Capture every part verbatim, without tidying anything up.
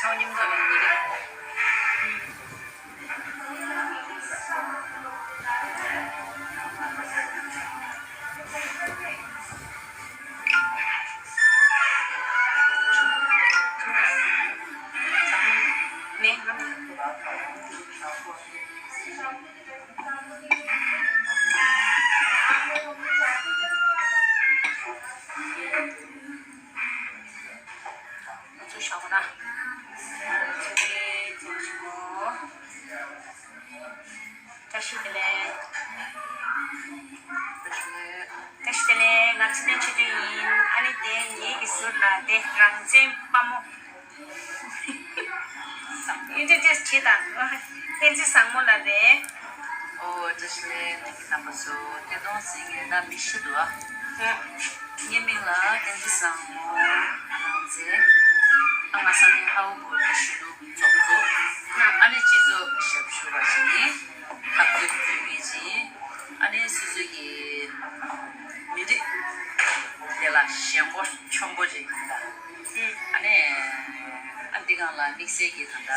ཚང་མཉམ་དུ་ལ་ཉེ་གི། ནས། ང་ཚོ་ཞོགས་པ་ཚེ་རིང་ཚེ་རིང་ཞུ། བཀྲ་ཤིས་བདེ་ལེགས། བཀྲ་ཤིས་བདེ་ལེགས། ང་ཚེ་བརྟན་ཆོས་སྒྲོན་ཡིན། ཨ་ནི་དེ་ངེད་ཀྱི་ཟུར་ལ་དེ་རང་བཙན་དཔའ་མོ། ཨིན་ཊྲོ་ཌིའུ་སི་བྱེད་དང་། བསྟན་འཛིན་བཟང་མོ་ལགས་རེད། ཨོ་བཀྲ་ཤིས་བདེ་ལེགས། ཁྱེད་རྣམ་པ་ཚོ། བདེ་ཐང་ཟེར་མཁན་ད་མི་ཤི་འདུག་ཨ། ངའི་མིང་ལ་བསྟན་འཛིན་བཟང་མོ་རང་བཙན། ཨ་ང་ས་གནས་ཧའོ་གོ་ལ་གཞོན་ནུ་ཚོགས་གཙོ། ཨ་ནི་སྤྱི་ཚོགས་ཞབས་ཞུ་བ་ཞིག་ཡིན། འཐབ་རྩོད་སྤྲོད་མཁན་ཅིག་ཨ་ནི་སོ་སོ་གི་མི་རིགས་དེ་ལ་ཞེན་ཁོག་ཆེན་པོ་ཅིག་ཡིན་ད། ཨ་ནི་ཨ་འདི་སྒང་ལ་དམིགས་བསལ་གྱི་ད་ལྟ་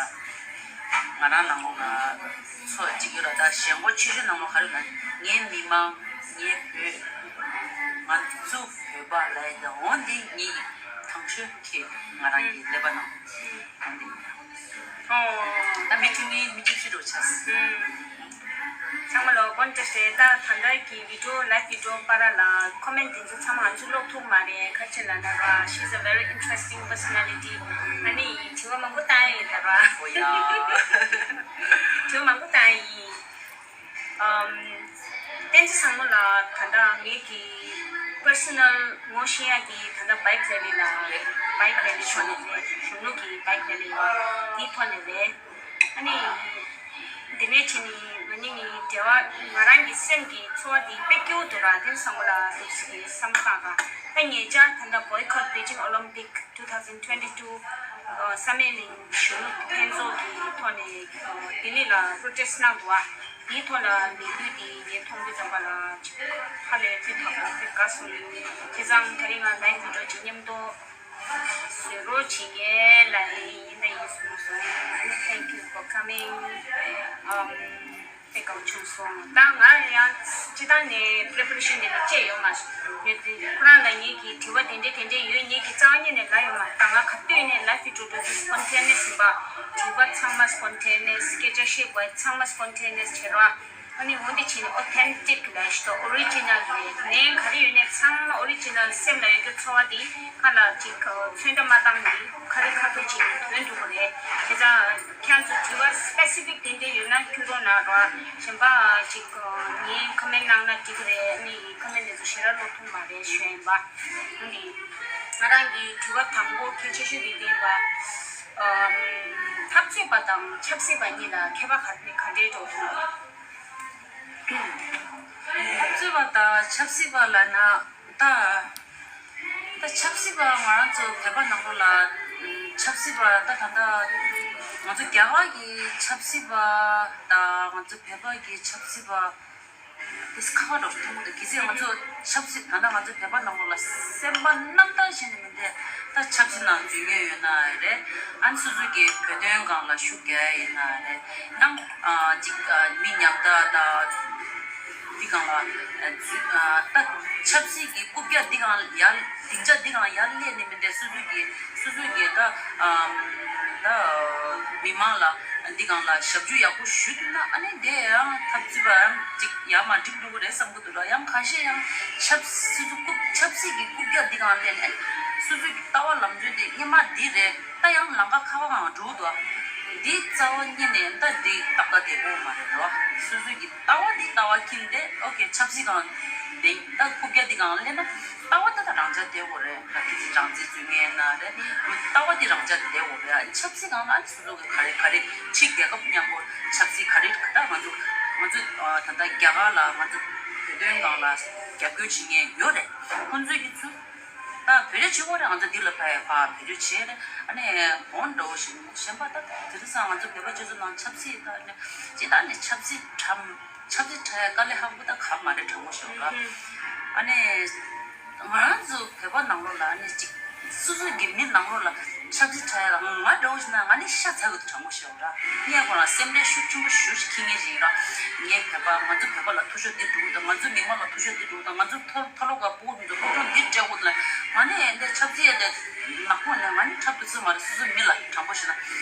ང་རང་ནང་ལོགས་ལ་ཚོགས་གཅིག་ཡོད་ལ། ད་ཞེན་ཁོག་ཆེ་ཤོས་ནང་ལོགས་ག་རེ་ལབ་ན། ངའི་མི་མང་། ངའི་བོད། ང་ཚོ་བོད་པ་ལབ་ཡ་ད། འོ་འདི་ངའི་དང་ཤོས་ཁྱེད་ང་རང་གི་ཀླད་པ་ནང་འོ་འདི་ཡིན། ད་མི་བཅུ་གཉིས་མི་བཅུ་བཞི་འགྲོ་ཆགས། ཚང་མ་ལ་དགོངས་དག་ཞུ། ད་ད་ལྟ་གི་བི་ཌིའོ་ལའིབ་བི་ཌིའོ་བར་ལ་ཀོ་མེན་ཊི་དེ་ཚོ་ཚང་མ་ང་ཚོ་ཀློག་ཐུབ་མ་རེད། ཁ་ཆེ་ལ་ན་ར། She's a very interesting personality. ཨ་ནི་དྲི་བ་མང་པོ་བཏང་ཡིན་ད་ར། ཨོ་ཡ། དྲི་བ་མང་པོ་བཏང་ཡིན། ཨམ། བསྟན་འཛིན་བཟང་མོ་ལགས། ད་ལྟ་ངེད་ཀྱི་པར་སོ་ནལ་ངོ་ཤེས་ཡ་གི་ད་ལྟ་བྷའིཀ་རེ་ལི་ལ། བྷའིཀ་རེ་ལི་ཐོག་ནས་རེད། གཞོན་ནུ་གི་བྷའིཀ་རེ་ལི་དེའི་ཐོག་ནས་རེད། ཨ་ནི། དེ་ནས་ཕྱིན་ནས་ང་གཉིས་ནི་འབྲེལ་བ། ང་རང་གི་སེམས་ཀྱི་ཚོར་བ་དེ་དཔེ་སྐྱིད་པོ་འདུག་ར། དེ་བསམ་བློ་ལ་འདུག་སེ་བསམ་བཏང་ག་ད་ཉེ་ཆར་ད་ལྟ་Boycott Beijing Olympic two thousand twenty-two ཨ་བསམ་ཡས་གླིང་གཞོན་ནུ་ལྷན་ཚོགས་ཀྱི་ཐོག་ནས་ཨ་ལྡི་ལི་ལ་པྲོ་ཊེ་སི་གནང་འདུག་བ། དེའི་ཐོག་ལ་ལས་འགུལ་འདི་ངས་མཐོང་དུས་ཙམ་པ་ལ་ཧ་ལས་པའི་ཐག་པ་དཔེ་དགའ་སོང་། བྱས་ཙང་དེ་རིང་ང་ལའིབ་བི་ཌིའོ་ཅིག་མཉམ་དུ་བཟོ་རོགས་བྱེད་ངེས་ལ་ཡིན་ད་ཡིན་གསུངས་སོང་། Thank you for coming. ཨམ། དཔེ་དགའ་བོ་བྱུང་སོང་། ད་ང་ཡང་སྤྱི་བཏང་ནས་པི་རི་པ་རེ་ཤན་དེ་ལ་བཅད་ཡོད་མ་རེད། དེ་ཁོ་རང་ལ་ངེད་ཀྱི་དྲི་བ་དེ་འདྲས་དེ་འདྲས་ཡོད། ངེད་ཀྱི་རྩ་བ་ཉིད་ནས་ལབ་ཡོད་མ་རེད། ད་ང་ག་དུས་ནས་ལའིབ་བི་ཌིའོ་འགྲོ་དུས་སི་པོན་ཊེ་ནི་ཡས་ཡིན་པ། དྲི་བ་ཚང་མ་སི་པོན་ཊེ་ནི་ཡས། སྐད་ཆ་བཤད་དགོས་ཚང་མ་སི་པོན་ཊེ་ནི་ཡས་བྱེད་རོགས། ཨ་ནི་འོ་འདི་བྱས་ནས་ཨོ་ཐེན་ཊིག་ལབ་ཤི་ཏོ་ཨོ་རི་ཇི་ནལ་རེད། ནས་ག་རེ་ཡོད་ནས་ཚང་མ་ཨོ་རི་ཇི་ནལ། སེམས་ལ་ཡོད་རྒྱུ་ཚོར་བ་དེ་ཁ་ལ་ཅིག་ཚོན་ཁྲ་མ་བཏང་ནས་ཁ་རི་ཁ་ཐུག་བྱས་ནས་འདོན་འགྲོ་གི་རེད། བྱས་ཙང་ཁྱེད་ཚོ་དྲི་བ་སི་པེ་སི་ཕིག་དེ་འདྲ་ཡོད་ན་ཁྱོད་རང་ནང་རོགས། གཞན་པ་ཅིག་ངའི་ཁོ་མེན་ཊི་གནང་ན་འགྲིག་གི་རེད། ཨ་ནི་ཁོ་མེན་ཊི་དེ་ཚོ་ཞེ་དྲག་ཀློག་ཐུབ་མ་རེད་ཞུ་ཡིན་པ། ཨ་ནི་ང་རང་གི་དྲི་བ་དང་པོ་གལ་ཆེ་ཤོས་དེ་དེ་ཡིན་པ། ཨམ། འཐབ་རྩོད་པ་དང་ཆབ་སྲིད་པ་གཉིས་ལ་ཁྱད་པར་ག་ག་འདྲས་འགྲོ་གི་འདུག་འཐབ་རྩོད་པ་དང་ཆབ་སྲིད་པ་ལབ་ན་ད། ད་ཆབ་སྲིད་པ་ང་རང་ཚོ་བོད་པ་ནང་ལོགས་ལ་ཆབ་སྲིད་པ་ད་ད་ལྟ་ང་ཚོ་རྒྱ་གར་གྱི་ཆབ་སྲིད་པ་དང་ང་ཚོ་བོད་པ་གི་ཆབ་སྲིད་པ་དེ་ཁ་ཁ་འགྲོ་མཐོང་གི་འདུག་གལ་སྲིད་ང་ཚོ་ཆབ་སྲིད་ད་ལྟ་ང་ཚོ་བོད་པ་ནང་ལོགས་ལ་སེམས་པ་རྣམ་དག་བྱས་ནས་མི་འདུག་ད་ཆབ་སྲིད་ནང་འཛུལ་མཁན་ཡོད་ན་རེད། ཨ་ནི་སོ་སོ་གི་བོད་དོན་སྒང་ལ་ཤུགས་རྒྱག་ཡ་ཡིན་ན་རེད། ཡང་ཨ་ཅིག་ཨ་མི་ཉམ་ཐག་དང་འདི་སྒང་ལ་ཨ་འཛུལ་ཨ་ད་ཆབ་སྲིད་ཀྱི་རྐུབ་བཀྱག་འདི་སྒང་ཡར་སྡིངས་ཆ་འདི་སྒང་ཡར་སླེབས་ནས་མི་འདུག་སོ་སོ་གི་སོ་སོ་གི་ད་ཨམ་ད་མི་མང་ལ་འདི་སྒང་ལ་ཞབས་ཞུ་ཡག་པོ་ཞུ་ཐུབ་ན་ཨ་ནི་དེ་ཡང་འཐབ་རྩོད་པ་ཡང་ཅིག་ཡར་མར་འགྲིག་འགྲོ་གི་རེད་བསམ་གི་འདུག་ལ། ཡང་ཁ་ཤས་ཡང་ཆབ་སྲིད་ཀྱི་རྐུབ་ཆབ་སྲིད་ཀྱི་རྐུབ་བཀྱག་འདི་སྒང་སླེབས་ནས་སོ་སོ་གི་ལྟ་བ་ལམ་སྟོན་དེ་སྔོན་མ་འདི་རེད། ད་ཡང་ལམ་ཁ་ཁ་བ་སྒང་འགྲོ་འདུག་འདི་རྩ་བ་ཉིད་ནས་ད་འདི་ཏག་ཏག་བདེ་པོ་མ་རེད་རོ། སོ་སོ་གི་ལྟ་བ་འདི་ལྟ་བ་ཁྱིམ་སྟེ་ཨོ་ཁེ་ཆབ་སྲིད་སྒང་བདེ་ད་རྐུབ་བཀྱག་འདི་སྒང་སླེབས་ན་ལྟ་བ་ད་ད་རང་ཅག་བདེ་བོ་རེད། ད་ཁྱིམ་སྲིད་རང་བཙན་རྩོད་མཁན་ན་རེད། ལྟ་བ་འདི་རང་ཅག་བདེ་བོ་རེད། ཆབ་སྲིད་སྒང་ལ་ཨ་ནི་སོ་སོ་གི་ག་རེ་ག་རེ་ཕྱི་རྒྱལ་ཁབ་མཉམ་པོ་ཆབ་སྲིད་ག་རེ་ད་ང་ཚོ་ང་ཚོ་ད་ལྟ་རྒྱ་གར་ལ་ང་ཚོ་བོད་དོན་སྒང་ལ་རྒྱབ་སྐྱོར་བྱེད་མཁན་ཡོད་རེད། ཁོང་ཚོས་ཀྱི་ཚུལ་ད་བེད་སྤྱོད་བྱེད་དགོས་རེད། ང་ཚོ་འདི་ལ་ཕ་ཡ་ཕ་བེད་སྤྱོད་བྱེད་རེད། ཨ་ནི་འོན་འདྲ་བོ་ཞིག་གཞན་པ་ད་དེ་རིང་སང་ང་ཚོ་བོད་པ་སྤྱི་ཚོགས་ནང་ཆབ་སྲིད་ད་ནི་ཅི་ད་ནི་ཆབ་སྲིད་ཁྲམ་ཆབ་སྲིད་ཁྲ་ཡ་དཀའ་ལས་ཁག་པོ་ད་ག་མ་རེད་དྲང་པོ་ཞོག་ག་ཨ་ནི་ང་རང་ཚོ་བོད་པ་ནང་ལོགས་ལ་ཨ་ནི་ཅིག་སོ་སོ་གི་མི་ནང་ལོགས་ལ་ ཆབ་སྲིད་ཁྲ་ཡ་ལ་ང་འདྲ་བོ་ཞིག་ན་ང་ནི་ཤ་ཚ་གི་དྲང་པོ་ཞིག་ར། ངས་ཁོ་རང་སེམས་ཁྲལ་ཤུགས་ཆེན་པོ་ཞུ་ཞིག་ཁྱི་ངེས་ཞིག་ར། ངའི་བོད་པ་ང་ཚོ་བོད་པ་ལ་ཐུ་ཤོ་འདི་འགྲོ་དང་ང་ཚོ་མི་མང་ལ་ཐུ་ཤོ་འདི་འགྲོ་དང་ང་ཚོ་ཐོ་ཐོ་ལོ་ག་པོ་འདི་སློབ་སྦྱོང་འདི་སྤྲད་དགོས་ལ། ང་ནི་འདི་ཆབ་སྲིད་ཡ་དེ་ནག་པོ་ནས་ང་ནི་འཁྲབ་ཐུབ་ས་མ་རེད། སོ་སོ་མི་ལ་དྲང་པོ་ཞིག་ན་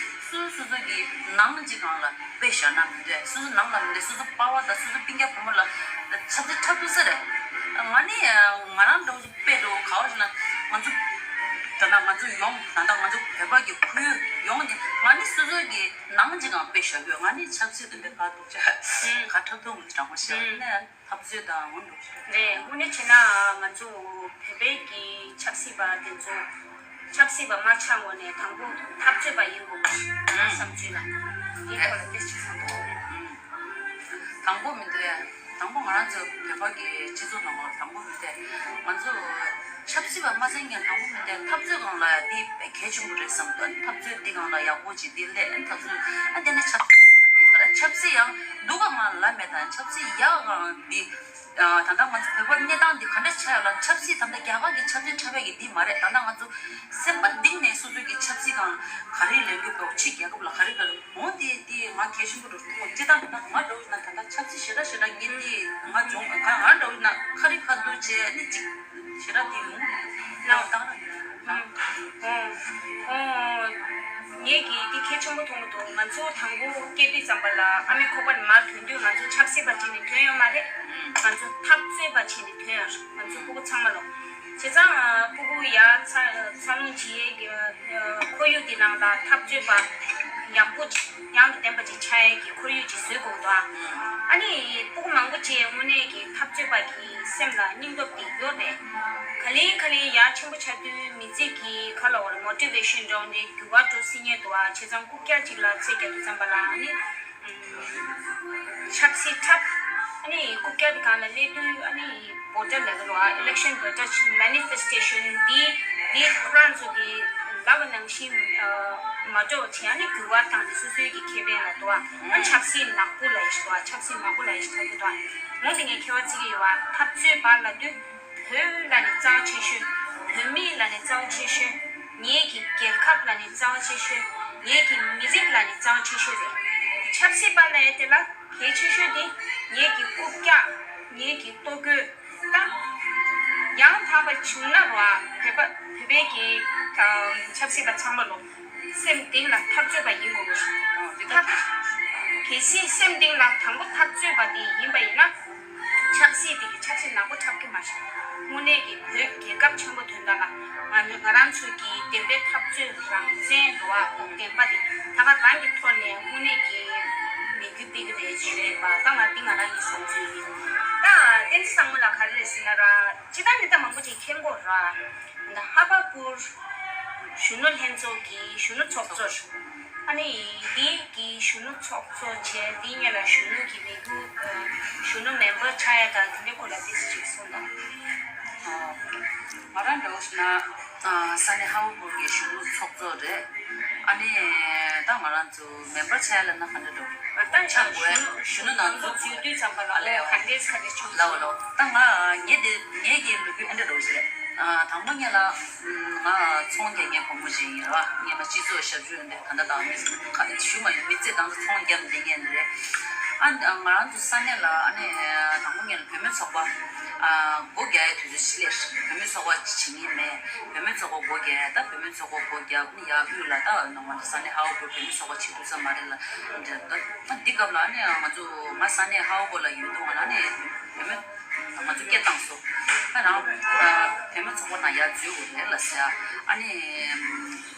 སོ་སོ་སོ་གི་ནང་གཅིག་གང་ལ་དཔེ་བཞག་ན་མི་འདོད། སོ་སོ་ནང་ལ་མི་འདོད། སོ་སོ་པ་བ་དང་སོ་སོ་སྤུན་ཀྱག་བུ་མོ་ལ་ཆབ་སྲིད་འཁྲབ་ཐུབ་ས་རེད། ང་ནི་ང་རང་འདྲ་བོ་ཞིག་དཔེ་འགྲོ་ག་བ་ཞིག་ན་ང་ཚོ་ད་ལྟ་ང་ཚོ་ཡོང་ད་ལྟ་ང་ཚོ་བོད་པ་གི་ཁུལ་ཡོང་ནས་ང་ནི་སོ་སོ་གི་ནང་གཅིག་གང་དཔེ་བཞག་ཡོད། ང་ནི་ཆབ་སྲིད་དེ་འདྲ་ག་འདུག་ཅག་ག་འཁྲབ་ཐུབ་མི་དྲང་པོ་བཤད་ནས་འཐབ་རྩོད་དང་འོ་འདུག་ཅག་རེད། དངོས་གནས་བྱས་ན་ང་ཚོ་བོད་པའི་གི་ཆབ་སྲིད་པ་དེ་ཚོ་ཆབ་སྲིད་པ་མ་ཆགས་སྔོན་ནས་དང་པོ་འཐབ་རྩོད་པ་ཡིན་དགོས་ང་བསམ་ཚུལ་ལ་དེའི་ཐོག་ལ་ཏོག་ཙམ་བསམ་དགོས། དང་པོ་མི་འདོད། དང་པོ་ང་རང་ཚོ་བོད་པ་གི་སྤྱི་ཚོགས་ནང་ལ་དང་པོ་མི་འདོད། ང་ཚོ་ཆབ་སྲིད་པ་མ་ཟིན་ངན་དང་པོ་མི་འདོད། འཐབ་རྩོད་སྒང་ལ་དེ་དཔེ་གལ་ཆེན་པོ་རེད་བསམ་འདུག་འཐབ་རྩོད་འདི་སྒང་ལ་ཡག་པོ་ཅིག་འདི་ལས་འཐབ་རྩོད་ཨ་དེ་ནས་ཆབ་སྲིད་སྒང་ག་ནས་ག་རེ་ཆབ་སྲིད་ཡང་སྡུག་ག་མ་ལ་མེད་དང་ཆབ་སྲིད་ཡག་གང་འདི། ད་ལྟ་ང་ཚོ་བོད་པ་གནས་སྟངས་འདི་ག་འདྲ་ཆགས་ཡོད་ལ་ཆབ་སྲིད་ད་ལྟ་རྒྱ་གར་གྱི་ཆབ་སྲིད་འཁྲབ་ཡག་གི་འདི་མ་རེད། ད་ལྟ་ང་ཚོ་སེམས་པ་གཏིང་ནས་སོ་སོ་གི་ཆབ་སྲིད་སྒང་ག་རེ་ལས་འགུལ་སྤེལ་ཕྱི་རྒྱལ་ཁབ་ལ་ག་རེ་ག་རེ་འོང་དེ་དེ་ང་གལ་ཆེན་པོ་རུ་མཐོང་། ཅི་ལྟར་ན་ང་འདྲ་བོ་ན་ད་ལྟ་ཆབ་སྲིད་ཞེ་དྲག་ཞེ་དྲག་ངེས་དེ་ང་སྦྱོང་ང་ང་འདྲ་བོ་ན་ཁ་རི་ཁ་ཐུག་བྱས་ནི་ཅིག་ཞེ་དྲག་དེ་ཡོང་ན་བཏང་ར། ཨོ། ཨོ། ངས་ཀྱིས་འདི་གལ་ཆེན་པོ་མཐོང་གི་འདུག་ང་ཚོ་དང་པོ་སྐྱེས་དུས་ཙམ་པ་ལ་ཨ་མའི་ཁོག་པ་ནས་མར་ཐོན་དུས་ང་ཚོ་ཆབ་སྲིད་པ་བྱས་ནས་ཐོན་ཡོད་མ་རེད། ང་ཚོ་འཐབ་རྩོད་པ་བྱས་ནས་ཐོན་ཡོད་རེད། ང་ཚོ་སྤུ་གུ་ཚང་མ་ལོ། བྱས་ཙང་སྤུ་གུ་ཡར་འཚར་འཚར་ལོངས་བྱེད་ཡས་ཀྱི་ཁོར་ཡུག་འདི་ནང་ལ་འཐབ་རྩོད་པ་ཡག་པོ་ཅིག་དབྱངས་དང་ལྡན་པ་ཅིག་ཆགས་ཡས་ཀྱི་ཁོར་ཡུག་ཅིག་བཟོས་དགོས་འདུག་ཨ་ནི་སྤུ་གུ་མང་པོ་ཅིག་དངོས་གནས་ཀྱི་འཐབ་རྩོད་པ་གི་སེམས་ལ་སྙིང་སྟོབས་དེ་ཡོད་རེད། ག་ལེ་ག་ལེ་ཡར་ཆེན་པོ་ཆགས་དུས་མི་ཚེ་གི་ཁ་ལ་འོ་རེད་མོ་ཊི་ཝེ་ཤན་འདྲ་བོ་འདྲའི་འགྱུར་བ་འགྲོ་སྲིད་ཉེན་འདུག་ཨ་བྱས་ཙང་རྐུབ་བཀྱག་ཅིག་ལ་ཚད་བརྒྱབ་དུས་ཙམ་པ་ལ་ཨ་ནི་ཆབ་སྲིད་འཁྲབ། ཨ་ནི་རྐུབ་བཀྱག་དེ་སྒང་ལ་སླེབས་དུས་ཨ་ནི་བོ་ཊར་ལབ་ཀྱི་རེད་བ། ཨི་ལེག་ཤན་བོ་ཊར་མེ་ནི་ཕེ་སི་ཊེ་ཤན་འདི་འདི་ཁོ་རང་ཚོ་གི་ལབ་པ་ནང་བཞིན་མ་འགྲོ་བ་བྱས་ཨ་ནི་འགྱུར་བ་བཏང་སྟེ་སོ་སོའི་གི་ཁེ་ཕན་ལ་འདུག་ཨ། ཨ་ཆབ་སྲིད་ནག་པོ་ལབ་ཡས་ཤིག་འདུག་ཨ། ཆབ་སྲིད་མང་པོ་ལབ་ཡས་ཤིག་འཁྲབ་ཀྱི་འདུག་ཨ། འོ་དེ་ངས་ཁྱད་པར་བརྩི་གི་ཡོད་བ། འཐབ་རྩོད་པ་ལབ་དུས། བོད་ལ་ནི་རྩ་བ་ཆེ་ཤོས། བོད་མི་ལ་ནི་རྩ་བ་ཆེ་ཤོས། ངེད་ཀྱི་རྒྱལ་ཁབ་ལ་ནི་རྩ་བ་ཆེ་ཤོས། ངེད་ཀྱི་མི་རིགས་ལ་ནི་རྩ་བ་ཆེ་ཤོས་རེད། ཆབ་སྲིད་པ་ལ་ཡ་དེ་ལ་གལ་ཆེ་ཤོས་དེ་ངེད་ཀྱི་རྐུབ་བཀྱག་ངེད་ཀྱི་ལྟོ་གོས་དང་། ཡང་དག་པ་བྱུང་ན་རོ་ཨ་བོད་པ་བོད་པའི་གི་ཆབ་སྲིད་པ་ཚང་མ་ལོ། སེམས་གཏིང་ལ་འཐབ་རྩོད་པ་ཡིན་དགོས་ཀྱི་རེད། འཐབ། གལ་སྲིད་སེམས་གཏིང་ལ་དང་པོ་འཐབ་རྩོད་པ་དེ་ཡིན་པ་ཡིན་ན། ཆབ་སྲིད་དེ་གི་ཆབ་སྲིད་ནག་པོ་འཁྲབ་ཀྱི་མ་རེད། དངོས་གནས་ཀྱི་བོད་རྒྱལ་ཁབ་ཆེན་པོ་དོན་དག་ལ་ང་ང་རང་ཚོ་གི་བདེན་པའི་འཐབ་རྩོད་རང་བཙན་འགྲོ་བ་བདེན་པ་དེ་ད་ག་རང་གི་ཐོག་ནས་དངོས་གནས་ཀྱི་མི་རྒྱུ་སྤེལ་གི་རེད་ཞུ་ཡས་པ་ད་ང་འདི་ང་རང་གི་བསམ་ཚུལ་ཡིན། ད་བསྟན་འཛིན་བཟང་མོ་ལ་ག་རེ་རེད་ཟེར་ན་ར་སྤྱི་བཏང་ནི་ད་མང་པོ་ཅིག་མཁྱེན་གོ་ར། ད་ཧ་པ་པུར་གཞོན་ནུ་ལྷན་ཚོགས་ཀྱི་གཞོན་ནུ་ཚོགས་གཙོ། ཨ་ནི་འདི་གི་གཞོན་ནུ་ཚོགས་གཙོ་བྱས་འདི་ཉིད་ལ་གཞོན་ནུ་གི་མི་བུ་གཞོན་ནུ་མེམ་བར་ཆགས་ཡ་དང་དེ་འདྲའི་སྐོར་ལ་ཏོག་ཙམ་ཅིག་གསུངས་དང་། ང་རང་འདྲ་བོ་ཞིག་ན་ས་གནས་ཧ་པ་པུར་གྱི་གཞོན་ནུ་ཚོགས་གཙོ་རེད། ཨ་ནི་ད་ང་རང་ཚོ་མེམ་བར་ཆགས་ཡ་ལ་ན་ག་འདྲ་འདྲ་བོ་ཆགས་དགོས། གཞོན་ནུ་ནང་འཛུལ་དགོས། འཛུལ་དུས་ཙམ་པ་ལ་ཨ་ལས་ག་འདྲས་ག་འདྲས་བྱུང་ལའོ་ལའོ། ད་ང་ངས་དེ་ངས་ཀྱི་ལོ་རྒྱུས་ཨེ་འདྲ་འདྲ་བོ་ཞིག་རེད། དང་པོ་ངེད་ལ། ང་ཚོང་རྒྱག་མཁན་བུ་མོ་ཞིག་ཡིན་ར། ངེད་མ་སྤྱི་ཚོགས་ཞབས་ཞུ་འདི་ད་ལྟ་དང་མི་ཁ་ཞུ་མ་ཡིན་མི་ཚེ་དང་ཚོང་རྒྱག་བསྡད་མཁན་རེད། ཨ་ང་རང་ཚོ་ས་གནས་ལ་ཨ་ནི་དང་པོ་ངེད་ལ་བུད་མེད་ཚོགས་པ་སྒོ་རྒྱག་ཡའི་དུས་ཚོད་ཅིག་སླེབས། བུད་མེད་ཚོགས་པ་ཅིག་བྱེད་མཁན་མེད། བུད་མེད་ཚོགས་པ་སྒོ་རྒྱག་ཡ་ད་བུད་མེད་ཚོགས་པ་སྒོ་རྒྱབ་ནི་ཡར་དབུས་ལ་ད་ང་ཚོ་ས་གནས་ཧ་བ་གོ་བུད་མེད་ཚོགས་པ་བྱེད་ཐུབ་ས་མ་རེད་ལ། ད་འདི་སྐབས་ལ་ཨ་ནི་ང་ཚོ་ང་ས་གནས་ཧ་བ་གོ་ལ་ཡོད་དུས་ང་ལ་ཨ་ནི་བུད་མེད། ང་ཚོ་སྐད་བཏང་སོང་། ཨ་རང་བུད་མེད་ཚོགས་པ་ནང་ཡར་འཛུལ་དགོས་རེད་ལ་ཟེར། ཨ་ནི་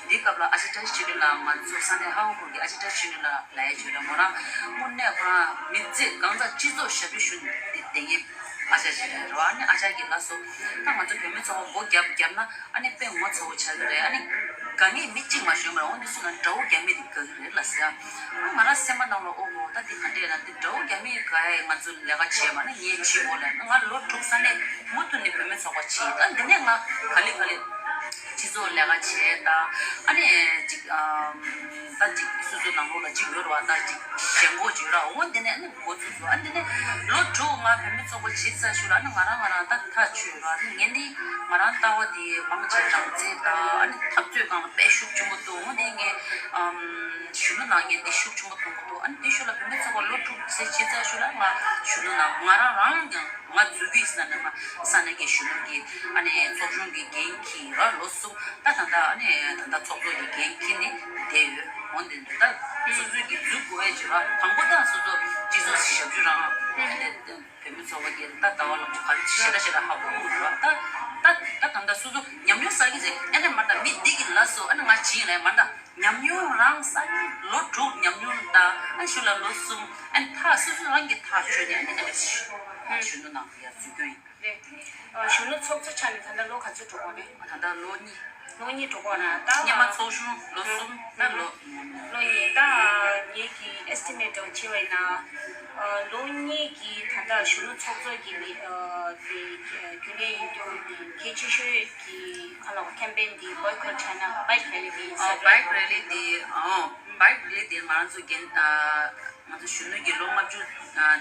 འདི་སྐབས་ལ་ཨ་ཅེ་བཀྲ་ཤིས་ཆོས་སྒྲོན་ལགས་ང་ཚོ་ས་གནས་ཧ་ཧོ་ཁུལ་གྱི་ཨ་ཅེ་བཀྲ་ཤིས་ཆོས་སྒྲོན་ལགས་ལབ་ཡ་ཆོས་སྒྲོན་མོ་རང་དངོས་གནས་ཁོ་རང་མི་ཚེ་གང་ཚ་སྤྱི་ཚོགས་ཞབས་ཞུ་ཞུ་བསྡད་མཁན་ཨ་ཅག་ཞིག་རེད་རོ། ཨ་ནི་ཨ་ཅག་གིས་ལབ་སོང་། ད་ང་ཚོ་བུད་མེད་ཚོགས་པ་སྒོ་བརྒྱབ་བརྒྱབ་ན་ཨ་ནི་དཔེ་ངོ་ཚ་བོ་ཆགས་ཀྱི་རེད། ཨ་ནི་དགའ་ངེས་མི་གཅིག་མ་ཞོན་པར་འོང་དུས་སུ་ན་དགྲ་བོ་རྒྱ་མི་དེ་དགའ་གི་རེད་ལ་ཟེར། ཨ་ང་རང་སེམས་པ་ནང་ལ་ཨོ་ཧོ་ད་དེ་ག་འདྲས་ན་དེ་དགྲ་བོ་རྒྱ་མི་དགའ་ཡ་ང་ཚོ་ལས་ཀ་བྱས་པ་ན་ངས་བྱེད་འོ་ལ་ང་ལོ་དྲུག་ས་ནས་མུ་མཐུད་ནས་བུད་མེད་ཚོགས་པ་བྱས། ད་འདི་ནས་ང་ག་ལེ་ག་ལེ་སྤྱི་ཚོགས་ལས་ཀ་བྱས་ད་ཨ་ནི་ཅིག་ཨམ། ད་ཅིག་སོ་སོའི་ནང་ལོགས་ལ་ཅིག་ཡོད་རེད་བ། ད་ཅིག་ཞེན་ཁོག་ཅིག་ཡོད་ར། འོ་འདི་ནས་ཨ་ནི་འགོ་ཚུགས་སོང་། ཨ་འདི་ནས་ལོ་དྲུག་ང་བུད་མེད་ཚོགས་པ་བྱས་ཚར་ཞོར་ལ་ཨ་ནི་ང་རང་ང་རང་ད་ཐག་ཆོད་ར། ཨ་ནི་ངས་འདི་ང་རང་ལྟ་བ་འདི་མང་ཆེ་རང་བཙན་དང་ཨ་ནི་འཐབ་རྩོད་སྒང་ལ་དཔེ་ཤུགས་ཆེན་པོ་འདུག་འོ་འདི་ངས་ཨམ་གཞོན་ནུ་ནང་ངས་འདི་ཤུགས་ཆེན་པོ་གཏོང་གི་འདུག་ཨ་ནི་འདི་ཞོར་ལ་བུད་མེད་ཚོགས་པ་ལོ་དྲུག་ཚེ་བྱས་ཚར་ཞོར་ལ་ང་གཞོན་ནུ་ནང་ང་རང་རང་ཡང་ང་འཛུལ་གི་ཡིན་ཟེར་ན་ནས་མ་ས་གནས་ཀྱི་གཞོན་ནུ་གི་ཨ་ནི་ཚོགས་ཆུང་གི་འགན་འཁྱེར་ར་ལོ་གསུམ། ད་ད་ལྟ་ཨ་ནི་ད་ལྟ་ཚོགས་གཙོ་གི་འགན་འཁྱེར་ནས་བསྡད་ཡོད། འོན་ཏེ་ད་སོ་སོའི་གི་འཛུལ་དགོས་ཡས་ཅིག་ར། དང་པོ་ད་སོ་སོ་སྤྱི་ཚོགས་ཞབས་ཞུ་རང་ཨ་ནི་བུད་མེད་ཚོགས་པ་གི་ད་ལྟ་བ་ལོག་ཅིག་ག་རེ་ཞེ་དྲག་ཞེ་དྲག་ཧ་གོ་གི་ར། ད་ད་ད་ད་ལྟ་སོ་སོ་ཉམས་མྱོང་བསགས་ཀྱི་རེད། ཨ་ནི་མ་ད་མི་འདི་གི་ལ་སོ་ཨ་ནི་ང་བྱིན་རེད་མ་ད། ཉམས་མྱོང་རང་ས་ནས་ལོ་དྲུག་ཉམས་མྱོང་དང་ཨ་ཤུ་ལ་ལོ་གསུམ་ཨ་ཐག་སོ་སོ་རང་གི་ཐག་ཆོད་ནས་ཨ་ནི་ཨ་ནི་ཞུ་ནུ་ནང་དུ་ཡར་འཛུལ་རྒྱུ་ཡིན། རེད། ཨ་གཞོན་ནུ་ཚོགས་གཙོ་ཆགས་ནས་ད་ལྟ་ལོ་ག་ཚོད་འགྲོ་གི་རེད། ད་ལྟ་ལོ་གཉིས། ལོ་གཉིས་འགྲོ་གི་རེད་ད། སྔོན་མ་ཚོགས་ཆུང་ལོ་གསུམ་ད་ལོ། ལོ་གཉིས་ད་ངེད་ཀྱི་ཨེ་སི་ཊི་མེ་ཊི་འདྲ་བོ་བྱས་པ་ཡིན་ན། ལོ་གཉིས་ཀྱི་ད་ལྟ་གཞོན་ནུ་ཚོགས་གཙོ་གི་ལས་དེ་རྒྱུན་ལས་ཡིན་དུས་གལ་ཆེ་ཤོས་ཀྱི་ཁ་ལོ་ཁེམ་པེན་འདི་བྷོའི་ཀོཊ་ཆ་ཡིན་ན་བྷའིཀ་རེ་ལི་འདི་ཨོ་བྷའིཀ་རེ་ལི་འདི་ཨོ་བྷའིཀ་རེ་ལི་འདི་ང་རང་ཚོ་རྒན་ང་ཚོ་གཞོན་ནུ་གི་ལོ་ལྔ་བཅུ་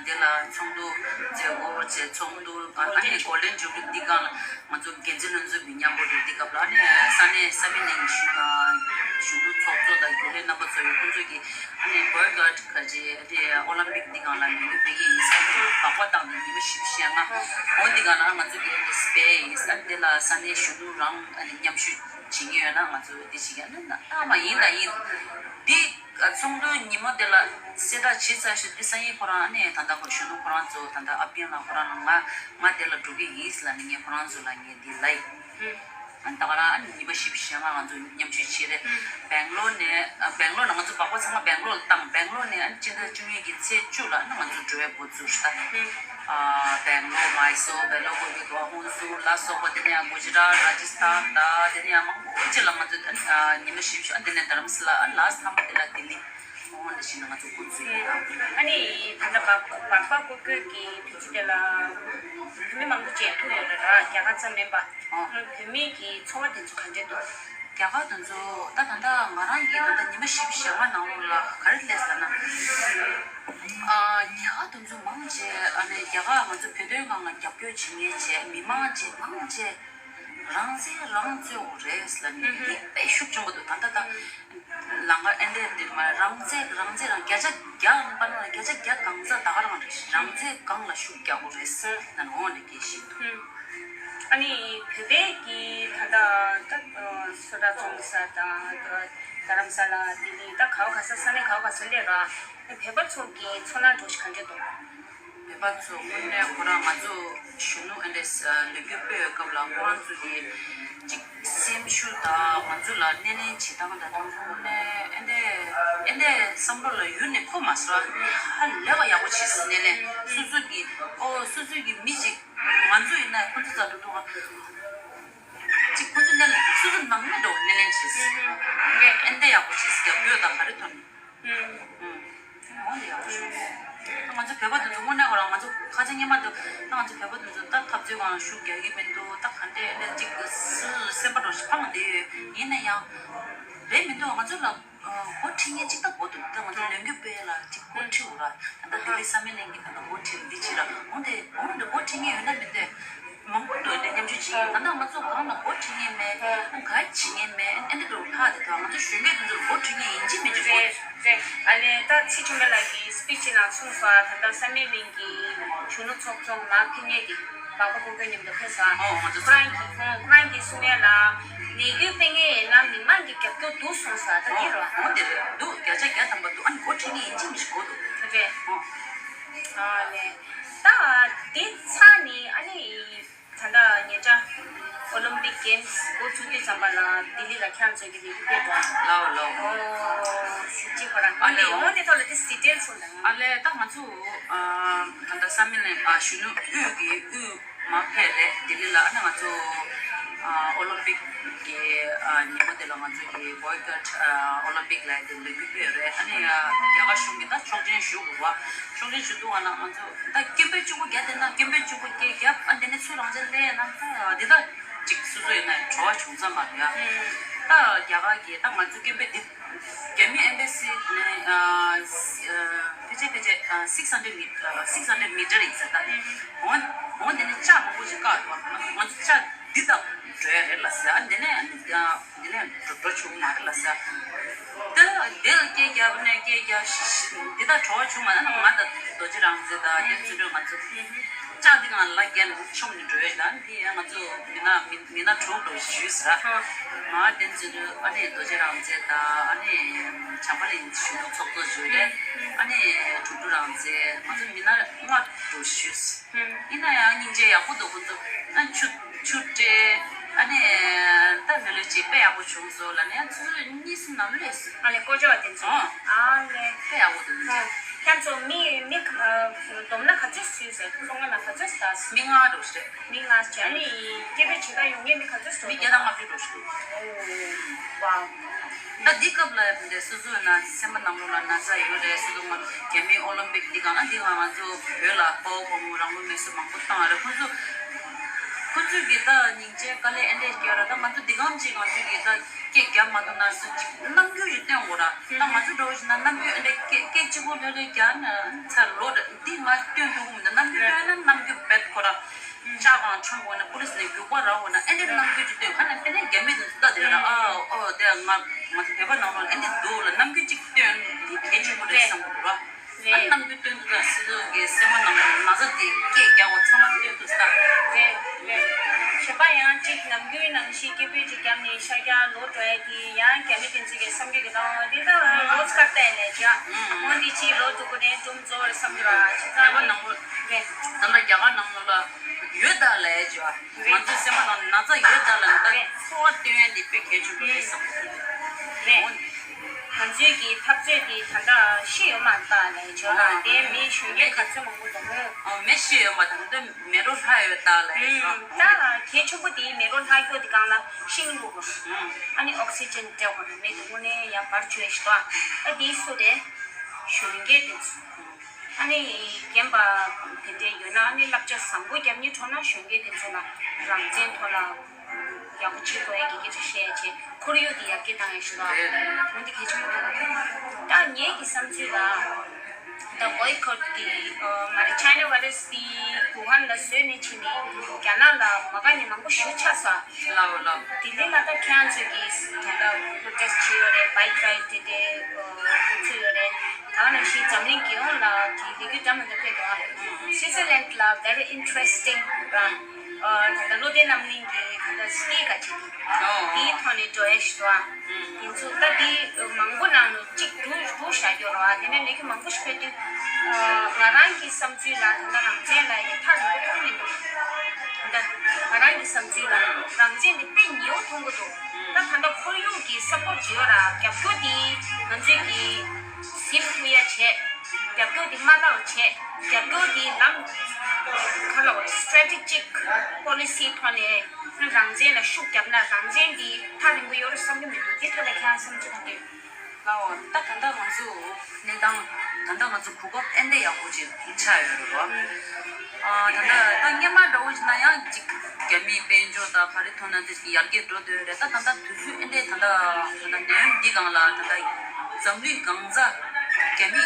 འདི་ལ་ཚོགས་འདུ་མཛད་སྒོ་བྱས་ཚོགས་འདུ་ཨ་ནི་གོལ་ཌེན་ཇུ་བི་ལི་འདི་སྒང་ལ་ང་ཚོ་འགན་འཛིན་བློན་ཚོ་མི་མཉམ་པོ་རེད། འདི་སྐབས་ལ་ཨ་ནི་ས་གནས་ས་མི་ནང་གི་གཞོན་ནུ་ཚོགས་གཙོ་དང་རྒྱུན་ལས་རྣམ་པ་ཚོ་ཡོད། ཁོང་ཚོ་གི་ཨ་ནི་བྷོའི་ཀོཊ་ག་ཅི་དེ་ཨོ་ལིམ་པིག་འདི་སྒང་ལ་ལས་འགུལ་སྤེལ་གྱི་ཡིན་ཟེར་ཏེ་སྦག་སྦག་བཏང་ནས་ཉི་མ་བཞི་བཅུ་ཞེ་ལྔ། འོ་འདི་སྒང་ལ་ང་ཚོ་གི་དེ་སྤེལ་ཡིན་ཟེར། དེ་ལ་ས་གནས་གཞོན་ནུ་རང་ཨ་ནི་མཉམ་ཞུགས་བྱེད་ཀྱི་ཡོད་ན་ང་ཚོ་འདི་བྱེད་ཀྱི་ཨ་ནི་ཨ་མ་ཡིན་ད་ཡིན། འདི་ཚོགས་འདུ་ཉིན་མོ་དེ་ལ་གསལ་བསྒྲགས་བྱེད་ཚར་ཞིག་འདི་སང་ཉིན་ཁོ་རང་ཨ་ནི་ད་ལྟ་ཁོ་གཞོན་ནུ་ཁོ་རང་ཚོ་ད་ལྟ་ཨ་པིན་ལ་ཁོ་རང་ང་ང་དེ་ལ་འགྲོ་གི་ཡིན་ཟེར་ལབ་ནས་ངས་ཁོ་རང་ཚོ་ལ་ངས་འདི་ལབ་ཡིན། ཨ་ནི་ད་ག་རང་ཨ་ནི་ཉི་མ་བཞི་བཅུ་ཞེ་ལྔ་ང་ཚོ་མཉམ་ཞུགས་བྱས་རེད། སྦེང་ལོར་ནས་ཨ་སྦེང་ལོར་ནས་ང་ཚོ་སྦག་སྦག་ཚང་མ་སྦེང་ལོར་ལ་བཏང་། སྦེང་ལོར་ནས་ཨ་ནི་སྤྱི་ཟླ་བཅུ་གཉིས་ཀྱི་ཚེས་བཅུ་ལ་ཨ་ནི་ང་ཚོ་འགྲོ་བའི་འགོ་བཙུགས་ཤག་ཨ་སྦེང་ལོར་མའི་སོར་སྦེང་ལོར་གོ་གི་དོ་ཧོན་སུར་ལ་སོགས་པ་དེ་ནས་ཡང་གུ་ཇི་རཱད་རཱ་ཇི་སི་ཐན་དང་དེ་ནས་ཡང་མང་པོ་ཅིག་ལ་ང་ཚོ་ཨ་ནི་ཉི་མ་བཞི་བཅུ་ཨ་དེ་ནས་རྡ་རམ་ས་ལ་ཨ་ནི་ལ་སི་ཐ་མ་དེ་ལ་ལྡི་ལི། འོ་འདི་བཞིན་ང་ཚོ་འགོ་འཛུགས་ཡོད་ད། ཨ་ནི་ད་ལྟ་སྦག་སྦག་སྦག་སྐོར་སྐྱོད་ཀྱི་དུས་ཚོད་དེ་ལ་བུད་མེད་མང་པོ་ཅིག་ཐུག་ཡོད་རེད་ར། རྒྱ་གར་ཙམ་མིན་པ། ཨོ། བུད་མེད་ཀྱི་ཚོར་བ་དེ་ཚོ་ག་འདྲས་འདུག་རྒྱ་གར་དེ་ཚོ་ད་ད་ལྟ་ང་རང་གིས་ད་ལྟ་ཉི་མ་བཞི་བཅུ་ཞེ་ལྔ་ནང་ལོགས་ལ་ག་རེ་སླེབས་ཟེར་ན། ཨ་རྒྱ་གར་དེ་ཚོ་མང་ཆེ་ཨ་ནི་རྒྱ་གར་ང་ཚོ་བོད་དོན་སྒང་ལ་རྒྱབ་སྐྱོར་བྱེད་མཁན་བྱས་མི་མང་ཆེ་མང་ཆེ། རང་བཙན་རང་རྩོད་དགོས་རེད་ལབ་ནས་དེ་དཔེ་ཤུགས་ཆེན་པོ་འདུག་ད་ལྟ་ད་ལམ་ཁ་ཨེ་འདྲས་འདིར་མ་རང་བཙན་རང་བཙན་རང་བརྒྱ་ཆ་བརྒྱ་ཡིན་པ་ན་བརྒྱ་ཆ་བརྒྱ་གང་ཟག་ད་ག་རང་རེད། རང་བཙན་སྒང་ལ་ཤུགས་རྒྱག་དགོས་རེད་ཟེར་ན་འོང་ནས་སྐད་ཤིག་འདུག་ཨ་ནི་བོད་པའི་གི་ད་ལྟ་ད་སོ་ཊ་བཙོང་ས་དང་རྡ་རམ་ས་ལ་ལྡི་ལི་ད་ག་བ་ག་ས་ས་གནས་ག་བ་ག་ས་སླེབས་ར། བོད་པ་ཚོ་གི་ཚོར་སྣང་འདྲ་ཞིག་ག་འདྲས་འདུག་བོད་པ་ཚོ་དངོས་གནས་ཁོ་རང་ང་ཚོ་གཞོན་ནུ་ཨེ་འདྲས་ལོ་རྒྱུས་སྤེལ་བའི་སྐབས་ལ་ཁོ་རང་ཚོ་གི་ཅིག་སེམས་ཤུགས་དང་ང་ཚོ་ལ་སྣེ་ལེན་བྱེད་སྟངས་དང་དངོས་གནས་ཨེ་འདྲས་ཨེ་འདྲས་བསམ་བློ་ལ་ཡུལ་ནས་འཁོར་མ་སོང་། ཧ་ལས་པ་ཡག་པོ་བྱས་སོང་། སྣེ་ལེན་སོ་སོ་གི་ཨོ་སོ་སོ་གི་མི་ཅིག་ང་ཚོ་ཡིན་ན་ཁོ་ཚོ་རྩ་དུ་འདུག་ག་ཅིག་ཁོ་ཚོ་སྣེ་ལེན་སོ་སོ་ནང་མི་འདྲ་བོ་སྣེ་ལེན་བྱས་སོང་། ཨེ་འདྲས་ཡག་པོ་བྱས་སོང་། རྒྱབ་སྐྱོར་དང་ག་རེ་ཐོན། ཨུམ། འོ་ལེ་ཡག་པོ་བྱུང་། ང་ཚོ་བོད་པ་དེ་ཚོ་དངོས་གནས་ཁོ་རང་ང་ཚོ་ཁ་ཆེ་སྔོན་མ་དེ་ད་ང་ཚོ་བོད་པ་དེ་ཚོ་ད་འཐབ་རྩོད་སྒང་ཤུགས་རྒྱག་གི་མི་འདུག་ད་ག་འདྲས་ཨེ་འདྲས་ཅིག་སེམས་པ་འདྲ་ཞིག་ཕམ་བསྡད་ཡོད། ཡིན་ན་ཡང་རེད་མི་འདུག་ང་ཚོ་ལ་འགོ་ཁྲིད་མཁན་ཅིག་ད་འགོ་འདུག་ད་ང་ཚོ་ལས་འགུལ་སྤེལ་ལ་ཅིག་འགོ་ཁྲིད་འོ་ར། ད་ལྟ་ལྡི་ལི་ས་མེད་གླིང་གི་ད་ལྟ་འགོ་ཁྲིད་འདི་བྱེད་ར། འོ་འདི་འོ་འདི་འགོ་ཁྲིད་མཁན་ཡོད་ན་མི་འདོད། མང་པོ་འདུག་དེ་མཉམ་ཞུགས་བྱེད་ཡིན། ད་ལྟ་ང་ཚོ་གང་ལ་འགོ་ཁྲིད་མཁན་མེད། ཨ་ག་རེ་བྱེད་མཁན་མེད། ཨ་འདི་འདྲ་ལྷག་དེ་དང་ང་ཚོ་གཞོན་སྐྱེས་དེ་ཚོར་འགོ་ཁྲིད་མཁན་ཡིན་གཅིག་མིན་གཅིག་དགོས། རེད་རེད། ཨ་ལས་ད་ཚེ་ཆུང་པའི་ལགས་ཀྱིས་སི་པི་ཆི་ནང་གསུངས་སོང་། ད་ལྟ་ས་མེད་གླིང་གི་གཞོན་ནུ་ཚོགས་གཙོ་མར་ཕེབས་མཁན་དེ་སྦག་སྦག་སྐོར་སྐྱོད་མཉམ་དུ་ཕེབས་སོང་། ཨོ་ང་ཚོ་ཁོ་རང་གིས་ཁོང་ཁོ་རང་གིས་གསུངས་ཡ་ལ་ལས་འགུལ་སྤེལ་མཁན་ཡིན་ན་མི་མང་གི་རྒྱབ་སྐྱོར་འདུག་གསུངས་སོང་། ད་འདི་རེད་བ། ཨོ་འདི་རེད་འདུག་བརྒྱ་ཆ་བརྒྱ་ཐམ་པ་འདུག་ཨ་ནི་འགོ་ཁྲིད་མཁན་ཡིན་གཅིག་མིན་གཅིག་དགོས་འདུག་རེད། ཨོ། ཨ་ལས། ད་དེ་ཚར་ནས་ཨ་ནི་ད་ལྟ་ཉེ་ཆར་ཨོ་ལིམ་པིག་གེམ་སི་འགོ་ཚུགས་དུས་ཙམ་པ་ལ་ལྡི་ལི་ལ་ཁྱེད་རང་ཚོ་གི་ལས་འགུལ་སྤེལ་འདུག་ཨ། ལའོ་ལའོ། ཨོ་སྲིད་སྤྱི་ཁོ་རང་ཨ་ལས། ཨོ་འདི་ཐོག་ལ་དེ་སི་ཊེལ་སོང་དང་། ཨ་ལས་ད་ང་ཚོ་ཨ་ད་ལྟ་ས་མེད་གླིང་ཨ་གཞོན་ནུ་དབུས་ཀྱི་དབུས་མར་ཕེབས་རེད་ལྡི་ལི་ལ། ཨ་ནི་ང་ཚོ་ཨ་ཨོ་ལིམ་པིག་གི་ཨ་ཉིན་མོ་དེ་ལ་ང་ཚོ་གི་བྷོའི་ཀོཊ་ཨ་ཨོ་ལིམ་པིག་ལབ་དེ་ལས་འགུལ་སྤེལ་རེད། ཨ་ནི་ཨ་རྒྱ་གར་གཞུང་གིས་ད་ཆོག་མཆན་ཞུ་དགོས་པ། ཆོག་མཆན་ཞུ་དུས་ང་ལ་ང་ཚོ་ད་སྐད་འབོད་གཅིག་པོ་བརྒྱབ་བསྡད་ན་སྐད་འབོད་གཅིག་པོ་སྐད་བརྒྱབ། ཨ་འདི་ནས་ཚུར་རང་འཇགས་སླེབས་ན་ད་འདི་ད་ཅིག་སོ་སོ་ཡིན་ན་བྲོ་བ་བྱུང་ཙམ་མ་རེད་ཡ། ད་རྒྱ་གར་གིས་ད་ང་ཚོ་སྐད་འབོད་འདི་ རྒྱ་མི་ཨེམ་བྷེ་སི་ནས་ཕལ་ཆེར་ཕལ་ཆེར་six hundred meter, six hundred meter ཡིན་ས་ད། འོན་འོན་དེ་ནས་ལྕགས་མང་པོ་ཞིག་བཀག་འདུག་ང་ཚོ་ལྕགས་འདི་དང་འགྲོ་ཡ་རེད་ལ་ཟེར། ཨ་འདི་ནས་འདི་ནས་འགྲོ་འགྲོ་བྱུང་མ་རེད་ལ་ཟེར། དེ་ལ་དེ་ལ་སྐད་རྒྱབ་ནས་སྐད་རྒྱབ་འདི་དག་བྲོ་བ་བྱུང་མ་ན་ང་དང་རྡོ་རྗེ་རང་བཙན་དང་དེ་ཚོ་འགྲོ་ང་ཚོ་ལྕགས་འདི་ང་ལ་རྒྱབ་ནས་མཆོངས་ནས་འགྲོ་ཡ་ལ། དེ་ཡང་ང་ཚོ་མི་ན་མི་མི་ན་དྲུག་འགྲོ་ཞུས་ཟེར། ང་དེ་ཚོ་ཨ་ནི་རྡོ་རྗེ་རང་བཙན་དང་ཨ་ནི་བྱམས་པ་གླིང་གཞོན་ནུ་ཚོགས་གཙོ་ཞུས་རེད། ཨ་ནི་དྲུག་དྲུག་རང་བཙན། ང་ཚོ་མི་ན་ལྔ་འགྲོ་ཞུས། ཡིན་ན་ཡང་སྙིང་རྗེ་ཡག་པོ་འདུག་ཁོ་ཚོ་ཨ་ཆུ་ཆུ་སྤྲད། ཨ་ནི་ད་ལོ་ལོ་ཅིག་དཔེ་ཡག་པོ་བྱུང་སོང་ལ་ནི་ཚོ་གཉིས་གསུམ་ནང་ལོས་ཨ་ལས་ཀོ་ཅོ་བ་དེ་ཚོ། ཨ་ལས་དཔེ་ཡག་པོ་འདུག་ཁྱེད་ཚོ་མི་མི་བསྡོམས་ན་ག་ཚོད་སུས་ཟེར། ཁོ་ཚོ་ང་ལ་ག་ཚོད་ཟེར། མི་ལྔ་འགྲོ་ཞེས། མི་ལྔ་བྱས་ནས་སྐད་འབོད་བྱེད་ཀ་ཡོང་མཁན་མི་ག་ཚོད་འགྲོ། མི་བརྒྱ་དང་ལྔ་བཅུ་འགྲོ་ཞེས། ཨོ་ཝའོ། ད་འདི་སྐབས་ལ་འདི་སོ་སོའི་ན་སེམས་པ་ནང་ལོགས་ལ་ན་ཚ་ཡོད་རེད། སོ་སོ་ང་རྒྱ་མིའི་ཨོ་ལིམ་པིག་འདི་གང་ན་འདི་གང་ང་ཚོ་བོད་ལ་དཔའ་བོ་དཔའ་མོ་རང་ལུས་མེར་སྲེག་མང་པོ་བཏང་རེད། ཁོ་ཚོ་ཁོ་ཚོས་གི་ད་སྙིང་རྗེ་དཀའ་ལས་ཨེ་འདྲས་སྐྱེལ་ར། ད་ང་ཚོ་འདི་གང་ཅིག་ང་ཚོས་གི་ད་སྐད་རྒྱབ་མ་ཐུབ་ན་སུ་ཅིག་རྣམ་འགྱུར་ཞིག་སྟོན་དགོས་ར། ད་ང་ཚོ་འདྲ་བོ་ཞིག་ན་རྣམ་འགྱུར་ཨེ་འདྲས་སྐད་སྐད་གཅིག་པོ་ལྷོད་ལྷོད་རྒྱག་ན་ཚ་ལོ་འདི་ང་སྟོན་ཐུབ་ཀྱི་མི་འདུག་རྣམ་འགྱུར་སྟོན་ན་རྣམ་འགྱུར་བེད་ཁོ་ར། ལྕགས་གང་མཆོང་དགོས་ན་པུ་ལིས་ནས་རྒྱུག་པ་རག་འོ་ན་ཨེ་འདྲའི་རྣམ་འགྱུར་ཅིག་སྟོན། ཁ་ནས་དཔེར་ན་རྒྱ་མི་དང་ལྟ་དེ་ལ་ཨ་ཨོ་དེ་ང་ང་ཚོ་བོད་པ་ནང་ལོགས་ལ་ཨེ་འདྲ་འདུག་ལ་རྣམ་འགྱུར་ཅིག་སྟོན་དེ་གལ་ཆེན་པོ་རེད་བསམ་གྱི་འདུག་ར། ཨ་རྣམ་འགྱུར་སྟོན་དུས་ད་སི་ཏུ་གི་སེམས་པ་ནང་ལ་ན་ཚ་དེ་སྐད་རྒྱག་འོ་ཚང་མ་སྟོན་དུས་ད། རེད་རེད། གཞན་པ་ཡང་ཅིག་ནམ་རྒྱུན་ནང་བཞིན་སྐད་འབོད་ཅིག་བརྒྱབ་ནས་ཤར་རྒྱག་ལོ་འགྲོ་ཡ་དེ་ཡང་རྒྱ་མི་དེ་ཚོ་གི་བསམ་རྒྱུ་གི་ད་འོ་དེ་ད་ལོ་ཚར་བལྟས་ནས་ཅིག་ཨ་འོ་འདི་ཅིག་ལོ་འགྲོ་གི་རེད་འདུག་འཛོར་བསམ་རྒྱུ་ར་ཅིག་ཚང་མ་ནང་ལོ་རེད། ད་ལྟ་རྒྱ་གར་ནང་ལོ་ལ་ཡོད་ད་ལས་ཅིག་ཨ། ང་ཚོའི་སེམས་པ་ནང་ན་ཚ་ཡོད་ད་ལ་ད་ཚོར་བ་སྟོན་ཡ་འདི་དཔེ་གལ་ཆེན་པོ་རེད་བསམ་གྱི་འདུག་རེད། ང་ཚོའི་གི་འཐབ་རྩོད་འདི་ད་ལྟ་ཤི་ཡོད་མ་རེད་ད་ལས་བྱོས་ལ་དེ་མི་གཞོན་སྐྱེས་ག་ཚོད་མང་པོ་འདུག་ཨ་མི་ཤི་ཡོད་མ་ད་ལྟ་མེ་རོ་ལྷག་ཡོད་ད་ལས་ད་གལ་ཆེན་པོ་དེ་མེ་རོ་ལྷག་རྒྱུ་དེ་གང་ལ་ཤིང་བླུགས་དགོས། ཨ་ནི་ཨོག་སི་ཇན་སྤྲད་དགོས་རེད། མེ་དེ་དངོས་གནས་ཡང་བར་ཆོད་ཤི་ཏོ། ཨ་དེ་སུ་རེད། གཞོན་སྐྱེས་དེ་ཚོ། ཨ་ནི་རྒན་པ་དེ་འདྲས་ཡོད་ན་ཨ་ནི་བསླབ་བྱ་བཟང་པོ་རྒྱབ་ནི་འཕྲོ་ན་གཞོན་སྐྱེས་དེ་ཚོ་ལ་རང་བཙན་ཐོག་ལ་ཡག་པོ་བྱེད་དགོས་ཡ་གི་སྐད་ཆ་བཤད་ཡ་བྱེད་ཁོར་ཡུག་དེ་ཡར་རྒྱས་བཏང་ཡ་ཞིག་ལ་འོན་ཏེ་གལ་ཆེན་པོ་འདུག་ད་ངེད་ཀྱི་བསམ་ཚུལ་ལ་ད་བོའི་ཁོ་ཊི་དེ་མ་རེད། ཆའི་ན་བྷའི་ར་སི་དེ་ཝུ་ཧན་ལ་བཟོས་ནས་ཕྱིན་ནས་རྒྱ་ནག་ལ་མ་དགའ་ནི་མང་པོ་ཞིག་ཆགས་སོང་། ལའོ་ལའོ། ལྡི་ལི་ལ་ད་ཁྱེད་རང་ཚོས་ཀྱིས་ད་ལྟ་པྲོ་ཊེ་སི་བྱས་ཡོད་རེད། བྷའིཀ་རའིཌ་དེ་འདྲའི་འགོ་ཚུགས་ཡོད་རེད། ད་ག་ནང་བཞིན་འཛམ་གླིང་རྒྱལ་ཡོངས་ལ་གི་ལས་འགུལ་འདྲ་མི་འདྲ་སྤེལ་འདུག་ཨ། སི་ཊི་ཛར་ལན་ཌི་ལ་very interesting ར། ད་ལྟ་བློ་བདེ་རྣམ་གླིང་གི་ད་ལྟ་སི་ཊི་ག་ཅིག་འདུག་དེའི་ཐོག་ནས་འགྲོ་ཡ་ཞིག་འདུག་ཨ། དེ་ཚོ་ད་དེ་མང་པོ་ནང་ནས་གཅིག་དྲུག་དྲུག་བཞག་ཡོད་རེད་བ། དེ་ནས་ལས་འགུལ་མང་པོ་ཞིག་སྤེལ་དུས་ང་རང་གི་བསམ་ཚུལ་ལ་ད་ལྟ་རང་བཙན་ལ་ཡང་ཐག་རིང་པོ་གཏོང་མི་འདུག་ད་ང་རང་གི་བསམ་ཚུལ་ལ་རང་བཙན་དེ་དཔེ་ཉེ་བོ་མཐོང་གི་འདུག་ད་ད་ལྟ་ཁོར་ཡུག་གི་སཔོར་ཊི་བྱེད་ཡོད་ར། རྒྱབ་སྐྱོར་དེ་ང་ཚོས་ཀྱི་ཟིན་ཐུབ་ཡ་བྱས། རྒྱབ་སྐྱོར་དེ་མ་ལག་བྱས། རྒྱབ་སྐྱོར་དེ་ལམ་ག་ལ་བ་སི་ཊེ་རེ་ཊི་ཇིག་པོ་ལི་སིའི་ཐོག་ནས་རང་བཙན་ལ་ཤུགས་བརྒྱབ་ན་རང་བཙན་དེ་ཐག་རིང་པོ་ཡོད་རེད་བསམ་གྱི་མི་འདུག་དེ་ཐོག་ལ་ཁྱེད་རང་བསམ་ཚུལ་ག་འདུག་ལའོ། ད་ད་ལྟ་ང་ཚོ་གནས་སྟངས་ད་ལྟ་ང་ཚོ་གོ་སྐབས་ཨེ་འདྲ་ཡག་པོ་ཅིག་ཆགས་ཡོད་རེད་བ། ཨ་ད་ལྟ་ད་སྔོན་མ་འདྲ་བོ་ཞིག་ན་ཡང་ཅིག་རྒྱ་མིའི་དཔལ་འབྱོར་དང་ག་རེ་ཐོག་ན་ཅིག་ཡར་རྒྱས་འགྲོ་སྡོད་རེད། ད་ད་ལྟ་དུས་ཚོད་ཨེ་འདྲ་ད་ལྟ་ད་ལྟ་གནས་ཡུལ་འདི་སྒང་ལ་ད་ལྟ་འཛམ་གླིང་གང་ས་རྒྱ་མི་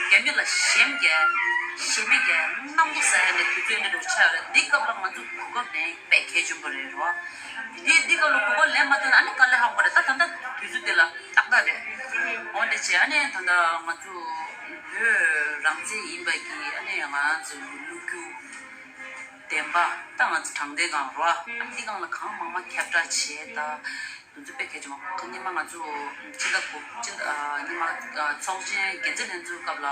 རྒྱ་མི་ལ་ཞེན་མཁན་ཞེན་མེད་མཁན་རྣམ་པོ་ཟ་ཡ་ནས་དུས་ཚོད་ཨེ་འདྲ་འགྲོ་ཆགས་ཡོད་རེད། འདི་སྐབས་ལ་ང་ཚོ་གོ་སྐབས་ལེན་དཔེ་གལ་ཆེན་པོ་རེད་རོ། འདི་འདི་སྐབས་ལ་གོ་སྐབས་ལེན་མ་ཐུབ་ན་ཨ་ནི་དཀའ་ལས་ཁག་པོ་རེད། ད་ད་ལྟ་དུས་ཚོད་འདི་ལ་ཏག་ཏག་རེད། འོ་འདི་བྱས་ཨ་ནི་ད་ལྟ་ང་ཚོ་བོད་རང་བཙན་ཡིན་པ་གི་ཨ་ནི་ང་ཚོ་ལོ་རྒྱུས་བདེན་པ་ད་ང་ཚོ་དྲང་བདེན་སྒང་རོ། ཨ་ནི་འདི་སྒང་ལ་གང་མང་མང་ཁྱབ་བསྒྲགས་བྱས་ད། དུས་ཚོད་དཔེ་གལ་ཆེན་པོ་ཁོ་ཉི་མ་ང་ཚོ་ཕྱི་ཟླ་དགུ་ཕྱི་ཟླ་ཉི་མ་ཚོགས་ཆེན་འགན་འཛིན་ལྷན་ཚོགས་སྐབས་ལ་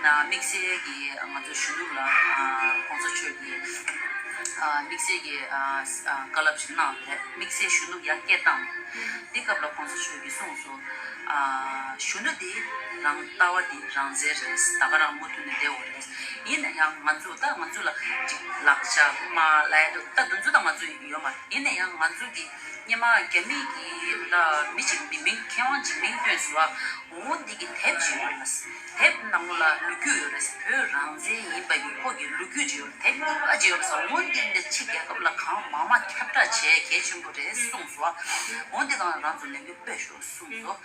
ན་དམིགས་བསལ་གྱི་ང་ཚོ་གཞོན་ནུ་ལ་༸གོང་ས་མཆོག་གིས་དམིགས་བསལ་གྱི་བཀའ་སློབ་ཞིག་གནང་རེད། དམིགས་བསལ་གཞོན་ནུ་ཡར་སྐད་བཏང་འདི་སྐབས་ལ་༸གོང་ས་མཆོག་གིས་གསུངས་སོང་། གཞོན་ནུ་འདི་རང་ལྟ་བ་འདི་རང་བཙན་རེད། ད་ག་རང་མུ་མཐུད་ནས་བསྡད་འོ་རེད། ཡིན་ན་ཡང་ང་ཚོ་ད་ང་ཚོ་ལ་ཅིག་ལག་ཆ་མ་ལའི་ད་དུས་ཚོད་ད་ང་ཚོ་ཡོད་མ་རེད། ཡིན་ན་ཡང་ང་ཚོ་གི་སྔོན་མ་རྒྱ་མི་གི་ད་མི་གཅིག་མི་མིང་མཁས་དབང་གཅིག་མིང་བཏོན་སོང་བ། འོ་འདི་གི་དེབ་ཅིག་ཡོད་རེད། དེབ་ནང་ལོགས་ལ་ལོ་རྒྱུས་ཡོད་རེད། བོད་རང་བཙན་ཡིན་པ་གི་ཁོ་གི་ལོ་རྒྱུས་ཅིག་ཡོད་རེད། དེབ་རྙིང་པ་ཅིག་ཡོད་རེད་ཟེར། འོ་འདི་འདི་ཕྱི་རྒྱལ་ཁབ་ལ་གང་མང་མང་ཁྱབ་བསྒྲགས་བྱས་གལ་ཆེན་པོ་རེད་གསུངས་སོང་། འོ་འདི་གང་རང་ཚོ་ལས་འགུལ་སྤེལ་ཤོག་གསུངས་སོང་།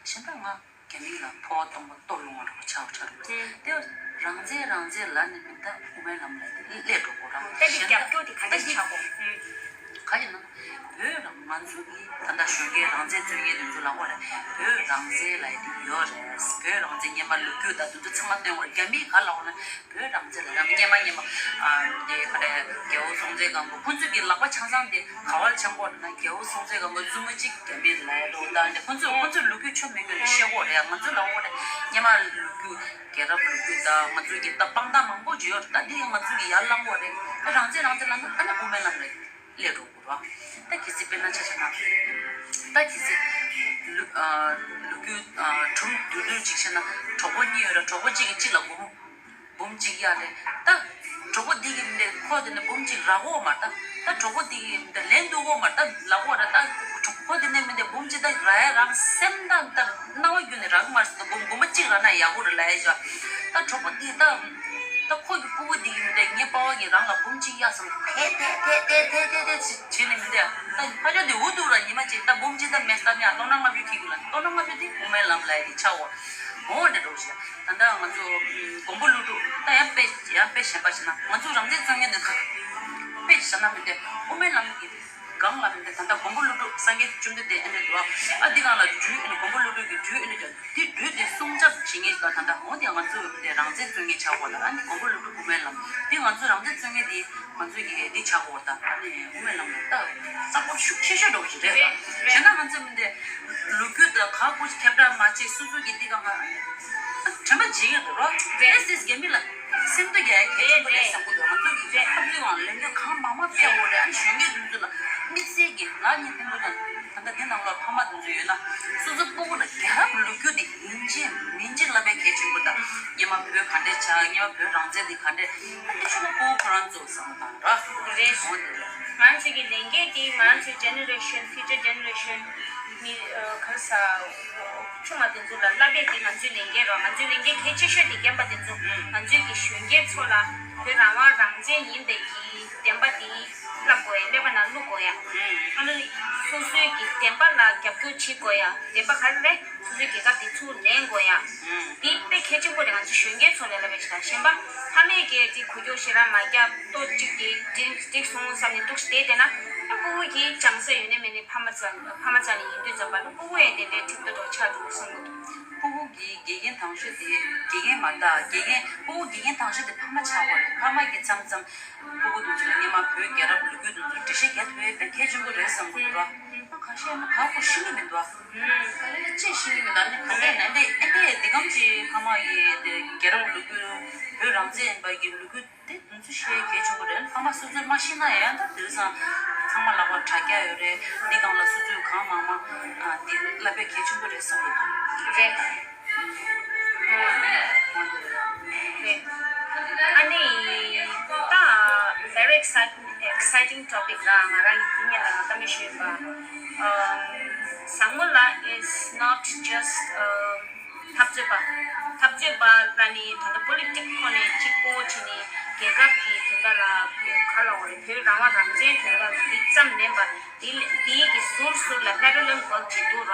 གཞན་དག་ང་རྒྱ་མི་ལ་ཕོ་བ་གཏོང་བ་ལྟོ་སློང་བ་འདྲ་པོ་ཆགས་ཆགས་འདུག་དེ་རང་བཙན་རང་བཙན་ལབ་ནས་མི་ད་དབུ་མའི་ལམ་ལ་དེ་སླེབས་འགྲོ་དགོས་ར། ད་དེ་གཞན་རྒྱབ་དག་སྐྱོར་དེ་ག་འདྲ་ད་ཆགས་དགོས། ག་ཡིན་ན། བོད་རང་ང་ཚོ་གི་ད་ལྟ་གཞོན་སྐྱེས་རང་བཙན་རྩོད་མཁན་དེ་ཚོ་ལབ་དགོས་རེད། བོད་རང་བཙན་ལབ་ཡ་དེ་ཡོད་རེད། བོད་རང་བཙན་སྔོན་མ་ལོ་རྒྱུས་དང་དེ་ཚོ་ཚང་མ་སྟོན་དགོས་རེད། རྒྱ་མིས་ག་ལབ་དགོས་ན། བོད་རང་བཙན་ལ་ཡང་སྔོན་མ་སྔོན་མ་ཨ་འདི་ག་རེ་རྒྱལ་པོ་སྲོང་བཙན་སྒམ་པོ་ཁོང་ཚོས་ཀྱི་ལག་པ་འཆང་སྟངས་དེ་ག་བར་འཆང་གོ་ན། རྒྱལ་པོ་སྲོང་བཙན་སྒམ་པོ་བཙུན་མོ་གཅིག་རྒྱ་མིར་ལོག་འགྲོ་དང་དེ་ཁོང་ཚོས་ཁོང་ཚོས་ལོ་རྒྱུས་ཆོ་མེད་ཀྱི་ཤེས་གོ་རེད། ང་ཚོས་ལབ་གོ་རེད། སྔོན་མ་ལོ་རྒྱུས་རྒྱལ་རབས་ལོ་རྒྱུས་དང་ང་ཚོས་ཀྱི་ད་དཔང་རྟགས་མང་པོ་ཅིག་ཡོད་རེད། ད་དེ་ང་ཚོས་ཀྱི་ཡར་བླང་གོ་རེད། ད་རང་བཙན་རང་བཙན་ལབ་ན་ཨ་ནི་དབུ་མའི་ལམ་རེད། སླེབས་འགྲོ་དགོས་རེད། ད་གལ་སྲིད་དཔེར་ན་ཆ་བཞག་ན། ད་གལ་སྲིད་ལོ་ཨ་ལོ་རྒྱུས་ཨ་གྲུབ་འབྲས་ལོ་རྒྱུས་ཅིག་བཤད་ན་གྲོགས་པོ་གཉིས་ཡོད་ར། གྲོགས་པོ་གཅིག་གིས་གཅིག་ལ་སྒོར་མོ་འབུམ་གཅིག་གཡར་རེད། ད་གྲོགས་པོ་འདི་གིས་མི་འདི་ཁོ་དེ་ནས་འབུམ་གཅིག་རག་གོ་མ་རེད། ད་ད་གྲོགས་པོ་འདི་གིས་མི་འདི་ལེན་འདུག་གོ་མ་རེད། ད་ལབ་གོ་ར། ད་གྲོགས་པོ་དེ་ནས་མི་འདི་འབུམ་གཅིག་ད་རག་ཡ་རང་སེམས་ད་ད་སྣང་བ་བརྒྱུད་ནས་རག་གི་མ་རེད་ཟེར། ད་འབུམ་འབུམ་པ་གཅིག་རག་ན་ཡག་པོ་རེད་ལབ་ཡ་ཞོག་ད་གྲོགས་པོ་འདི་ད། ད་ཁོ་གི་སྤུ་གུ་འདི་ཡིན་ཏེ་ངའི་པ་ཕ་གིས་རང་ལ་འབུམ་གཅིག་གཡར་སོང་། དེ་དེ་དེ་དེ་དེ་དེ་དེ་བྱས་ནས་མི་འདུག་ཡ། ད་ཕ་ཆོས་དེ་འུ་ཐུག་ར་ཉི་མ་གཅིག་ད་འབུམ་གཅིག་ད་མེད་ས་ནས་ཡ་སྟོང་ཕྲག་ལྔ་བཅུ་ཁྱེར་གི་ལ། སྟོང་ཕྲག་ལྔ་བཅུ་དེ་དབུ་མའི་ལམ་ལ་ཡ་དེ་ཆགས་འོ། འོ་འདྲ་འགྲོ་ཞིག་ད་ལྟ་ང་ཚོ་མགོན་པོ་ཀླུ་སྒྲུབ་ད་ཡང་དཔེ་ཡང་དཔེ་གཞན་པ་ཞིག་ན་ང་ཚོ་རང་བཙན་རྩོད་མཁན་འདི་ག་དཔེ་ཞིག་བཞག་ན་མི་འདུག་དབུ་མའི་ལམ་གྱི་སྒང་ལ་མི་འདུག་ད་ལྟ་མགོན་པོ་ཀླུ་སྒྲུབ་སངས་རྒྱས་བཅོམ་ལྡན་འདས་ཨེ་འདྲ་འདུག་ཨ་འདི་སྒང་ལ་སྦྲུལ་ཨེ་འདྲ་མགོན་པོ་ཀླུ་སྒྲུབ་ཀྱི་སྦྲུལ་ཨེ་འདྲ་འདུག་དེ་སྦྲུལ་དེ་སྲུང་སྐྱོབ་བྱེད་མཁན་ཞིག་ལ་ད་ལྟ་འོ་དེ་ང་ཚོས་དེ་རང་བཙན་རྩོད་མཁན་ཆགས་དགོས་ལ། ཨ་ནི་མགོན་པོ་ཀླུ་སྒྲུབ་དབུ་མའི་ལམ་དེ་ང་ཚོས་རང་བཙན་རྩོད་མཁན་དེ་ང་ཚོས་ཀྱི་འདི་ཆགས་དགོས་ད། ཨ་ནི་དབུ་མའི་ལམ་ལ་ད་རྩ་བ་ཤུགས་ཆེ་ཤོས་འགྲོ་གི་རེད། རེད་རེད། བྱས་ན་ང་ཚོས་མི་འདི་ལོ་རྒྱུས་དང་ག་གུ་ཁྱབ་བསྒྲགས་མ་བྱེད། སོ་སོ་གི་འདི་ག་ང་དྲན་པ་བརྗེད་ཀྱི་འདུག་རོ། རེད། ཨེ་སིས་རྒྱ་མི་ལ་སེམས་གཏོད་རྒྱག་ཡ་གལ་ཆེན་པོ་རེད་བསམ་གི་འདུག་ང་ཚོ་གི་འཐབ་རྩོད་ངང་ལས་འགུལ་གང་མང་མང་སྤེལ་དགོས་རེད། ཨ་ནི་གཞོན་སྐྱེས་དེ་ཚོ་ལ་དམིགས་བསལ་གྱི་ང་གཉིས་ཐུན་མོང་དང་། ད་ལྟ་འདི་ནང་ལོགས་ཕ་མ་དེ་ཚོ་ཡོད་ན་སོ་སོའི་སྤུ་གུ་ལ་རྒྱལ་རབས་ལོ་རྒྱུས་དེ་ཡིན་གཅིག་མིན་གཅིག་བསླབ་པའི་གལ་ཆེན་པོ་དང་། སྔོན་མ་བོད་ག་འདྲས་ཆགས། སྔོན་མ་བོད་རང་བཙན་དེ་ག་འདྲས། ཨ་འདི་ཆུ་ལ་སྤུ་གུ་ཁོ་རང་ཚོ་བསམ་བློ་བཏང་ར། རེད། འོ་དེ་རེད། ང་ཚོ་གི་ལས་འགན་དེ་ང་ཚོའི་ཇེ་ནེ་རེ་ཤན། ཕིའུ་ཅར་ཇེ་ནེ་རེ་ཤན་མི་ཨ་ག་རེ་ཟ། ཆུང་བ་དེ་ཚོ་ལ་བསླབ་པའི་དེ་ང་ཚོའི་ལས་འགན་རེད། ང་ཚོའི་ལས་འགན་གལ་ཆེ་ཤོས་དེ་རྒན་པ་དེ་ཚོ་ང་ཚོའི་གི་གཞོན་སྐྱེས་ཚོ་ལ་བོད་རང་དབང་རང་བཙན་ཡིན་པའི་གི་བདེན་པ་དེ་བསླབ་དགོས་ཡ། ཀླད་པ་ནང་བླུག་དགོས་ཡ། ཨ་ནི་སོ་སོའི་གི་བདེན་པ་ལ་རྒྱབ་སྐྱོར་བྱེད་དགོས་ཡ། བདེན་པ་ག་རེ་རེད། སོ་སོའི་རྒྱལ་ཁབ་དེ་ཚུར་ལེན་དགོས་ཡ། འདི་དཔེ་གལ་ཆེན་པོ་རེད། ང་ཚོ་གཞོན་སྐྱེས་ཚོ་ལ་ལབ་པའི་ཆ་གཞན་པ་ཕ་མས་ཀྱིས་དེ་འགུལ་སྐྱོད་ཞེ་དྲག་མ་རྒྱབ། ལྟོ་གཅིག་དེ་འགྲིག་འགྲིག་སོང་བསམ་ནས་འདུག་བསྡད་བསྡད་ན། ཨ་སྤུ་གུ་གི་སྦྱང་ས་ཡོད་ནའི་མེད་ནའི་ཕ་མ་རྩ་ཕ་མ་རྩ་ནས་ཡིན་དུས་ཙམ་པ་ལ་སྤུ་གུ་ཡང་དེ་འདྲའི་ཁྲིད་ཐུབ་འགྲོ་ཆགས་འགྲོ་བསམ་གི་འདུག་སྤུ་གུ་གི་དགེ་རྒན་དང་ཤོས་དེ་དགེ་རྒན་མ་རེད་ད། དགེ་རྒན་སྤུ་གུ་དགེ་རྒན་དང་ཤོས་དེ་ཕ་མ་ཆགས་པ་རེད། ཕ་མ་གིས་མཚམས་མཚམས་སྤུ་གུ་དེ་ཚོ་ལ་སྔོན་མ་བོད་རྒྱལ་རབས་ལོ་རྒྱུས་དེ་ཚོ་འགྲེལ་བཤད་རྒྱག་ཐུབ་ཡས་དཔེ་གལ་ཆེན་པོ་རེད་བསམ་གི་འདུག་ཨ་ཁ་ཤས་ནི་ག་གོ་ཤེས་ཀྱི་མི་འདུག་ཨ། ག་ལེ་ཅི་ཤེས་ཀྱི་མི་འདུག་ཨ་ནི་ག་ལེ་ནན་ཏན་ཨེ་འདི་འདི་གམ་གྱི་ཕ་མ་ཡིས་དེ་རྒྱལ་རབས་ལོ་རྒྱུས་བོད་རང་བཙན་ཡིན་པ་གི་ལོ་རྒྱུས་དེ་དེ་ཚོ་ཤེས་གལ་ཆེན་པོ་རེད། ཕ་མ་སོ་སོས་མ་ཤེས་ན་ཡང་ད་དེང་སང་ཚང་མ་ལག་པར་དྲ་རྒྱ་ཡོད་རེད། འདི་སྒང་ལ་སོ་སོས་གང་མང་མང་ཨ་འདི་བསླབ་པའི་གལ་ཆེན་པོ་རེད་བསམ་གི་འདུག་རེད། རེད། ཨ་ནི་ད་very exciting exciting topic ར། ང་རང་གི་དེ་ཉིད་ལ་ང་ད་མི་ཤེས་པ། ཨམ། བཟང་མོ་ལ་is not just འཐབ་རྩོད་པ། འཐབ་རྩོད་པ་ལ་ནི་ད་ལྟ་པོ་ལི་ཊིག་ཐོག་ནས་གཅིག་པོ་བྱས་ནས་རྒྱལ་ཁབ་ཀྱི་དོན་དག་ལ་ག་ལ་འོ་རེད། བོད་རང་དབང་རང་བཙན་དོན་དག་འདི་ཙམ་མིན་པ། དེ་དེའི་གི་ཟུར་ཟུར་ལ་parallel work བྱེད་འདུག་ར།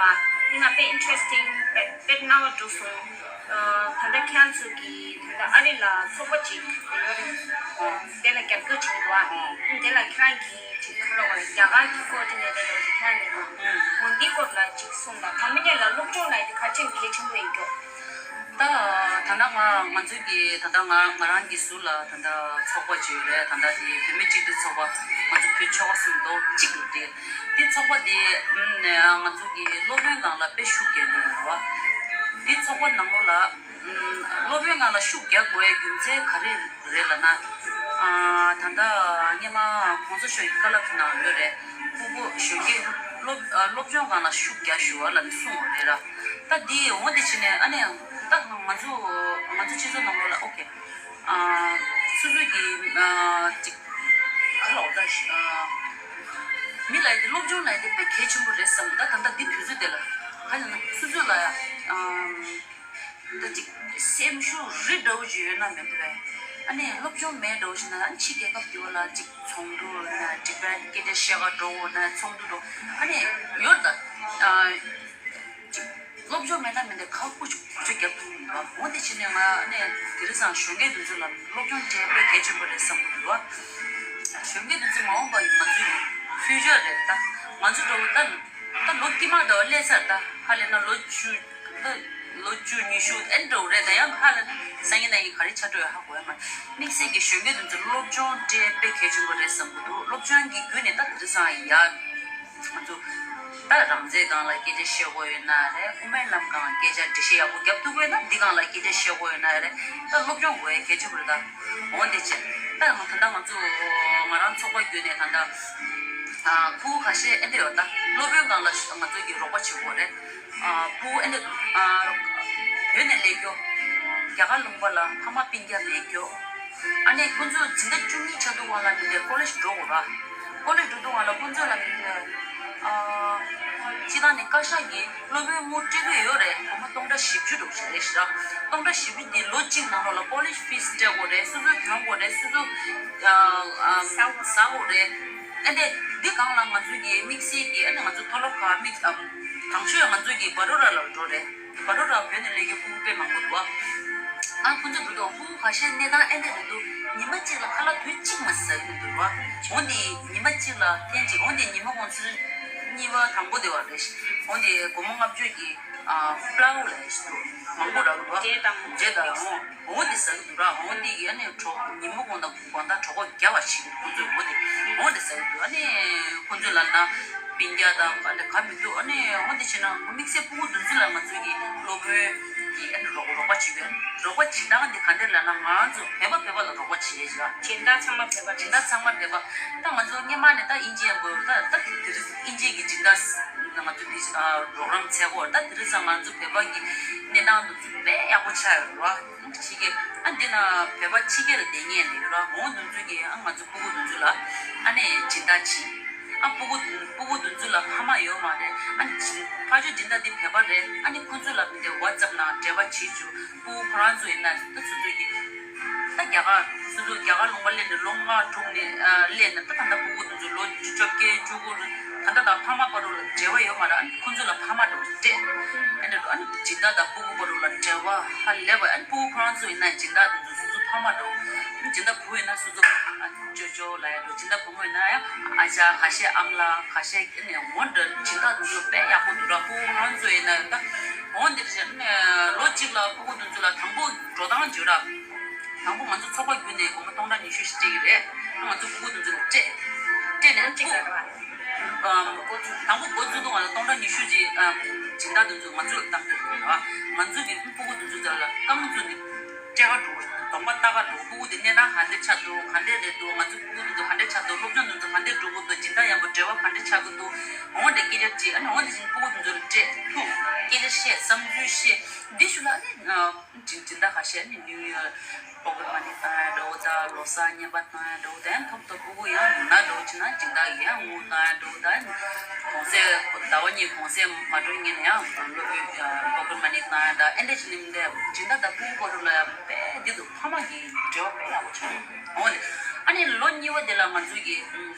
དེ་ང་དཔེ་interesting དཔེ་དཔེ་རྣ་བ་འགྲོ་སོང་། ཨ་ད་ལྟ་ཁྱེད་ཚོ་གི་ད་ལྟ་ཨ་རི་ལ་ཚོགས་པ་ཅིག་ཡོད་རེད། དེ་ལ་རྒྱབ་སྐྱོར་བྱེད་འདུག་ཨ། དེ་ལ་ཁྱེད་རང་གིས་ཅིག་ག་ལ་བ་རྒྱ་གར་གྱི་coordinator འདྲ་བོ་ཅིག་ཁྱེད་རང་ནས་འོ་འདི་སྐོར་ལ་ཅིག་གསུངས་དང་། དང་པོ་ཉིད་ལ་སློབ་སྦྱོང་ལ་དེ་ག་ཅིག་གལ་ཆེན་པོ་ཡིན་འགྲོ། ད་ད་ལྟ་ང་ང་ཚོའི་གི་ད་ལྟ་ང་ང་རང་གི་ཟུར་ལ་ད་ལྟ་ཚོགས་པ་ཅིག་ཡོད་རེད། ད་ལྟ་དེ་བོད་མི་སྤྱི་འཐུས་ཚོགས་པ་ང་ཚོ་བོད་ཆོལ་ཁ་གསུམ་མདོག་གཅིག་ཡོད་རེད། དེ་ཚོགས་པ་དེ་ང་ཚོ་གི་སློབ་དཔོན་སྒང་ལ་དཔེ་ཤུགས་རྒྱག་གི་ཡོད་རེད་བ། དེ་ཚོགས་པ་ནང་ལོགས་ལ་སློབ་དཔོན་སྒང་ལ་ཤུགས་རྒྱག་དགོས་ཡའི་རྒྱུ་མཚན་ག་རེ་རེད་ལབ་ན། ད་ལྟ་སྔོན་མ་གོང་ས་མཆོག་གི་བཀའ་སློབ་ནང་ཡོད་རེད། སྤུ་གུ་གཞོན་སྐྱེས་སློབ་སློབ་སྦྱོང་སྒང་ལ་ཤུགས་རྒྱག་ཞུ་བ་ལབ་ནས་གསུངས་པ་རེད་ར། ད་འདི་འོ་འདི་བྱས་ནས་ཨ་ནི་ད་ང་ཚོ་ང་ཚོ་སྤྱི་ཚོགས་ནང་ལོགས་ལ་ཨོ་ཁེ། སོ་སོ་གི་ཅིག་ག་ལ་འོ་ད་མི་ལ་ཡི་དེ་སློབ་སྦྱོང་ལ་ཡི་དེ་དཔེ་གལ་ཆེན་པོ་རེད་བསམ། ད་ད་ལྟ་འདི་དུས་ཚོད་དེ་ལ་ག་ཡིན་ན་སོ་སོ་ལ་ཡ། ད་ཅིག་སེམས་ཤུགས་རི་འདྲ་བོ་ཅིག་ཡོད་ན་མི་འདུག་གས། ཨ་ནི་སློབ་སྦྱོང་མེད་འདྲ་བོ་ཞིག་ན་ཨ་ནི་ཕྱི་རྒྱལ་ཁབ་དེ་བ་ལ་ཅིག་ཚོགས་འདུ་ཡོད་ན་འགྲིག་པས། སྐད་ཆ་བཤད་ག་འགྲོ་འོ་ན་ཚོགས་འདུ་འགྲོ་ཨ་ནི་ཡོད་ད། ཅིག་ སློབ་སྦྱོང་མེད་ན་མི་འདི་ཁག་པོ་ཞིག་གོ་ཆ་རྒྱབ་ཐུབ་མི་འདུག་འོ་དེ་བྱས་ནས་ང་ནས་དེ་རིང་སང་གཞོན་སྐྱེས་དེ་ཚོ་ལ་སློབ་སྦྱོང་སྤྲད་དཔེ་གལ་ཆེན་པོ་རེད་བསམ་གི་འདུག་གཞོན་སྐྱེས་དེ་ཚོ་མ་འོངས་པ་ཡི་ང་ཚོ་ཡི་ཕིའུ་ཅར་རེད་ད། ང་ཚོ་འགྲོ་གི་ད། ད་ལོ་དཀྱིལ་མ་དང་སླེབས་ཚར་ད་ཧ་ལས་ན་ལོ་བཅུ། ད་ལོ་བཅུ་ཉི་ཤུ་ཨེ་འགྲོ་གི་རེད་ད་ཡང་ཧ་ལས་ན་སང་ཉིན་གནངས་ཉིན་ག་རེ་ཆགས་འགྲོ་ཡོད་ཧ་གོ་ཡ་མ་རེད། དམིགས་བསལ་གྱི་གཞོན་སྐྱེས་དེ་ཚོ་སློབ་སྦྱོང་སྤྲད་དཔེ་གལ་ཆེན་པོ་རེད་བསམ་གི་འདུག་སློབ་སྦྱོང་གི་བརྒྱུད་ནས་ད་དེ་རིང་སང་ཡ། ང་ཚོ་ད་རང་བཙན་སྒང་ལ་སྐད་ཆ་བཤད་དགོས་ཡོད་ན་རེད། དབུ་མའི་ལམ་སྒང་ལ་སྐད་ཆ་འགྲེལ་བཤད་ཡག་པོ་རྒྱབ་ཐུབ་ཀྱི་ཡོད་ན་འདི་སྒང་ལ་སྐད་ཆ་བཤད་དགོས་ཡོད་ན་རེད། ད་སློབ་སྦྱོང་དགོས་ཡ་གལ་ཆེན་པོ་རེད་ད། འོ་འདི་བྱས་ད་ང་ད་ལྟ་ང་ཚོ་ང་རང་ཚོགས་པ་བརྒྱུད་ནས་ད་ལྟ་ཨ་ཕྲུ་གུ་ཁ་ཤས་ཨེ་འདྲ་ཡོད་ད། སློབ་དཔོན་སྒང་ལ་ང་ཚོ་གི་རོགས་པ་བྱེད་དགོས་རེད། ཨ་ཕྲུ་གུ་ཨེ་འདྲ་ཨ་བོད་ནས་སླེབས་རྒྱུ། རྒྱ་གར་ལུང་པ་ལ་ཕ་མ་སྤུན་ཀྱག་མེད་རྒྱུ། ཨ་ནི་ཁོང་ཚོ་འཛིན་གྲྭ་བཅུ་གཉིས་ཆགས་དུས་སྒང་ལ་མི་འདྲ་ཀོ་ལེཇ་འགྲོ་དགོས་ར། ཀོ་ལེཇ་འགྲོ་དུས་སྒང་ལ་ཁོང་ཚོ་ལ་མི་འདྲ་ཨ་སྤྱི་བཏང་ནས་བཀའ་ཤག་གིས་སློབ་དཔོན་དངུལ་སྤྲད་ཀྱི་ཡོད་རེད། སྒོར་མོ་སྟོང་ཕྲག་བཞི་བཅུ་འགྲོ་གི་རེད་ཤག་སྟོང་ཕྲག་བཞི་བཅུ་འདི་ལོ་གཅིག་ནང་ལོགས་ལ་ཀོ་ལེཇ་ཕིས་སྤྲད་དགོས་རེད། སོ་སོས་གྱོན་དགོས་རེད། སོ་སོ་ཨ་ཨ་ཟ་དགོས་རེད། ཨེ་འདྲ་འདི་སྒང་ལ་ང་ཚོ་གི་དམིགས་བསལ་གྱི་ཨ་ནི་ང་ཚོ་མཐོ་སློབ་ཁག་དམིགས་ཨམ་དང་ཆོས་ང་ཚོ་གི་བ་རོ་ར་ལ་འགྲོ་རེད། བ་རོ་ར་བོད་ནས་སླེབས་མཁན་ཕྲུ་གུ་དཔེ་མང་པོ་འདུག་ཨ་ཁོ་ཚོ་འགྲོ་དུས་ཕྲུ་གུ་ཁ་ཤས་གནས་སྟངས་ཨེ་འདྲ་རེད་འདུག་ཉི་མ་གཅིག་ལ་ཁ་ལག་ཐུན་གཅིག་མ་ཟ་གི་འདུག་ར། འོ་འདི་ཉི་མ་གཅིག་ལ་ཐེངས་གཅིག་འོ་འདི་ཉི་མ་གུང་ཚིགས་གཉིས་པ་དང་པོ་དེ་བ་རེད། འོ་འདི་སྒོར་མོ་ལྔ་བཅུ་གི་ཨ་པླའུ་ལབ་ཡ་ཞིག་འདུག་མང་པོ་རག་གི་འདུག་འབྲས་དང་འབྲས་དང་འོ་འོ་འདི་ཟ་གི་འདུག་ར། འོ་འདི་ཡི་ཨ་ནི་གྲོགས་ཉི་མ་གུང་དང་དགོང་དག་གྲོད་ཁོག་རྒྱགས་པ་བྱེད་ཀྱི་འདུག་ཁོ་ཚོས་འོ་འདི་འོ་འདི་ཟ་གི་འདུག་ཨ་ནི་ཁོ་ཚོས་ལབ་ན་སྤུན་ཀྱག་དང་ག་འདྲ་ག་མི་འདུག་ཨ་ནི་འོ་འདི་བྱས་ན་དམིགས་བསལ་ཕྲུ་གུ་དེ་ཚོ་ལ་ང་ཚོ་གི་སློབ་དཔོན་གྱིས་ཨ་ནི་རོགས་རོགས་པ་བྱེད་ཀྱི་ཡོད། རོགས་པ་བྱེད་སྟངས་འདི་ག་འདྲ་ལབ་ན་ང་ཚོ་བོད་པ་བོད་པ་ལ་རོགས་པ་བྱེད་ཀྱི་ཡོད། སྦྱིན་བདག་ཚང་མ་བོད་པ་རེད། སྦྱིན་བདག་ཚང་མ་བོད་པ། ད་ང་ཚོ་སྔོན་མ་ནས་ད་དབྱིན་ཇི་ཡང་དགོས་ད་ད་དེ་རིང་དབྱིན་ཇི་གི་སྦྱིན་བདག་ང་ཚོ་འདི་རོགས་རམ་བྱེད་དགོས། ད་དེ་རིང་སང་ང་ཚོ་བོད་པ་གི་གནས་སྟངས་འདི་ཚོ་དཔེ་ཡག་པོ་ཆགས་ཡོད་རེད་བ། ཕྱི་རྒྱལ་ཨ་འདི་ན་བོད་པ་ཕྱི་རྒྱལ་ལ་བསྡད་མཁན་ལ་ཡོད་ར། འོ་འདི་ཚོ་གིས་ཨ་ང་ཚོ་ཕྲུ་གུ་འདི་ཚོ་ལ་ཨ་ནི་སྦྱིན་བདག་བྱེད། ཨ་ཕྲུ་གུ་ཕྲུ་གུ་འདི་ཚོ་ལ་ཕ་མ་ཡོད་མ་རེད། ཨ་ནི་ཕ་ཆོས་སྦྱིན་བདག་འདི་བོད་པ་རེད། ཨ་ནི་ཁོ་ཚོ་ལ་མི་འདྲ་ཝ་ཙབ་ནང་འབྲེལ་བ་བྱེད་བཅུག་ཕྲུ་གུ་ཁོ་རང་ཚོ་ཡིན་ན་ད་སོ་སོ་གིས་ད་རྒྱ་གར་སོ་སོ་རྒྱ་གར་ལུང་པ་སླེབས་ནས་ལོ་ལྔ་དྲུག་ནས་ཨ་སླེབས་ནས་ད་ད་ལྟ་ཕྲུ་གུ་འདི་ཚོ་ལོ་བཅོ་བརྒྱད་བཅུ་དགུ་ད་ལྟ་དང་ཕ་མ་བར་དུ་ལ་འབྲེལ་བ་ཡོད་མ་རེད། ཨ་ནི་ཁོ་ཚོ་ལ་ཕ་མ་འདྲ་བོ་སྤྲད། ཨ་ནི་ཨ་ནི་སྦྱིན་བདག་དང་ཕྲུ་གུ་བར་དུ་ལ་འབྲེལ་བ་ཧ་ལས་པ། ཨ་ནི་ཕྲུ་གུ་ཁོ་རང་ཚོ་ཡིན་ན་སྦྱིན་བདག་དེ་ཚོ་སོ་སོ་ཕ་མ་འདྲ་བོ། སྦྱིན་བདག་བུ་ཡིན་ན་སོ་སོ་ཨ་ཅོ་ཅོ་ལབ་ཡ་འདྲ་བོ། སྦྱིན་བདག་བུ་མོ་ཡིན་ན་ཡང་ཨ་ཅག་ཁ་ཤས་ཨ་མ་ལགས་ཁ་ཤས་ཨ་ནི་འོ་འདྲ་སྦྱིན་བདག་དེ་ཚོ་དཔེ་ཡག་པོ་འདུག་ར། ཕྲུ་གུ་ཁོ་རང་ཚོ་ཡིན་ན་ད་འོ་འདིར་བྱས་ཨ་ནི་ལོ་གཅིག་ལ་ཕྲུ་གུ་དེ་ཚོ་ལ་དང་པོ་འགྲོ་སྟངས་བརྗོད་ར། དང་པོ་ང་ཚོ་ཚོགས་པ་བརྒྱུད་ནས་སྒོར་མོ་སྟོང་ཕྲག་ཉི་ཤུ་ཞིག་སྤྲད་ཀྱི་རེད། ང་ཚོ་ཕྲུ་གུ་དེ་ཚོ་ལ་སྤྲད། སྤྲད་ནས་གཅིག་ལ་རེད་བ། ཨམ། དང་པོ་འགོ་བཙུགས་དུས་ང་ལ་སྟོང་ཕྲག་ཉི་ཤུ་ཅིག་ཨམ། སྦྱིན་བདག་དེ་ཚོ་ང་ཚོ་ལ་བཏང་གི་རེད་བ། ང་ཚོ་གི་ཕྲུ་གུ་དེ་ཚོ་ལ་རྐང་བཙུགས་ནས་སྤྲད་ག་འགྲོ་གདོང་པ་ལྟ་ག་འགྲོ། ཕྲུ་གུ་དེ་གནས་སྟངས་ག་འདྲ་ཆགས་འདུག་ག་འདྲ་རེད་འདུག་ང་ཚོ་ཕྲུ་གུ་དེ་ཚོ་ག་འདྲ་ཆགས་འདུག་སློབ་སྦྱོང་དེ་ཚོ་ག་འདྲ་འགྲོ་གི་འདུག་སྦྱིན་བདག་ཡང་པོ་འབྲེལ་བ་ག་འདྲ་ཆགས་ཀྱི་འདུག་འོ་འདྲ་སྐད་ཆ་དྲིས། ཨ་ནི་འོ་འདྲ་བྱས་ནས་ཕྲུ་གུ་དེ་ཚོ་ལ་སྤྲད་ཐུག་སྐད་ཆ་བཤད། བསམ་ཚུལ་བཤད། འདི་ཞུ་ལ་ཨ་ནི། སྦྱིན་སྦྱིན་བདག་ཁ་ཤས་ནི་ནིའུ་ཡོག་པོ་ཀེ་མ་ནི་བཏང་ཡ་འདྲ་བོ་དང་ལོ་གསར་རྔན་པ་བཏང་ཡ་འདྲ་བོ་དང་ཐོབ་ཐོབ་ཕྲུ་གུ་ཡང་ན་འདྲ་བོ་བྱས་ན་སྦྱིན་བདག་གིས་ཡང་དངུལ་བཏང་ཡ་འདྲ་བོ་དང་གུང་སེང་ཟླ་བ་གཉིས་གུང་སེང་མ་འགྲོ་སྔོན་ནས་ཡང་སློབ་དཔོན་པོ་ཀེ་མ་ནི་བཏང་ཡ་དང་ཨེ་འདྲ་བྱས་ནས་མི་འདྲ་སྦྱིན་བདག་དང་ཕྲུ་གུ་བར་དུ་ལ་ཡང་དཔེ་འདི་འདུག་ཕ་མ་གི་འབྲེལ་བ་དཔེ་ཡག་པོ་ཆགས་འོང་ནས་ཨ་ནི་ལོ་གཉིས་པ་དེ་ལ་ང་ཚོ་གི་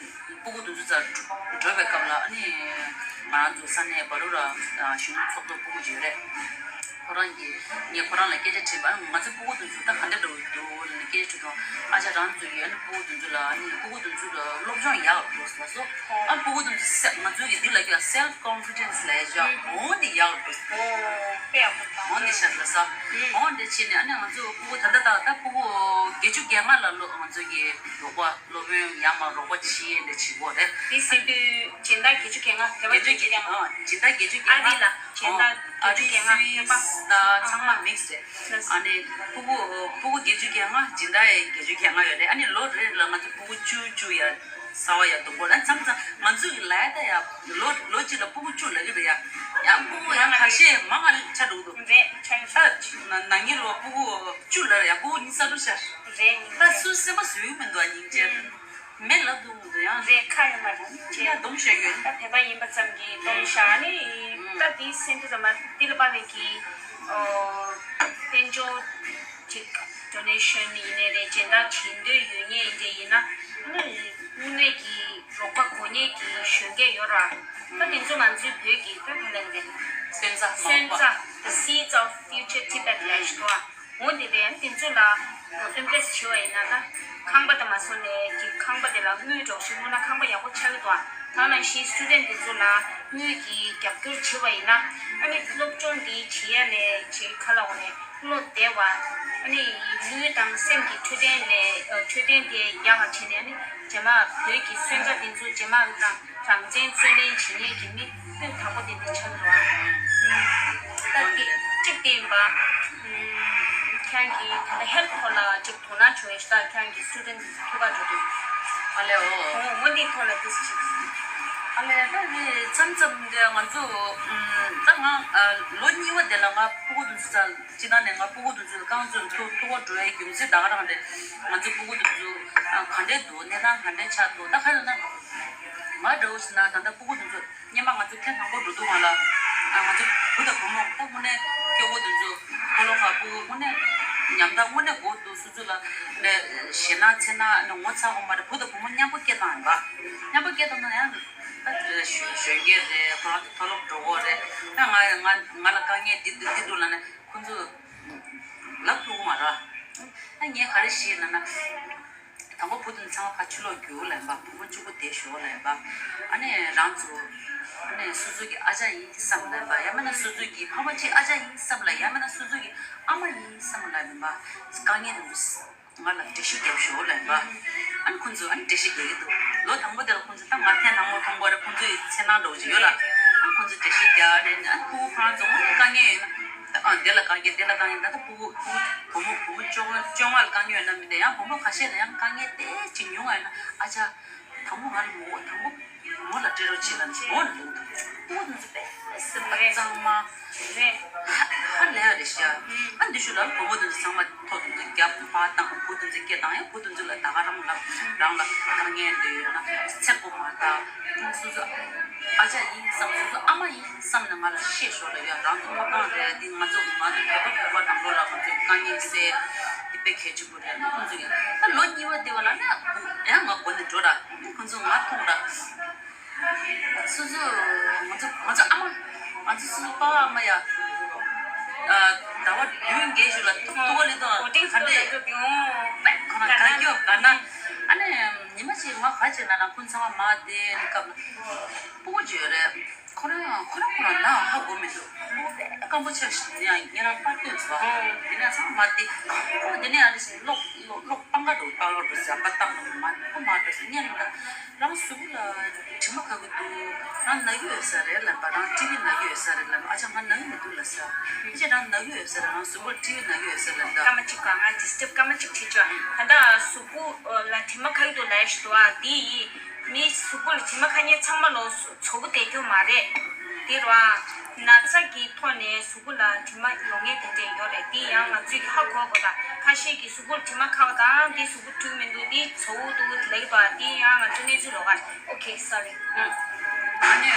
ཕྲུ་གུ་དེ་ཚོ་རྩར་འགྲོ་བའི་སྐབས་ལ་ཨ་ནི་ང་རང་ཚོ་ས་གནས་བ་རུ་ར་གཞོན་ནུ་ཚོགས་གཙོ་ཕྲུ་གུ་ཅིག་ཡོད་རེད། ཁོ་རང་གིས་ངས་ཁོ་རང་ལ་སྐད་ཆ་དྲིས་པ། ང་ཚོའི་ཕྲུ་གུ་དེ་ཚོ་ད་ག་འདྲ་འགྲོ་གི་འདུག་ལབ་ནས་སྐད་ཆ་དྲིས་དང་ཨ་ཅག་རང་ཚོ་གིས་ཨ་ནི་ཕྲུ་གུ་དེ་ཚོ་ལ་ཨ་ནི་ཕྲུ་གུ་དེ་ཚོ་ལ་སློབ་སྦྱོང་ཡག་འགྲོ་ཟེར་ལབ་སོང་། ཨ་ཕྲུ་གུ་དེ་ཚོ་སེ་ང་ཚོ་གིས་འདི་ལ་ཀྱང་self confidence་ལབ་ཡ་ཅག་འོ་འདི་ཡག་འགྲོ་ཟེར། འོ་དཔེ་ཡག་པོ་འདུག་འོ་འདི་ཤ་ཟ་ས། འོ་འདི་བྱས་ནས་ཨ་ནི་ང་ཚོ་ཕྲུ་གུ་ད་ལྟ་ད་ད་ཕྲུ་གུ་བརྒྱད་ཅུ་གྱ་ལྔ་ལ་ལོ་ང་ཚོ་གིས་རོགས་པ། སློབ་དཔོན་ཡར་མར་རོགས་པ་བྱེད་འདྲ་བྱེད་དགོས་རེད། དེ་སྲིད་དུས་སྦྱིན་བདག་བརྒྱད་ཅུ་གྱ་ལྔ་བོད་པ་བརྒྱད་ཅུ་གྱ་ལྔ། ཨ་སྦྱིན་བདག་བརྒྱད་ཅུ་གྱ་ལྔ། ཨ་རི་ལ་སྦྱིན་བདག་བརྒྱད་ཅུ་གྱ་ལྔ་བོད་པ། ཨ་ཚང་མ་མིག་སི་རེད། ཨ་ནི་ཕྲུ་གུ་ཕྲུ་གུ་བརྒྱད་ཅུ་གྱ་ལྔ་སྦྱིན་བདག་ཡང་བརྒྱད་ཅུ་གྱ་ལྔ་ཡོད་རེད། ཨ་ནི་ལོ་རེ་རེ་ལ་ང་ཚོ་ཕྲུ་གུ་བཅུ་བཅུ་ཡ་གསར་པ་ཡ་བསྡུ་དགོས་རེད། མཚམས་མཚམས་ང་ཚོ་གི་ལ་ཡ་ད་ཡ་ལོ་ལོ་གཅིག་ལ་ཕྲུ་གུ་བཅུ་ལབ་ཀྱི་རེད་ཡ། ཡ་ཕྲུ་གུ་ཡ་ཁ་ཤས་མང་ང་ཆགས་འགྲོ་གི་འདུག་རེད་ཆགས་ཡོད་ས་རེད། ན་ན་ནིང་ལོ་ཕྲུ་གུ་བཅུ་ལབ་རེད་ཡ། ཕྲུ་གུ་གཉིས་ས་འགྲོ་ཤག་རེད་ད་སུ་སེམས་པ་བཟོད་ཀྱི་མི་འདུག་ཨ་སྙིང་རྗེ། མེད་ལབ་འདུག་མི་འདུག་ཡང་རེད་ཁ་ཡོད་མ་རེད་ཅེས་ཡང་སྡོམ་བྱས་ཡོད། ད་བོད་པ་ཡིན་པ་ཙམ་གྱིས་སྡོམ་བཞག་ནི་ད་དེའི་སེམས་ཚོར་ཙམ་མ་འདི་ལ་དཔག་པའི་གི་དཔལ་འབྱོར་ཅིག་donation་ཡིན་ནའི་རེད་སྦྱིན་བདག་བྱེད་འདོད་ཡོད་མཁན་ཡིན་འདྲ་ཡིན་ན་ནི་དངོས་གནས་ཀྱི་རོགས་པ་དགོས་མཁན་གྱི་གཞོན་སྐྱེས་ཡོད་ར་ད་དེ་ཚོ་ང་ཚོའི་བོད་ཀྱི་ད་ག་ལ་རེད། སོན་རྩ་མ་འོངས་པ། སོན་རྩ། The seeds of future Tibet ལབ་ཞིག་འདུག་འོ་འདི་དེ་ཡང་དེ་ཚོ་ལ་ཨེམ་པྲེ་སི་བྱེད་པ་ཡིན་ན། ད་ཁང་པ་དང་མ་སོང་ནས་ཀྱི་ཁང་པ་དེ་ལ་དངུལ་འགྲོ་ཞིག་བླུགས་ན་ཁང་པ་ཡག་པོ་ཆགས་ཀྱི་འདུག་ད་ནང་བཞིན་སི་ཊུ་ཌེན་ཊི་དེ་ཚོ་ལ་དངུལ་གྱི་རྒྱབ་སྐྱོར་བྱེད་པ་ཡིན་ན། ཨ་ནི་སློབ་སྦྱོང་འདི་བྱེད་ཡ་ནས་བྱེད་ཁ་ལ་འོ་ནས་བློ་བདེ་བ། ཨ་ནི་ལུས་དང་སེམས་ཀྱི་འཕྲོད་བསྟེན་ལས་ཨ་འཕྲོད་བསྟེན་དེ་ཡག་པ་བྱས་ནས། ཨ་ནི་རྗེས་མ་བོད་ཀྱི་སོན་རྩ་དེ་ཚོ་རྗེས་མ་རང་རང་བཙན་རྩོད་ལེན་བྱེད་མཁན་གྱི་མི་སྤུས་དག་པོ་དེ་འདྲ་ཆགས་འགྲོ་བ། ད་དེ་གཅིག་དེ་ཡིན་པ། ཁྱེད་རང་གིས་ད་ལྟ་ཧེལ་ཐི་ཐོག་ལ་གཅིག་དོ་སྣང་བྱུང་བའི་ཞིག་ད་ཁྱེད་རང་གི་སི་ཊུ་ཌེན་ཊི་ཐུག་ག་འགྲོ་དུས། ཨ་ལེ་འོ། འོ་འོ་འདིའི་ཐོག་ལ་ཏོག་ཙམ་ཅིག་ཨ་ལེ་ད་ནི་མཚམས་མཚམས་འདི་ང་ཚོ་ད་ང་ལོ་གཉིས་པ་དེ་ལ་ང་ཕྲུ་གུ་དེ་ཚོ་ཚ། སྤྱིར་བཏང་ནས་ང་ཕྲུ་གུ་དེ་ཚོ་ལ་རྐང་བཙུགས་ཐུག་ཐུག་པ་འགྲོ་ཡའི་རྒྱུ་མཚན་ད་ག་རང་རེད། ང་ཚོ་ཕྲུ་གུ་དེ་ཚོ་ཨ་ག་འདྲས་འདུག་གནས་སྟངས་ག་འདྲས་ཆགས་འདུག་ད་ག་རེ་ལབ་ན། ང་འདྲ་བོ་ཞིག་ན་ད་ལྟ་ཕྲུ་གུ་དེ་ཚོ་སྔོན་མ་ང་ཚོ་ཐེངས་དང་པོ་འགྲོ་དུས་སྒང་ལ། ཨ་ང་ཚོ་བུ་དང་བུ་མོ་ད་དངོས་གནས་སྐྱོ་བོ་དེ་ཚོ་ཕོ་ལོ་ཁ་ཕྲུ་གུ་དངོས་གནས་ཉམ་ཐག་དངོས་གནས་དགོས་འདུག་སོ་སོ་ལ་ལས་ཞེད་སྣང་འཚེར་སྣང་ནི་ངོ་ཚ་དགོས་མ་རེད། བུ་དང་བུ་མོ་མཉམ་པོ་སྐྱེས་བཏང་ཡིན་པ། མཉམ་པོ་སྐྱེས་བཏང་ན་ཡང་ད་གཞོན་སྐྱེས་རེད། ཁོ་རང་ཚོ་མཐོ་སློབ་འགྲོ་གི་རེད། ད་ང་ང་ང་ལ་དཀའ་ངལ་འདི་འདི་འདི་འདུག་ལབ་ནས། ཁོ་ཚོ་ལབ་ཐུབ་ཀྱི་མ་རེད། ཨ་ངས་ག་རེ་ཞུས་ལབ་ན། དང་པོ་བུ་དེ་ཚང་མ་ཕར་ཕྱི་ལོགས་རྒྱུགས་ལབ་པ། བུ་མོ་གཅིག་པོ་བསྡད་ཤོག་ལབ་པ། ཨ་ནི་རང་ཚོ་ཨ་ནི་སོ་སོ་གི་ཨ་ཅག་ཡིན་བསམ་ལབ་པ། ཡང་མིན་ན་སོ་སོ་གི་ཕ་མ་གཅིག་ཨ་ཅག་ཡིན་བསམ་ལབ། ཡང་མིན་ན་སོ་སོ་གི་ཨ་མ་ཡིན་བསམ་ལབ་པ། དཀའ་ངལ་དེ་ཚོ་ང་ལ་འགྲེལ་བཤད་རྒྱབ་ཤོག་ལབ་པ། ཨ་ནི་ཁོ་ཚོས་ཨ་ནི་འགྲེལ་བཤད་རྒྱག་གི་འདུག་ལོ་དང་པོ་དེ་ལ་ཁོ་ཚོས་ད་ང་ཐེངས་དང་པོ་མཐོང་གི་རེད། ཁོ་ཚོའི་འཚེར་སྣང་འདྲ་བོ་ཅིག་ཡོད་ལ། ཨ་ཁོ་ཚོས་འགྲེལ་བཤད་རྒྱག་རེད། ཨ་ཁོ་ཁོ་རང་ཚོ་དངོས་གནས་དཀའ་ངལ་ཡོད་ན། ཨ་དེ་ལ་དཀའ་ངལ་དེ་ལ་དཀའ་ངལ། ད་ལྟ་ཕྲུ་གུ་བུ་མོ་བུ་མོ་བཅོ་ལྔ་བཅོ་ལྔ་ལ་དཀའ་ངལ་ཡོད་ན་མི་འདྲ། ཡང་བུ་མོ་ཁ་ཤས་ལ་ཡང་དཀའ་ངལ་དེ་ཅིག་ཉུང་བ་ཡོད་ན། ཨ་ཅག་དང་པོ་ང་ལ་མོ་དང་པོ་མོ་ལ་སྤྲད་རོགས་བྱེད་ལབ་ནས་འོ་ན་འདུག་ཕྲུ་གུ་དེ་ཚོ་དཔེ་སེམས་པ་གཙང་མ་རེད། ཧ་ཧ་ལས་རེད་ཤག་ཨ་འདི་ཤུ་ལ་བུ་མོ་དེ་ཚོ་ཚང་མ་ཐོག་དེ་ཚོ་རྒྱབ་ཕར་བཏང་། བུ་དེ་ཚོ་སྐད་བཏང་། ཡང་བུ་དེ་ཚོ་ལ་ད་ག་རང་ལ་རང་ལ་དཀའ་ངལ་འདི་ཡོད་ན་ཚེ་གོ་མ་ད་སོ་སོ་ཨ་ཅག་ཡིན་བསམ། སོ་སོ་ཨ་མ་ཡིན་བསམ་ནས་ང་ལ་བཤད་ཤོག་ལབ་ཡ། རང་ཚོ་ཐོབ་ཐང་རེད། འདི་ང་ཚོ་ང་ཚོ་བོད་པ་བོད་པ་ནང་ལོགས་ལ་ང་ཚོ་དཀའ་ངལ་སེལ་འདི་དཔེ་གལ་ཆེན་པོ་རེད། ཁོང་ཚོ་ཡང་ད་ལོ་གཉིས་པ་དེ་བ་ལ་ན་ཡང་ང་སྒོ་ནས་འགྲོ་ར། ཁོང་ཚོ་ང་མཐོང་ར། སོ་སོ་ང་ཚོ་ང་ཚོ་ཨ་མ་ང་ཚོ་སོ་སོ་པ་ཨ་མ་ཡ། ཟླ་བ་བདུན་བརྒྱད་ཞིག་ལ་ཐུག་ཐུག་པ་ལས་ཐུག་ག་འདྲས་པད་ཁོ་ན་དགའ་སྐྱོ་དགའ་ན། ཨ་ནི་ཉི་མ་ཞིག་ང་ག་བྱས་ན་ན་ཁོང་ཚང་མ་མ་བསྡད་སྐབས་ལ་སྤུ་གུ་ཅིག་ཡོད་རེད། ཁོ་རང་ཁོ་རང་ཁོ་རང་ན་ཧ་གོ་མི་འདུག་སྤུ་གུ་དཔེ་སྐམ་པོ་ཆགས་ཤིག་ཡང་ཉེ་རང་པར་སྟོན་སོང་། དེ་ནས་ཚང་མ་བསྡད་ཁོ་དེ་ནས་ཨ་ནི་ཞིག་གློག་གློག་གློག་པང་ཁ་འགྲོ་པང་ཁ་འགྲོ་ཟེར་པ་བཏང་ནས་མ་ཁོ་མ་འགྲོ་ཟེར་སྙན་ལ། རང་གཟུགས་པོ་ལ་དྲི་མ་ཁ་གི་འདུག་རང་ན་གི་ཡོད་ས་རེད་ལབ་པ། རང་ཊི་བི་ན་གི་ཡོད་ས་རེད་ལབ་པ། ཨ་ཅག་ང་ན་གི་མི་འདུག་ལབ་ས། ཨ་ཅག་རང་ན་གི་ཡོད་ས་རེད། རང་གཟུགས་པོ་ལ་ཊི་བི་ན་གི་ཡོད་ས་རེད་ལབ། སྐར་མ་གཅིག་ག་ང་ཌི་སི་ཊབ་སྐར་མ་གཅིག་བྱེད་ཆོག་ད་ལྟ་གཟུགས་པོ་ལ་དྲི་མ་ཁ་ཡོད་དུ་ལབ་ཞིག་འདུག་ཨ་དེ་ཡིས་མི་གཟུགས་པོ་ལ་དྲི་མ་ཁ་མཁན་ཚང་མ་ལོ་གཟུགས་པོ་བདེ་རྒྱུ་མ་རེད། དེ་རུ་ཨ་ན་ཚ་གི་ཐོག་ནས་གཟུགས་པོ་ལ་དྲི་མ་ཡོང་མཁན་དེ་འདྲས་ཡོད་རེད། དེ་ཡང་ང་ཚོས་ཧ་གོ་དགོས། ད་ཁ་ཤས་ཀྱི་གཟུགས་པོར་དྲི་མ་ཁ་བ་དང་དེ་གཟུགས་པོ་འཁྲུ་མི་འདུག་དེ་ཚ་བོ་འདུག་དེ་ལབ་ཀྱི་འདུག་དེ་ཡང་ང་ཚོ་གནས་ཚུལ་ལོགས་ཀ་རེད། ཨོ་ཁེ་སོ་རི། ཨ་ནི་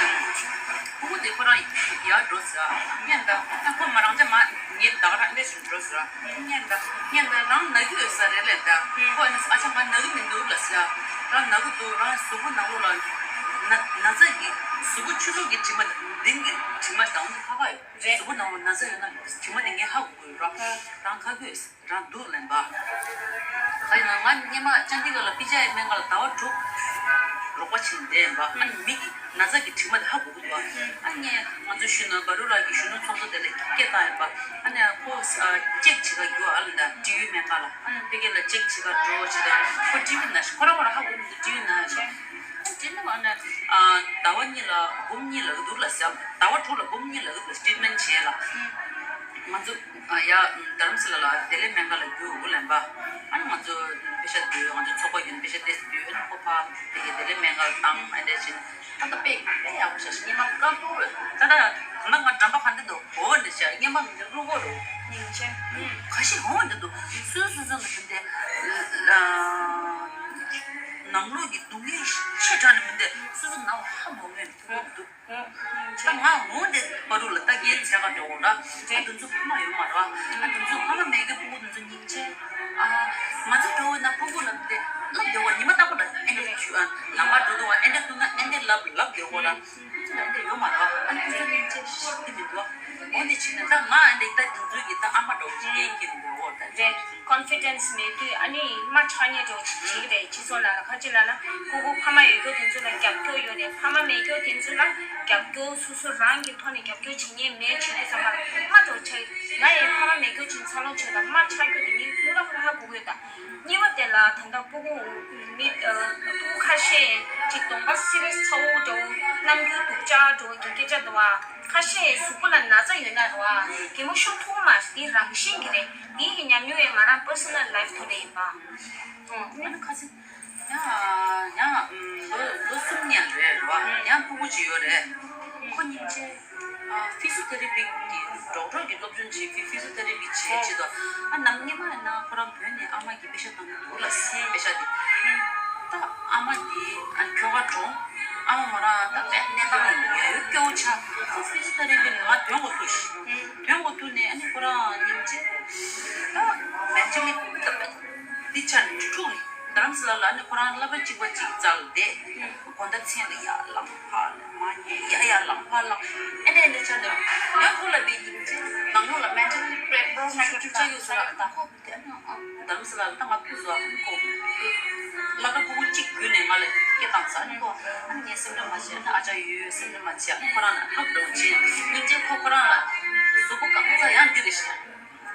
ཕྲུ་གུ་དེ་ཁོ་རང་ཡར་འགྲོ་ཟེར་སྙམ་ད། ཨ་ཁོ་མ་རང་ཅག་མ་ངའི་བདག་རང་ཨེ་འདྲས་ཞིག་འགྲོ་ཟེར་སྙམ་ད། སྙམ་ད་རང་ན་གི་ཡོད་ས་རེད་ལབ་ད། ཁོ་ཨ་ནི་ཨ་ཅག་ང་ན་གི་མི་འདུག་ལབ་ཟེར། རང་ན་གི་འདུག་རང་གཟུགས་པོ་ནང་ལོགས་ལ་ན་ན་ཚ་གི་གཟུགས་པོ་ཕྱི་ལོགས་ཀྱི་དྲི་མ་མདུན་གྱི་དྲི་མ་དང་ཁ་ཁ་ཡོད། རེད། གཟུགས་པོ་ནང་ལ་ན་ཚ་ཡོད་ན་དྲི་མ་དེ་ངས་ཧ་གོ་གི་ཡོད་ར། རང་ཁ་གོས་རང་འདུག་ལབ་པ། ག་ཡིན་ན་ང་སྔོན་མ་ཅན་དི་གྷར་ལ་པི་ཇི་ཨའི་སྨན་ཁང་ལ་ཟླ་བ་དྲུག་རོགས་པ་བྱེད་བསྡད་ཡིན་པ། ཨ་ནི་མིག་གི་ན་ཚ་གི་དྲི་མ་དེ་ཧ་གོ་གི་འདུག་ཨ་ངས་ང་ཚོ་གཞོན་ནུ་བྷ་རུ་ར་གི་གཞོན་ནུ་ཚོགས་གཙོ་དེ་ལ་སྐད་བཏང་ཡིན་པ། ཨ་ནི་ཁོ་ཅེག་བྱེད་ག་རྒྱུ་ཨ་ལ་ད་ཊི་བི་སྨན་ཁང་ལ། ཨ་ནི་ཕ་གི་ལ་ཅེག་བྱེད་ག་འགྲོ་བྱེད་ད་ཁོ་ཊི་བི་ན་ཤི་ཁོ་རང་ཁོ་རང་ཧ་གོ་མི་འདུག་ཊི་བི་ན་ཤི། ཨ་ཊི་བི་ཨ་ནི་ཟླ་བ་གཉིས་ལ་འབུམ་གཉིས་ལ་འདུག་ལ་ཟེར། ཟླ་བ་དྲུག་ལ་འབུམ་གཉིས་ལ་འདུག་ལ་ཊི་རི་ཊི་མེན་ཊི་བྱས་ལ། ང་ཚོ་ཡ་དྷ་རམ་ས་ལ་ལ་བདེ་ལེགས་སྨན་ཁང་ལ་རྒྱུགས་ལབ་པ། ཨ་ནི་ང་ཚོ་པེ་ཤ་བསྡུས། ང་ཚོ་ཚོགས་པ་ཡོད་ན་པེ་ཤ་ཏོག་ཙམ་བསྡུས། ཨ་ནི་ཁོ་ཕར་དེ་གའི་བདེ་ལེགས་སྨན་ཁང་ལ་བཏང་། ཨ་འདྲས་བྱས་ནས་ད་ལྟ་དཔེ་དཔེ་ཡག་པོ་ཆགས་ཤག་སྔོན་མ་སྐམ་པོ་རེད། ད་ལྟ་ད་ལྟ་ང་འགྲམ་པ་ག་འདྲ་འདུག་འོ་འདྲ་ཤག་སྔོན་མ་མི་འདུག་རུ་གོ་རུ་ཁ་ཤས་འོ་འདྲ་འདུག་སོ་སོ་སོ་ནས་དེ་ནང་ལོགས་ཀྱི་སྡུག་བསྔལ་ཆེ་དྲགས་ནས་མི་འདུག་སོ་སོ་ནང་ཧ་མ་གོ་ནས་འདུག་ད་ང་འོང་དེ་བར་དུ་ལ་ད་རྒྱལ་ཚད་ག་འགྲོ་འོང་ར། ཨ་དེ་ཚོ་ཕ་མ་ཡོད་མ་རེད་བ། ཨ་དེ་ཚོ་ཕ་མ་མེད་མཁན་ཕྲུ་གུ་དེ་ཚོ་སྙིང་རྗེ། ཨ་ང་ཚོ་འགྲོ་འོང་ན་ཕྲུ་གུ་ལབ་དེ་ལབ་བསྡད་པ། ཉི་མ་རྟག་པར་ཨེ་འདྲས་བྱུང་། ཨ་ལམ་བར་འགྲོ་དུས་ཨེ་འདྲས་ཐུག་ན་ཨེ་འདྲས་ལབ་ལབ་བསྡད་པ་ར། ཨ་ཚོ་ལ་ཨེ་འདྲས་ ཡོད་མ་རེད། ཨ་ནི་ཁོ་ཚོ་སྙིང་རྗེ་ཞེ་དྲག་མི་འདུག་འོ་འདི་བྱས་ནས་ད་ང་ཨ་འདི་ད་འདི་ཚོའི་གི་ད་ཨ་མ་འདྲ་བོ་ཅིག་ཡིན་གྱི་འདུག་འོ་ད་རེད། ཀོན་ཕི་ཌེན་སི་མེད་དུས་ཨ་ནི་མ་ཆགས་ཉེ་འདྲ་བོ་ཅིག་བྱེད་ཀྱི་རེད། སྤྱི་ཚོགས་ནང་ལ་ཁ་ཅིག་ལབ་ན་ཕྲུ་གུ་ཕ་མ་ཡོད་རྒྱུ་དེ་ཚོ་ལ་རྒྱབ་སྐྱོར་ཡོད་རེད། ཕ་མ་མེད་རྒྱུ་དེ་ཚོ་ལ་རྒྱབ་སྐྱོར་སོ་སོ་རང་གི་ཐོག་ནས་རྒྱབ་སྐྱོར་བྱེད་ཉེ་མེད་བྱེད་དུས་ཙམ་པ་ལ་མ་འདྲ་བོ་ཆགས། ང་ཡི་ཕ་མ་མེད་རྒྱུ་ཅིག་འཚར་ལོངས་བྱས་དང་མ་ཆགས་རྒྱུ་དེ་ངས་སྔོན་ལ་ཧ་གོ་གི་ཡོད་ད། གཉིས་པ་དེ་ལ་ད་ལྟ་ཕྲུ་གུ་མི་ཕྲུ་གུ་ཁ་ཤས་ཅིག་གདོང་པ་སེར་ཚ་བོ་འདྲ་བོ་རྣམ་འགྱུར་སྡུག་ཅག་འདྲ་བོ་གི་སྐད་ཆ་འདུག་བ། ཁ་ཤས་གཟུགས་པོ་ལ་ན་ཚ་ཡོད་ན་རེད་བ། གད་མོ་ཤོར་ཐུབ་མ་རེད། འདི་རང་བཞིན་གྱི་རེད། འདི་གི་ཉམས་མྱོང་ཡང་ང་རང་པར་སོ་ནལ་ལའིཕ་ཐོག་ནས་ཡིན་པ། ཨོ་ཨ་ནི་ཁ་སང་ཡང་ཡང་ལོ་ལོ་གསུམ་ཡན་རེད་རེད་བ། ཡང་ཕྲུ་གུ་ཅིག་ཡོད་རེད། ཁོ་སྙིང་རྗེ། ཨ་ཕི་སི་ཡོ་ཐེ་ར་པི་གི་ཌོག་ཊར་གི་སློབ་སྦྱོང་བྱེད་ཀྱི། ཕི་སི་ཡོ་ཐེ་ར་པི་བྱེད་ཅེས་དང་། ཨ་ནམ་སྔོན་མ་ཡིན་ན་ཁོ་རང་བོད་ནས་ཨ་མ་གིས་པེ་ཤ་བཏང་གི་འདུག་ལ། སའི་པེ་ཤ་དེ། ད་ཨ་མ་དེ་ཨ་ཁྱོ་ག་གྲོངས། ཨ་མ་མོ་རང་ད་དཔེ་གནས་སྟངས་ཡང་སྐྱོ་བོ་ཆགས། ཁོ་ཕི་སི་ཡོ་ཐེ་ར་པི་ནས་ང་ཐོན་དགོས་ཐུག་ཐོན་དགོས་ཐུག་ནས་ཨ་ནི་ཁོ་རང་སྙིང་རྗེ། ད་མེན་ཊ་ལི་ད་དཔེ་འདི་ཆ་ནས་འཁྲུག་རེད། རྡ་རམ་ས་ལ་ལ་ནི་ཁོ་རང་སློབ་གྲྭ་གཅིག་པ་གཅིག་རྩ་ལ་བསྡད། དགོང་དག་མཚན་ལ་ཡར་ལངས་ཕར་ལངས་མར་ཉལ། ཡར་ཡར་ལངས་ཕར་ལངས། ཨེ་འདྲ་ཨེ་འདྲ་ཆགས་འདུག་ཡང་ཁོ་ལ་བའི་ཡིན་ཚེ་ནང་ལོགས་ལ་མེན་ཊལ་པི་རོ་ལེམ་ཆུང་ཆུང་ཆགས་ཡོད་ས་རེད། ད་ཁོ་དེ་ནི་རྡ་རམ་ས་ལ་ལ་ད་ང་ཕུད་སོང་། ཁོ་སློབ་གྲྭ་ཕྲུ་གུ་གཅིག་བརྒྱུད་ནས་ང་ལ་སྐད་བཏང་ས་ནི་ཁོ་ཨ་ནི་ངས་སེམས་ཁྲལ་མ་བྱེད། ཨ་ནི་ཨ་ཅག་ཡོད་ཡོད་སེམས་ཁྲལ་མ་བྱེད། ཨ་ནི་ཁོ་རང་ལ་ཧབ་འགྲོ་བྱེད། སྙིང་རྗེ། ཁོ་ཁོ་རང་ལ་གཟུགས་པོ་གང་ཚ་ཡང་འདི་རེད་ཤག་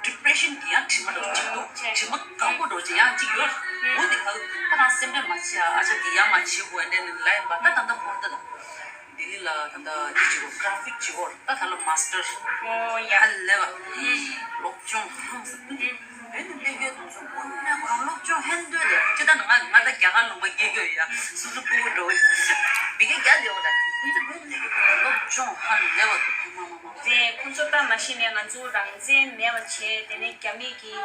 ཌི་པི་རེ་ཤན་གྱི་ཡང་དྲི་མ་འདྲ་བོ་ཅིག་འདུག་དྲི་མ་སྐམ་པོ་འདྲ་བོ་ཅིག་ཡང་ཅིག་ཡོད། འོ་དེ་ག་ཁོ་རང་སེམས་ཁྲལ་མ་བྱེད། ཨ་ཅག་གི་ཡང་མ་བྱེད་དགོས་འདྲ་ནི་ལབ་ཡིན་པ། ད་ད་ལྟ་ཁོ་ད་ལྡི་ལི་ལ་ད་ལྟ་འདི་བྱེད་དགོས། གྷ་ར་ཕིག་བྱེད་དགོས། ད་ད་ལ་མ་སི་ཊར། ཨོ་ཡ། ཧ་ལས་པ། སློབ་སྦྱོང་ཧང་སང་། བོད་ནས་སླེབས་ཡོད་དུས་ཚོད་དངོས་གནས་ཁོ་རང་སློབ་སྦྱོང་ཧན་ཏོན་རེད། ཅི་ལྟར་ན་ང་ང་ད་རྒྱ་གར་ལུང་པ་སྐྱེས་ཡོད་ཡ། སོ་སོ་སྤུ་གུ་འདྲ་བོ་ཞིག་མི་སྐད་རྒྱག་ལེ་འོ་ད། ཁོང་ཚོ་བོད་ནས་སློབ་སྦྱོང་ཧ་ལས་པ་འདུག་མ་མ་མ། རེད། ཁོང་ཚོ་ད་མ་གཞི་ནས་ང་ཚོ་རང་བཙན་མེད་པ་བྱས། དེ་ནས་རྒྱ་མི་གིས་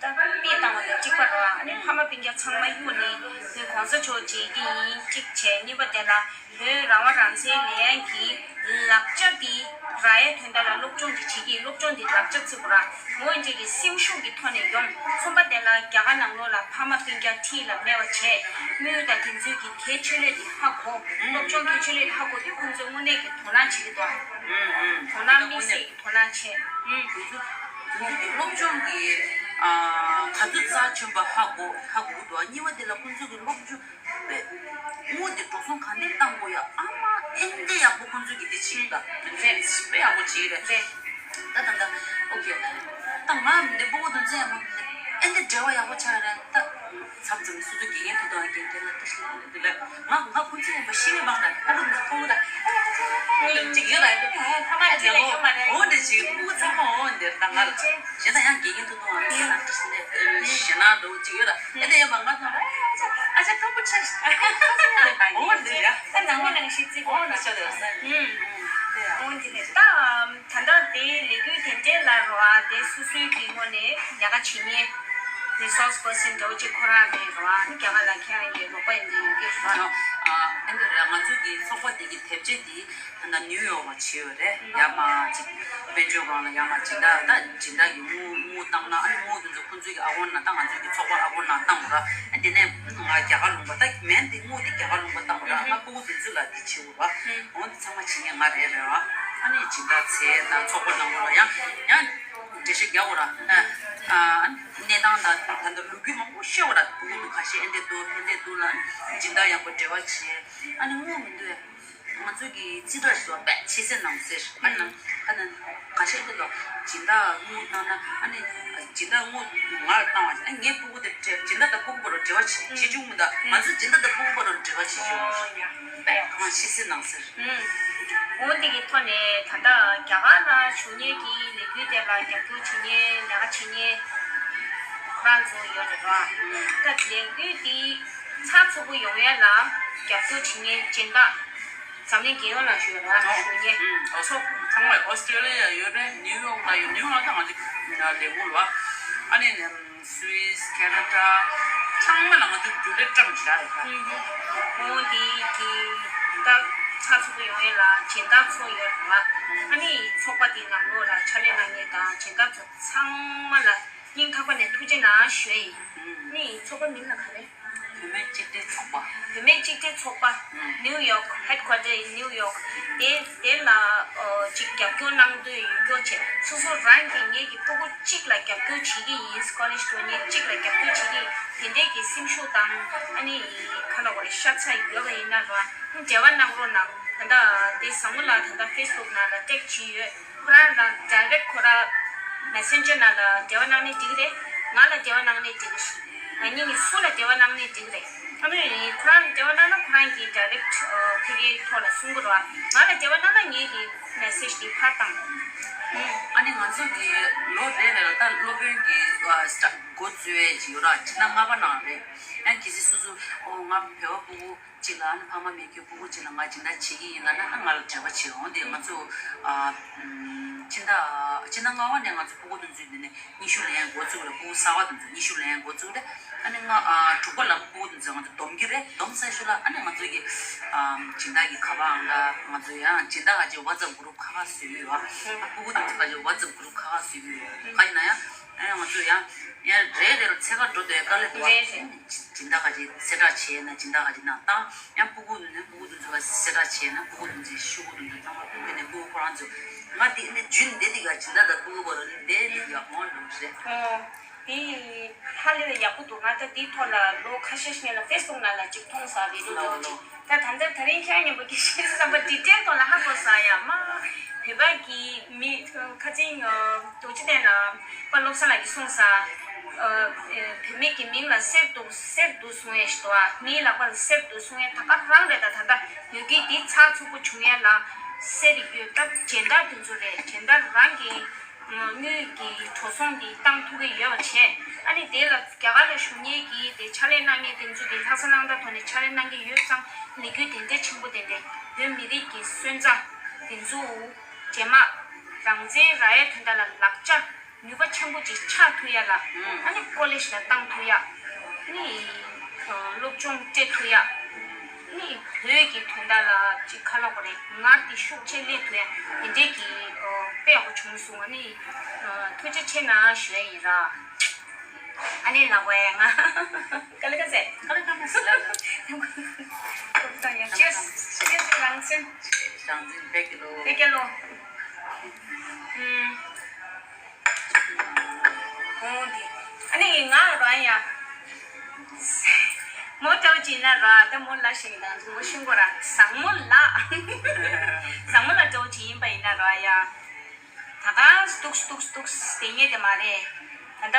ད་མི་བཏང་བ་ལ་གཅིག་པ་རེད་བ། ཨ་ནི་ཕ་མ་སྤུན་ཀྱག་ཚང་མ་གཡུགས་ནས་ངས་གོང་ས་མཆོག་མཇལ་གྱི་ཡིན་གཅིག་བྱས། གཉིས་པ་དེ་ལ་བོད་རང་དབང་རང་བཙན་ལེན་ཡག་གི་ལག་ཆ་འདི་རག་ཡའི་དོན་དག་ལ་སློབ་སྦྱོང་འདི་བྱེད་ཀྱི། སློབ་སྦྱོང་འདི་ལག་ཆ་བརྩི་དགོས་ར། འོ་འདི་གི་སེམས་ཤུགས་ཀྱི་ཐོག་ནས་ཡོང་། གསུམ་པ་དེ་ལ་རྒྱ་གར་ནང་ལོགས་ལ་ཕ་མ་སྤུན་ཀྱག་འཁྲིས་ལ་མེད་པ་བྱས། དངུལ་དང་དེ་ཚོའི་གི་གལ་ཆེ་ལོས་འདི་ཧ་གོ། སློབ་སྦྱོང་གལ་ཆེ་ལོས་འདི་ཧ་གོ་དུས་ཁོང་ཚོས་དངོས་གནས་ཀྱི་དོ་སྣང་བྱེད་ཀྱི་འདུག་དོ་སྣང་དམིགས་བསལ་གྱི་དོ་སྣང་བྱས། ཁོང་ཚོ་ཁོང་ཚོ་གི་སློབ་སྦྱོང་གི་ཨ་ག་ཚོད་རྩ་ཆེན་པོ་ཧ་གོ་ཧ་གོ་གི་འདུག་གཉིས་པ་དེ་ལ་ཁོང་ཚོ་གི་སློབ་སྦྱོང་དངུལ་དེ་འགྲོ་སོང་ག་འདྲས་བཏང་དགོས་ཡ། ཨ་མ་ཨེ་འདྲས་ཡག་པོ་ཁོང་ཚོས་ཀྱི་དེ་བྱེད་ཀྱི་ད། རེད། དཔེ་ཡག་པོ་བྱེད་ཀྱི་རེད། རེད། ད་ད་ད་ཨོ་ཁེ། ད་ང་འདི་སྤུ་གུ་དང་མཚན་ཡང་མ་ཨེ་འདྲས་འབྲེལ་བ་ཡག་པོ་ཆགས་རེད་ད། མཚམས་མཚམས་སུ་དགེ་རྒན་ཐུག་དང་རྒན་དེ་ལ་ད་ཤི་དེ་ལ་ང་ང་ཁོང་ཚོ་ཡིན་པ་ཤི་བའི་བང་ད་ཁོ་ཁོ་ཁོ་ད། ཅིག་ཡོད་ལ་ཡོད་ཕ་མ་ཡ་ཅིག་ལ་ཡོད་མ་རེད། འོ་འདྲས་ཅིག་སྤུ་གུ་ཚང་མ་འོ་འདྲས་ད་ང་ལ་ཅིག་གཞན་དག་ཡང་དགེ་རྒན་ཐུག་དང་རྒན་ལ་ད་ཤི་ནས་ཞེ་ན་འགྲོ་ཅིག་ཡོད་ལ། ཨེ་དེ་ཡིན་པ་ང་ཚོ་ཨ་ཅག་སྐམ་པོ་ཆགས་ཤིག་འོ་འདི་ཡ། ད་ནང་མ་ནང་བཞིན་བརྩི་དགོས། འོ་འདི་ཆགས་ཡོད་ས། ཨུམ། འོ་འདི་རེད། ད་ད་ལྟ་དེ་ལས་འགུལ་དེ་འདྲས་ལ་རོ་ཨ་དེ་སོ་སོའི་གི་ངོས་ནས་ལས་ཀ་བྱེད་མཁན་རི་སོར་སི་པར་སན་འདྲ་བོ་ཅིག་ཁོ་རང་རེད་རོ་ཨ། ནི་རྒྱ་གར་ལ་ཁྱེད་རང་གི་རོགས་པ་ཡིན་དུས་ཡིན་གྱི་རོ་ཨ། ཨ་ཨེ་འདི་རེད། ང་ཚོའི་གི་ཚོགས་པ་དེ་གི་དེབ་ཆས་དེ་ད་ནིའུ་ཡོག་ལ་བྱས་ཡོད་རེད། ཡར་མར་ཅིག་དཔལ་འབྱོར་སྒང་ལ་ཡར་མར་སྦྱིན་བདག་ད་སྦྱིན་བདག་གི་དངུལ་དངུལ་བཏང་ན་ཨ་ནི་དངུལ་དེ་ཚོ་ཁོང་ཚོའི་གི་ཨ་ཁོན་ནང་བཏང་། ང་ཚོའི་གི་ཚོགས་པ་ཨ་ཁོན་ནང་བཏང་ར། ཨ་དེ་ནས་ང་རྒྱ་གར་ལུང་པ་ད་མེན་དེ་དངུལ་དེ་རྒྱ་གར་ལུང་པ་བཏང་ར། ང་སྤུ་གུ་དེ་ཚོ་ལ་དེ་བྱེད་དགོས་ར། འོ་དེ་ཚང་མ་བྱེད་མཁན་ང་རེད་རེད་བ། ཨ་ནི་སྦྱིན་བདག་ཚེ་དང་ཚོགས་པ་ནང་ལོགས་ལ་ཡང་ཡང་འགྲེལ་བཤད་རྒྱག་དགོས་ར། ཨ་ཨ་གནས་སྟངས་དང་ད་ལྟ་ལོ་རྒྱུས་མང་པོ་བཤད་དགོས་ར། སྤུ་གུ་དེ་ཁ་ཤས་ཨེ་འདྲས་འདུག་ཨེ་འདྲས་འདུག་ལ་སྦྱིན་བདག་ཡག་པོ་འབྲེལ་བ་བྱེད། ཨ་ནི་དངུལ་མི་འདུག་ང་ཚོ་གི་རྩིས་ཁྲ་ཞིག་བ་དཔེ་ཆེ་སེ་ནང་ཟེར། ཨ་ནི་ཨ་ནི་ཁ་ཤས་ཀྱི་ལོ་སྦྱིན་བདག་དངུལ་བཏང་ན་ཨ་ནི་སྦྱིན་བདག་དངུལ་ང་ལ་བཏང་བ་ཞིག་ཨ་ངའི་སྤུ་གུ་དེ་སྦྱིན་བདག་དང་སྤུ་གུ་བར་འབྲེལ་བ་བྱེད་བཅུག་མི་འདུག་ང་ཚོ་སྦྱིན་བདག་དང་སྤུ་གུ་བར་འབྲེལ་བ་བྱེད་བཅུག་དཔེ་གང་ཆེ་སེ་ནང་ཟེར། འོ་འདི་གི་ཐོག་ནས་ད་ལྟ་རྒྱ་གར་ལ་བཞུགས་མཁན་གྱི་ལས་འགུལ་དེ་ལ་རྒྱབ་སྐྱོར་བྱེད་མཁན་ལས་ཀ་བྱེད་མཁན་ཁོ་རང་ཚོ་ཡོད་རེད་པ། ད་ལས་འགུལ་འདི་ཚགས་ཚུད་པོ་ཡོང་ཡ་ལ་རྒྱབ་སྐྱོར་བྱེད་མཁན་སྦྱིན་བདག་འཛམ་གླིང་རྒྱལ་ཡོངས་ལ་ཞུ་ར་ཞུ་ཉེ་ཨུམ། ཨོ་ཚོགས་ཚང་མ་ཨོ་སི་ཀྲེ་ལི་ཡ་ཡོད་རེད། ནིའུ་ཡོག་ལ་ཡོད། ནིའུ་ཡོག་ལ་ད་ང་ཚོ་ལས་འགུལ་བ། ཨ་ནི་སུད་སི། ཁེ་ན་ཌ། ཚང་མ་ལ་ང་ཚོ་རྒྱུན་ལས་བཀྲམ་བཞག་རེད་ད། ཨོ་འདི་གི་ད་ཚགས་ཚུད་པོ་ཡོང་ཡ་ལ་སྦྱིན་བདག་ཚོ་ཡོད་རེད་བ། ཨ་ནི་ཚོགས་པ་འདི་ནང་ལོགས་ལ་ཕྱག་ལས་གནང་མཁན་དང་སྦྱིན་བདག་ཚོ་ཚང་མ་ལ་སྙིང་ཐག་པ་ནས་ཐུགས་རྗེ་གནང་ཞུ་ཡ་ཡིན། ཨ་ནི་ཚོགས་པ་མིང་ལ་ག་རེ། བུད་མེད་གཅིག་སྒྲིལ་ཚོགས་པ། བུད་མེད་གཅིག་སྒྲིལ་ཚོགས་པ། ཨུམ། New York, headquarter in New York. དེ་དེ་ལ་ཨོ་གཅིག་རྒྱབ་སྐྱོར་གནང་འདོད་ཡོད་སྐྱོར་བྱས། སོ་སོ་རང་གི་ངེད་ཀྱི་སྤུ་གུ་གཅིག་ལ་རྒྱབ་སྐྱོར་བྱེད་ཀྱི་ཡིན། སྐོ་ལེཇ་འགྲོ་མཁན་གཅིག་ལ་རྒྱབ་སྐྱོར་བྱེད་ཀྱི་ཡིན། དེ་འདྲས་ཀྱི་སེམས་ཤུགས་དང་ཨ་ནི་ག་ལ་གོ་རེ་ཤ་ཚ་ཡོད་པ་ཡིན་ན་ར་འབྲེལ་བ་གནང་རོགས་གནང་། ད་ལྟ་དེ་བཟང་མོ་ལགས་ད་ལྟ་ཕེ་སི་བུག་ནང་ལ་ཊེག་བྱས་ཡོད། ཁོ་རང་རང་ཌའི་རེག་ཁོ་རང་མེ་སེན་ཇར་ནང་ལ་འབྲེལ་བ་གནང་ནས་འགྲིག་རེད། ང་ལ་འབྲེལ་བ་གནང་ནས་འགྲིག་རེད། ང་གཉིས་ནི་སུ་ལ་འབྲེལ་བ་གནང་ནས་འགྲིག་རེད། ཨ་ནི་ཁོ་རང་ལ་འབྲེལ་བ་གནང་ན་ཁོ་རང་གིས་ཌའི་རེག་ཕ་གིའི་ཐོག་ལ་གསུང་གི་རེད་བ། ང་ལ་འབྲེལ་བ་གནང་ན་ངེད་ཀྱིས་མེ་སེཇ་དེ་ཕར་བཏང་། ཨ་ནི་ང་ཚོ་གི་ལོ་རེ་རེ་ལ་ད་སློབ་དཔོན་གྱི་སི་ཊ་འགོ་འཛུགས་ཡས་ཅིག་ཡོད་ར། ཕྱི་ཟླ་ལྔ་པ་ནང་རེད། ཡང་གལ་སྲིད་སོ་སོ་ཨོ་ང་བོད་པ་སྤུ་གུ་གཅིག་ལ་ཨ་ནི་ཕ་མ་མེད་མཁན་སྤུ་གུ་གཅིག་ལ་ང་སྦྱིན་བདག་བྱེད་ཀྱི་ཡིན་ལབ་ན་ཨ་ང་ལ་འབྲེལ་བ་བྱེད་འོང་དེ། ང་ཚོ་ཨ་ཕྱི་ཟླ་ཕྱི་ཟླ་ལྔ་པ་ནས་ང་ཚོ་སྤུ་གུ་དེ་ཚོའི་འདི་ནས་སྙན་ཞུ་ལེན་འགོ་བཙུགས་རེད། སྤུ་གུ་གསར་པ་དེ་ཚོ་སྙན་ཞུ་ལེན་འགོ་བཙུགས་རེད། ཨ་ནི་ལྔ་ཨ་དྲུག་པ་ལ་སྤུ་གུ་དེ་ཚོ་ང་ཚོ་སྡོམ་གྱི་རེད། སྡོམ་ཚར་ཤུལ་ལ་ཨ་ནི་ང་ཚོ་གི་ཨ་སྦྱིན་བདག་གི་ཁ་པར་ཨང་གྲངས་ང་ཚོ་ཡང་སྦྱིན་བདག་ག་ཅིག་ཝ་ཙབ་གུ་རུབ་ཁག་ཁག་བཟོས་ཡོད། ཨ་སྤུ་གུ་དེ་ཚོ་ག་ཅིག་ཝ་ཙབ་གུ་རུབ་ཁག་ཁག་བཟོས་ཡོད། ག་ཡིན་ན་ཡང་ཨ་ནི་ང་ཚོ་ཡང་ཡང་རེ་རེ་ལ་འཚོལ་ག་འགྲོ་དུས་དཀའ་ལས་འདུག་བ། རེད་རེད། སྦྱིན་བདག་ག་ཅིག་གསལ་བསྒྲགས་བྱས་ན་སྦྱིན་བདག་ག་ཅིག་ནང་བཏང་། ཡང་སྤུ་གུ་ནས་སྤུ་གུ་དེ་ཚོ་ལ་གསལ་བསྒྲགས་བྱས་ན་སྤུ་གུ་དེ་ཚོའི་ཤོག་བུ་དེ་ཚོ་བཏང་བ། སྤུ་གུ་ནས་སྤུ་གུ་ཁོ་རང་ཚོ་ང་དེ་ནས་རྒྱུན་འདི་དེ་ག་སྦྱིན་བདག་དང་སྤུ་གུ་བར་ལ་འདི་ནས་ཡག་མོ་འགྲོ་རེད། ཨོ། དེ་ཧ་ལས་པའི་ཡག་པོ་འདུག་ང་ད་དེའི་ཐོག་ལ་ལོ་ཁ་ཤས་ཤིག་སྔོན་ལ་ཕེ་སི་བུག་ནང་ལ་ཅིག་མཐོང་སོང་བི་ཌི་ཡོ་ལོ་ལོ་ཅིག་ད་ད་ལྟ་དེ་རིང་ཁྱེད་རང་མཉམ་པོ་སྐད་ཆ་བཤད་བསམ་པ་ཌི་ཊེལ་ཐོག་ལ་ཧ་གོ་སོང་ཡ། མ་བོད་པ་གི་མི་ཁ་ཚིག་རྡོ་རྗེ་གདན་ལ་པ་བློ་བཟང་ལགས་ཀྱིས་གསུངས་ས། ཨ་བུད་མེད་ཀྱི་མིང་ལ་གསེར་འདུག་གསེར་འདུག་གསུང་ཡས་ཞིག་འདུག་ཨ་མིའི་ལག་པ་ལ་གསེར་འདུག་གསུང་ཡས་ད་ག་རང་རེད། ད་ད་ལྟ་ཡུལ་སྐད་འདི་ཚགས་ཚུད་པོ་བྱུང་ཡས་ལ་གསེར་ཡོད་སྟབས་སྦྱིན་བདག་དེ་ཚོ་རེད། སྦྱིན་བདག་རང་གི་དངུལ་གྱི་འགྲོ་སོང་འདི་བཏང་ཐུབ་ཀྱི་ཡོད་པ་བྱས། ཨ་ནི་དེ་ལ་རྒྱ་གར་ལ་བཞུགས་མཁན་གྱི་དེ་ཕྱག་ལས་གནང་མཁན་དེ་ཚོ་གི་ལྷག་བསམ་རྣམ་དག་ཐོག་ནས་ཕྱག་ལས་གནང་གི་ཡོད་ཙང་ལས་འགུལ་དེ་འདྲ་ཆེན་པོ་དེ་འདྲ་བོད་མི་རིགས་ཀྱི་སོན་རྩ་དེ་ཚོ་རྗེས་མ་རང་བཙན་རག་ཡས་དོན་དག་ལ་ལག་ཆ་ནུས་པ་ཆེན་པོ་ཅིག་ཆགས་ཐུབ་ཡ་ལ། ཨ་ནི་ཀོ་ལེཇ་ལ་བཏང་ཐུབ་ཡ། ཨ་ནི་སློབ་སྦྱོང་སྤྲད་ཐུབ་ཡ། ཨ་ནི་བོད་ཀྱི་དོན་དག་ལ་ཅིག་ག་ལབ་དགོས་རེད། ངར་དེ་ཤུགས་ཆེ་སླེབས་ཐུབ་ཡ་དེ་འདྲས་ཀྱི་དཔེ་ཡག་པོ་བྱུང་སོང་། ཨ་ནི་ཐུགས་རྗེ་ཆེ་གནང་ཞུ་ཡ་ཡིན་ར། ཨ་ནི་ལབ་དགོས་ཡ་ང་། ཀ་ལི་ཀ་ཟེར། ཀ་ལི་ཀ་མ་ཟེར་ལ། ཀ་ལི་ཀ་མ་ཟེར། ཅེས་ཅེས་རང་བཙན། རང་བཙན་བེ་ཀི་ལོ། བེ་ཀི་ལོ། ཨུམ། འོང་དེ། ཨ་ནི་ང་རང་ཡ། མོ་ཏོ་ཅི་ན་ར་ད་མོ་ལ་ཞིག་དང་མོ་ཤུང་གོ་ར་བཟང་མོ་ལ། བཟང་མོ་ལ་ཏོ་ཅི་ཡིན་པ་ཡིན་ན་ར་ཡ། ད་ག་སྟུག་སྟུག་སྟུག་དེ་ཉེ་དེ་མ་རེད། ད་ལྟ་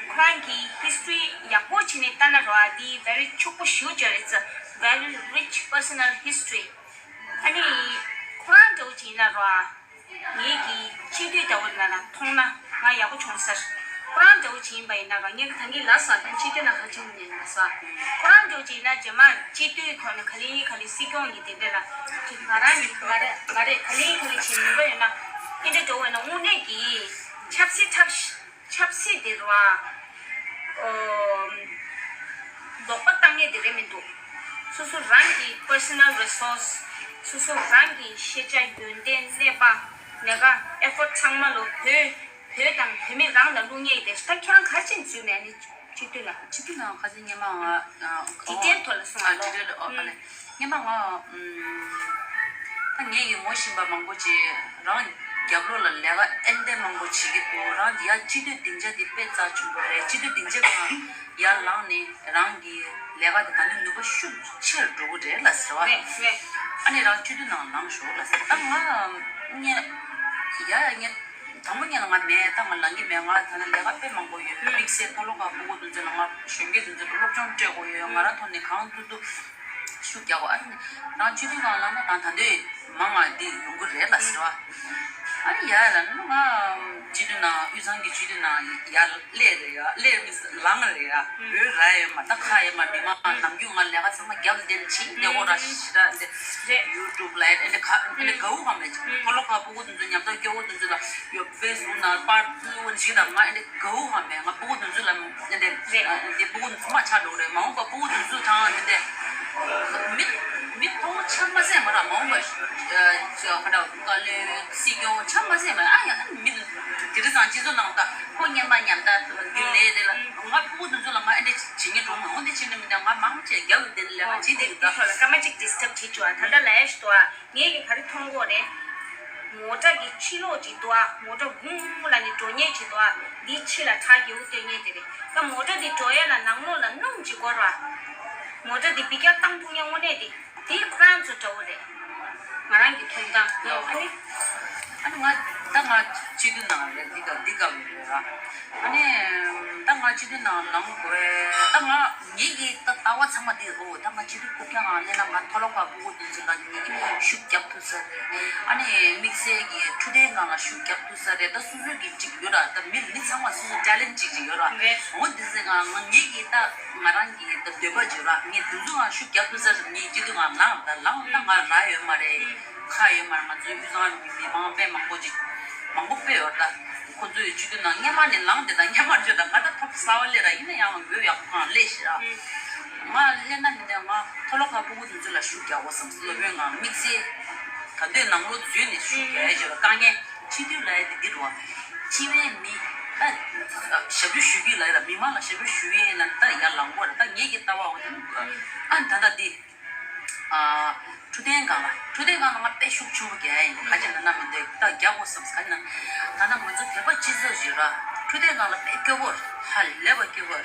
ཁོ་རང་གི་ཧི་སི་ཊོ་རི་ཡག་པོ་བྱས་ནས་ལྟ་ན་ར་འདི་very ཕྱུག་པོ་ཞེ་པོ་ཅིག་རེད། It's a very rich personal history. ཨ་ནི་ཁོ་རང་འདྲ་བོ་ཅིག་ཡིན་ན་ར་ངེད་ཀྱི་སྤྱི་འཐུས་ལྟ་བུ་ལ་ལ་མཐོང་ན་ང་ཡག་པོ་བྱུང་ཟེར། ཁོ་རང་འདྲ་བོ་ཅིག་ཡིན་པ་ཡིན་ན་ར་ངས་ད་གིན་ལབ་སོང་། ད་སྤྱི་འཐུས་ནང་ཁ་ཆེམས་ཉན་མ་སོང་། ཁོ་རང་འདྲ་བོ་ཅིག་ཡིན་ན་རྗེས་མ་སྤྱི་འཐུས་ཐོག་ནས་ག་ལེ་ཡིན་ག་ལེ་སྲིད་སྐྱོང་གི་དེ་འདྲ་ལ་ཅིག་ང་རང་གིས་ང་རེ་ང་རེ་ག་ལེ་ཡིན་ག་ལེ་བྱེད་ནུས་པ་ཡོད་ན་དེ་འདྲ་འདྲ་བོ་ཡིན་ན་དངོས་གནས་ཀྱི་ཆབ་སྲིད་ཐབས་ཤེས། ཆབ་སྲིད་དེ་རུ་ཨ། ཨོ། ལོག་པ་བཏང་ཡས་དེ་རེད་མི་འདུག་སོ་སོ་རང་གི་personal resource། སོ་སོ་རང་གི་ཤེས་བྱ་ཡོན་ཏན་ཀླད་པ། ལས་ཀ་effort་ཚང་མ་ལོ་བོད་བོད་དང་བོད་མི་རང་ལ་བླུག་ཡས་དེ། ད་ཁྱེད་རང་ག་རེ་བྱས་ནས་འཛུལ་ནས་ནི་སྤྱི་འཐུས་ལ། སྤྱི་འཐུས་ནང་ཁ་སང་སྔོན་མ་ང་། ཨ། ཌི་ཊེལ་ཐོག་ལ་གསུངས་ཨ། པ་ལོ། ཌི་ཊེལ་ཨོ། ཨ་ནི་སྔོན་མ་ང་། ཨུམ། ད་ངེད་ཀྱི་ངོ་ཤེས་པ་མང་པོ་ཅིག་རང་རྒྱབ་ལོགས་ལ་ལས་ཀ་ཨེ་འདྲ་མང་པོ་བྱེད་ཀྱི་འདུག་རང་ཡ་སྤྱི་འཐུས་སྡིངས་ཆ་དེ་དཔེ་རྩ་ཆེན་པོ་རེད། སྤྱི་འཐུས་སྡིངས་ཆ་གང་ཡར་ལངས་ནས་རང་གི་ལས་ཀ་དེ་ད་ནི་ནུས་པ་ཤུགས་ཆེར་འགྲོ་གི་རེད་ལ་ཟེར་བ། རེད་རེད། ཨ་ནི་རང་སྤྱི་འཐུས་ནང་ལངས་ཤོག་ལ་ཟེར། ད་ང་ངས་ཡ་ཡ་ངས། དང་པོ་ཉིད་ལ་ང་མེད། ད་ང་ལངས་ཀྱི་མེད། ང་ད་ལྟ་ལས་ཀ་དཔེ་མང་པོ་ཡོད། དམིགས་བསལ་མཐོ་སློབ་ཁག་སྤུ་གུ་དེ་ཚོ་ལ་ང་གཞོན་སྐྱེས་དེ་ཚོ་ལ་སློབ་སྦྱོང་སྤྲད་དགོས་ཡོད། ང་རང་ཐོག་ནས་གང་ཐུབ་ཐུབ་ཤུགས་རྒྱག་དགོས། ཨ་ནི་རང་སྤྱི་འཐུས་ནང་ལངས་ན་རང་ད་ལྟའི་མང་ང་འདི་ཡོང་གི་རེད་ལ་ཟེར་བ། ཨ་ནི་ཡ་ལ་ནི་ང་སྤྱི་འཐུས་ནང་དབུས་གཙང་གི་སྤྱི་འཐུས་ནང་ཡར་སླེབས་རེད་ཡ། སླེབས་མི་ལངས་རེད་ཡ། འོས་རག་ཡོད་མ། ད་ཁ་ཡོད་མ། མི་མང་ནམ་རྒྱུན་ང་ལས་ཀ་ཚང་མ་རྒྱབ་ལ་བསྡད་ནས་བྱེད་བསྡད་དགོས་ར་ཞེ་དྲག་འདི་རེད། ཡུ་ཊུབ་ལ་ཨེ་འདྲ་ག་ཨེ་འདྲ་དགའ་བོ་གང་མེད། ཨུམ། ཕོ་ལོ་ཁ་སྤུ་གུ་དེ་ཚོ་ཉམ་ཐག་སྐྱོ་བོ་དེ་ཚོ་ལ་ཡོད་ཕེ་སི་བུག་ནང་པར་བླུགས་ནས་བྱེད་དང་། ང་ཨེ་འདྲ་དགའ་བོ་གང་མེད། ང་སྤུ་གུ་དེ་ཚོ་ལ་ཨེ་འདྲ་རེད། ཨེ་འདྲ་སྤུ་གུ་དེ་ཚོ་མ་ཆགས་འགྲོ་གི་རེད། མ་འོངས་པ་སྤུ་གུ་དེ་ཚོ་དང་ཨེ་འདྲ་མི་མི་མཐོ་བོ་ཆགས་མ་ཟད་མ་ར། མ་འོངས་པ་ཨ་ཅག་ཁ་འདྲ་བཀའ་བློན་སྲིད་སྐྱོང་ཆགས་མ་ཟད་མ་ར། ཨ་ཡ་ཨ་མི་དེ་རིང་སང་སྤྱི་ཚོགས་ནང་ད་ཁོ་སྔོན་མ་ཉམ་ཐག་འདི་ལས་དེ་ལ་ང་སྤུ་གུ་དེ་ཚོ་ལ་ང་ཨེ་འདྲ་བྱེད་ཉེན་འགྲོ། མ་འོངས་དེ་བྱེད་ནས་མི་འདུག་ད་ལྟ་ལས་ཞིག་འདུག་ཨ། ངས་ཀྱི་ག་རེ་མཐོང་གོ་རེད། མོ་ཊ་གི་ཕྱི་ལོགས་ཅིག་འདུག་ཨ། མོ་ཊ་གུང་ལ་ནི་འགྲོ་ཉེན་ཅིག་འདུག་ཨ། འདིའི་ཕྱི་ལ་ཁྲག་རྒྱུག་སྟོན་ཉེན་དེ་རེད། ད་མོ་ཊ་འདི་འགྲོ་ཡས་ལ་ནང་ལོགས་ལ་སྣུམ་ཅིག་དགོས་ར། མོ་ཊ་འདི་བི་ཀྱག་བཏང་ཐུབ་ཉེན་དངོས་གནས་འདི་འདི་ཁོ་རང་ཚོ་འདྲ་བོ་རེད། ང་རང་གི་མཐོང་སྟངས་ཨ་ནི། ཨ་ནི་ང་ད་ང་སྤྱི་འཐུས་ནང་རེད། འདི་ག་འདི་ག་རེད་ར། ཨ་ནི། ད་ང་སྤྱི་འཐུས་ནང་ལངས་དགོས། ད་ང་ངེད་ཀྱི་ད་ལྟ་བ་ཚང་མ་འདི་འོ་ད་ང་སྤྱི་འཐུས་རྐུབ་བཀྱག་ནང་སླེབས་ན་ང་མཐོ་སློབ་ཁག་ཕྲུ་གུ་འདི་ཚོ་ལ་ངེད་ཀྱི་ཤུགས་རྒྱབ་ཐུབ་ས་རེད། ཨ་ནི་དམིགས་བསལ་གྱི་འཕྲོད་བསྟེན་སྒང་ལ་ཤུགས་རྒྱབ་ཐུབ་ས་རེད། ད་སོ་སོའི་གི་གཅིག་ཡོད་ར། ད་མི་མི་ཚང་མ་སོ་སོ་ཊེ་ལེན་ཊི་གཅིག་གཅིག་ཡོད་ར། འོ་འདི་ཚོ་ང་ང་ངེད་ཀྱི་ད་ང་རང་གི་ད་འདོད་པ་ཅིག་ར། ངས་འདི་ཚོ་ང་ཤུགས་རྒྱབ་ཐུབ་ས་རེད། ངས་སྤྱི་འཐུས་ང་ལངས་ད་ལངས་ད་ང་རག་ཡོད་མ་རེད། ཁག་ཡོད་མ་རེད། ང་ཚོའི་དབུས་གཙང་མི་མང་དཔེ་མང་པོ་ཅིག་མང་པོ་དཔེ་ཡོད་ད། ཁོ་ཚོས་སྤྱི་འཐུས་ནང་སྔོན་མ་ནས་ལངས་བསྡད་དང་སྔོན་མ་བརྗོད་དང་ང་ད་ཐོབ་གསར་བ་སླེབས་ར། ཡིན་ན་ཡང་འོས་ཡག་པོ་གང་སླེབས་ཤི་ར། ང་སླེབས་ན་མི་འདོད། ང་མཐོ་སློབ་ཁག་ཕྲུ་གུ་དེ་ཚོ་ལ་ཤུགས་རྒྱག་དགོས་བསམ། སློབ་དཔོན་ང་དམིགས་བསལ་ད་འདོད་ནང་ལོགས་འཛུལ་ནས་ཤུགས་རྒྱག་ཡ་བྱེད་ར། དཀའ་ངལ་སྤྱི་འཐུས་ལ་ཡ་དེ་འདི་རུ་བ། སྤྱི་པའི་མི་ད་ཞབས་ཞུ་ཞུ་གི་ལ་ཡ་ད་མི་མང་ལ་ཞབས་ཞུ་ཞུ་ཡས་ལ་ད་ཡར་ལངས་དགོས་ར། ད་ངེད་ཀྱི་ལྟ་བ་འོ་དེ་ཨ་ད་ད་འདི། ཨ། འཕྲོད་བསྟེན་སྒང་ལ། འཕྲོད་བསྟེན་སྒང་ལ་ང་དཔེ་ཤུགས་ཆེན་པོ་རྒྱག་ཡ་ཡིན། ག་ཅི་ལབ་ན་མི་འདོད་ད་རྒྱག་དགོས་བསམ། ག་ཅི་ན་ད་ལྟ་ང་ཚོ་བོད་པ་སྤྱི་ཚོགས་ཡོད་ར། འཕྲོད་བསྟེན་སྒང་ལ་དཔེ་སྐྱོ་པོ་ཧ་ལས་པ་སྐྱོ་པོ།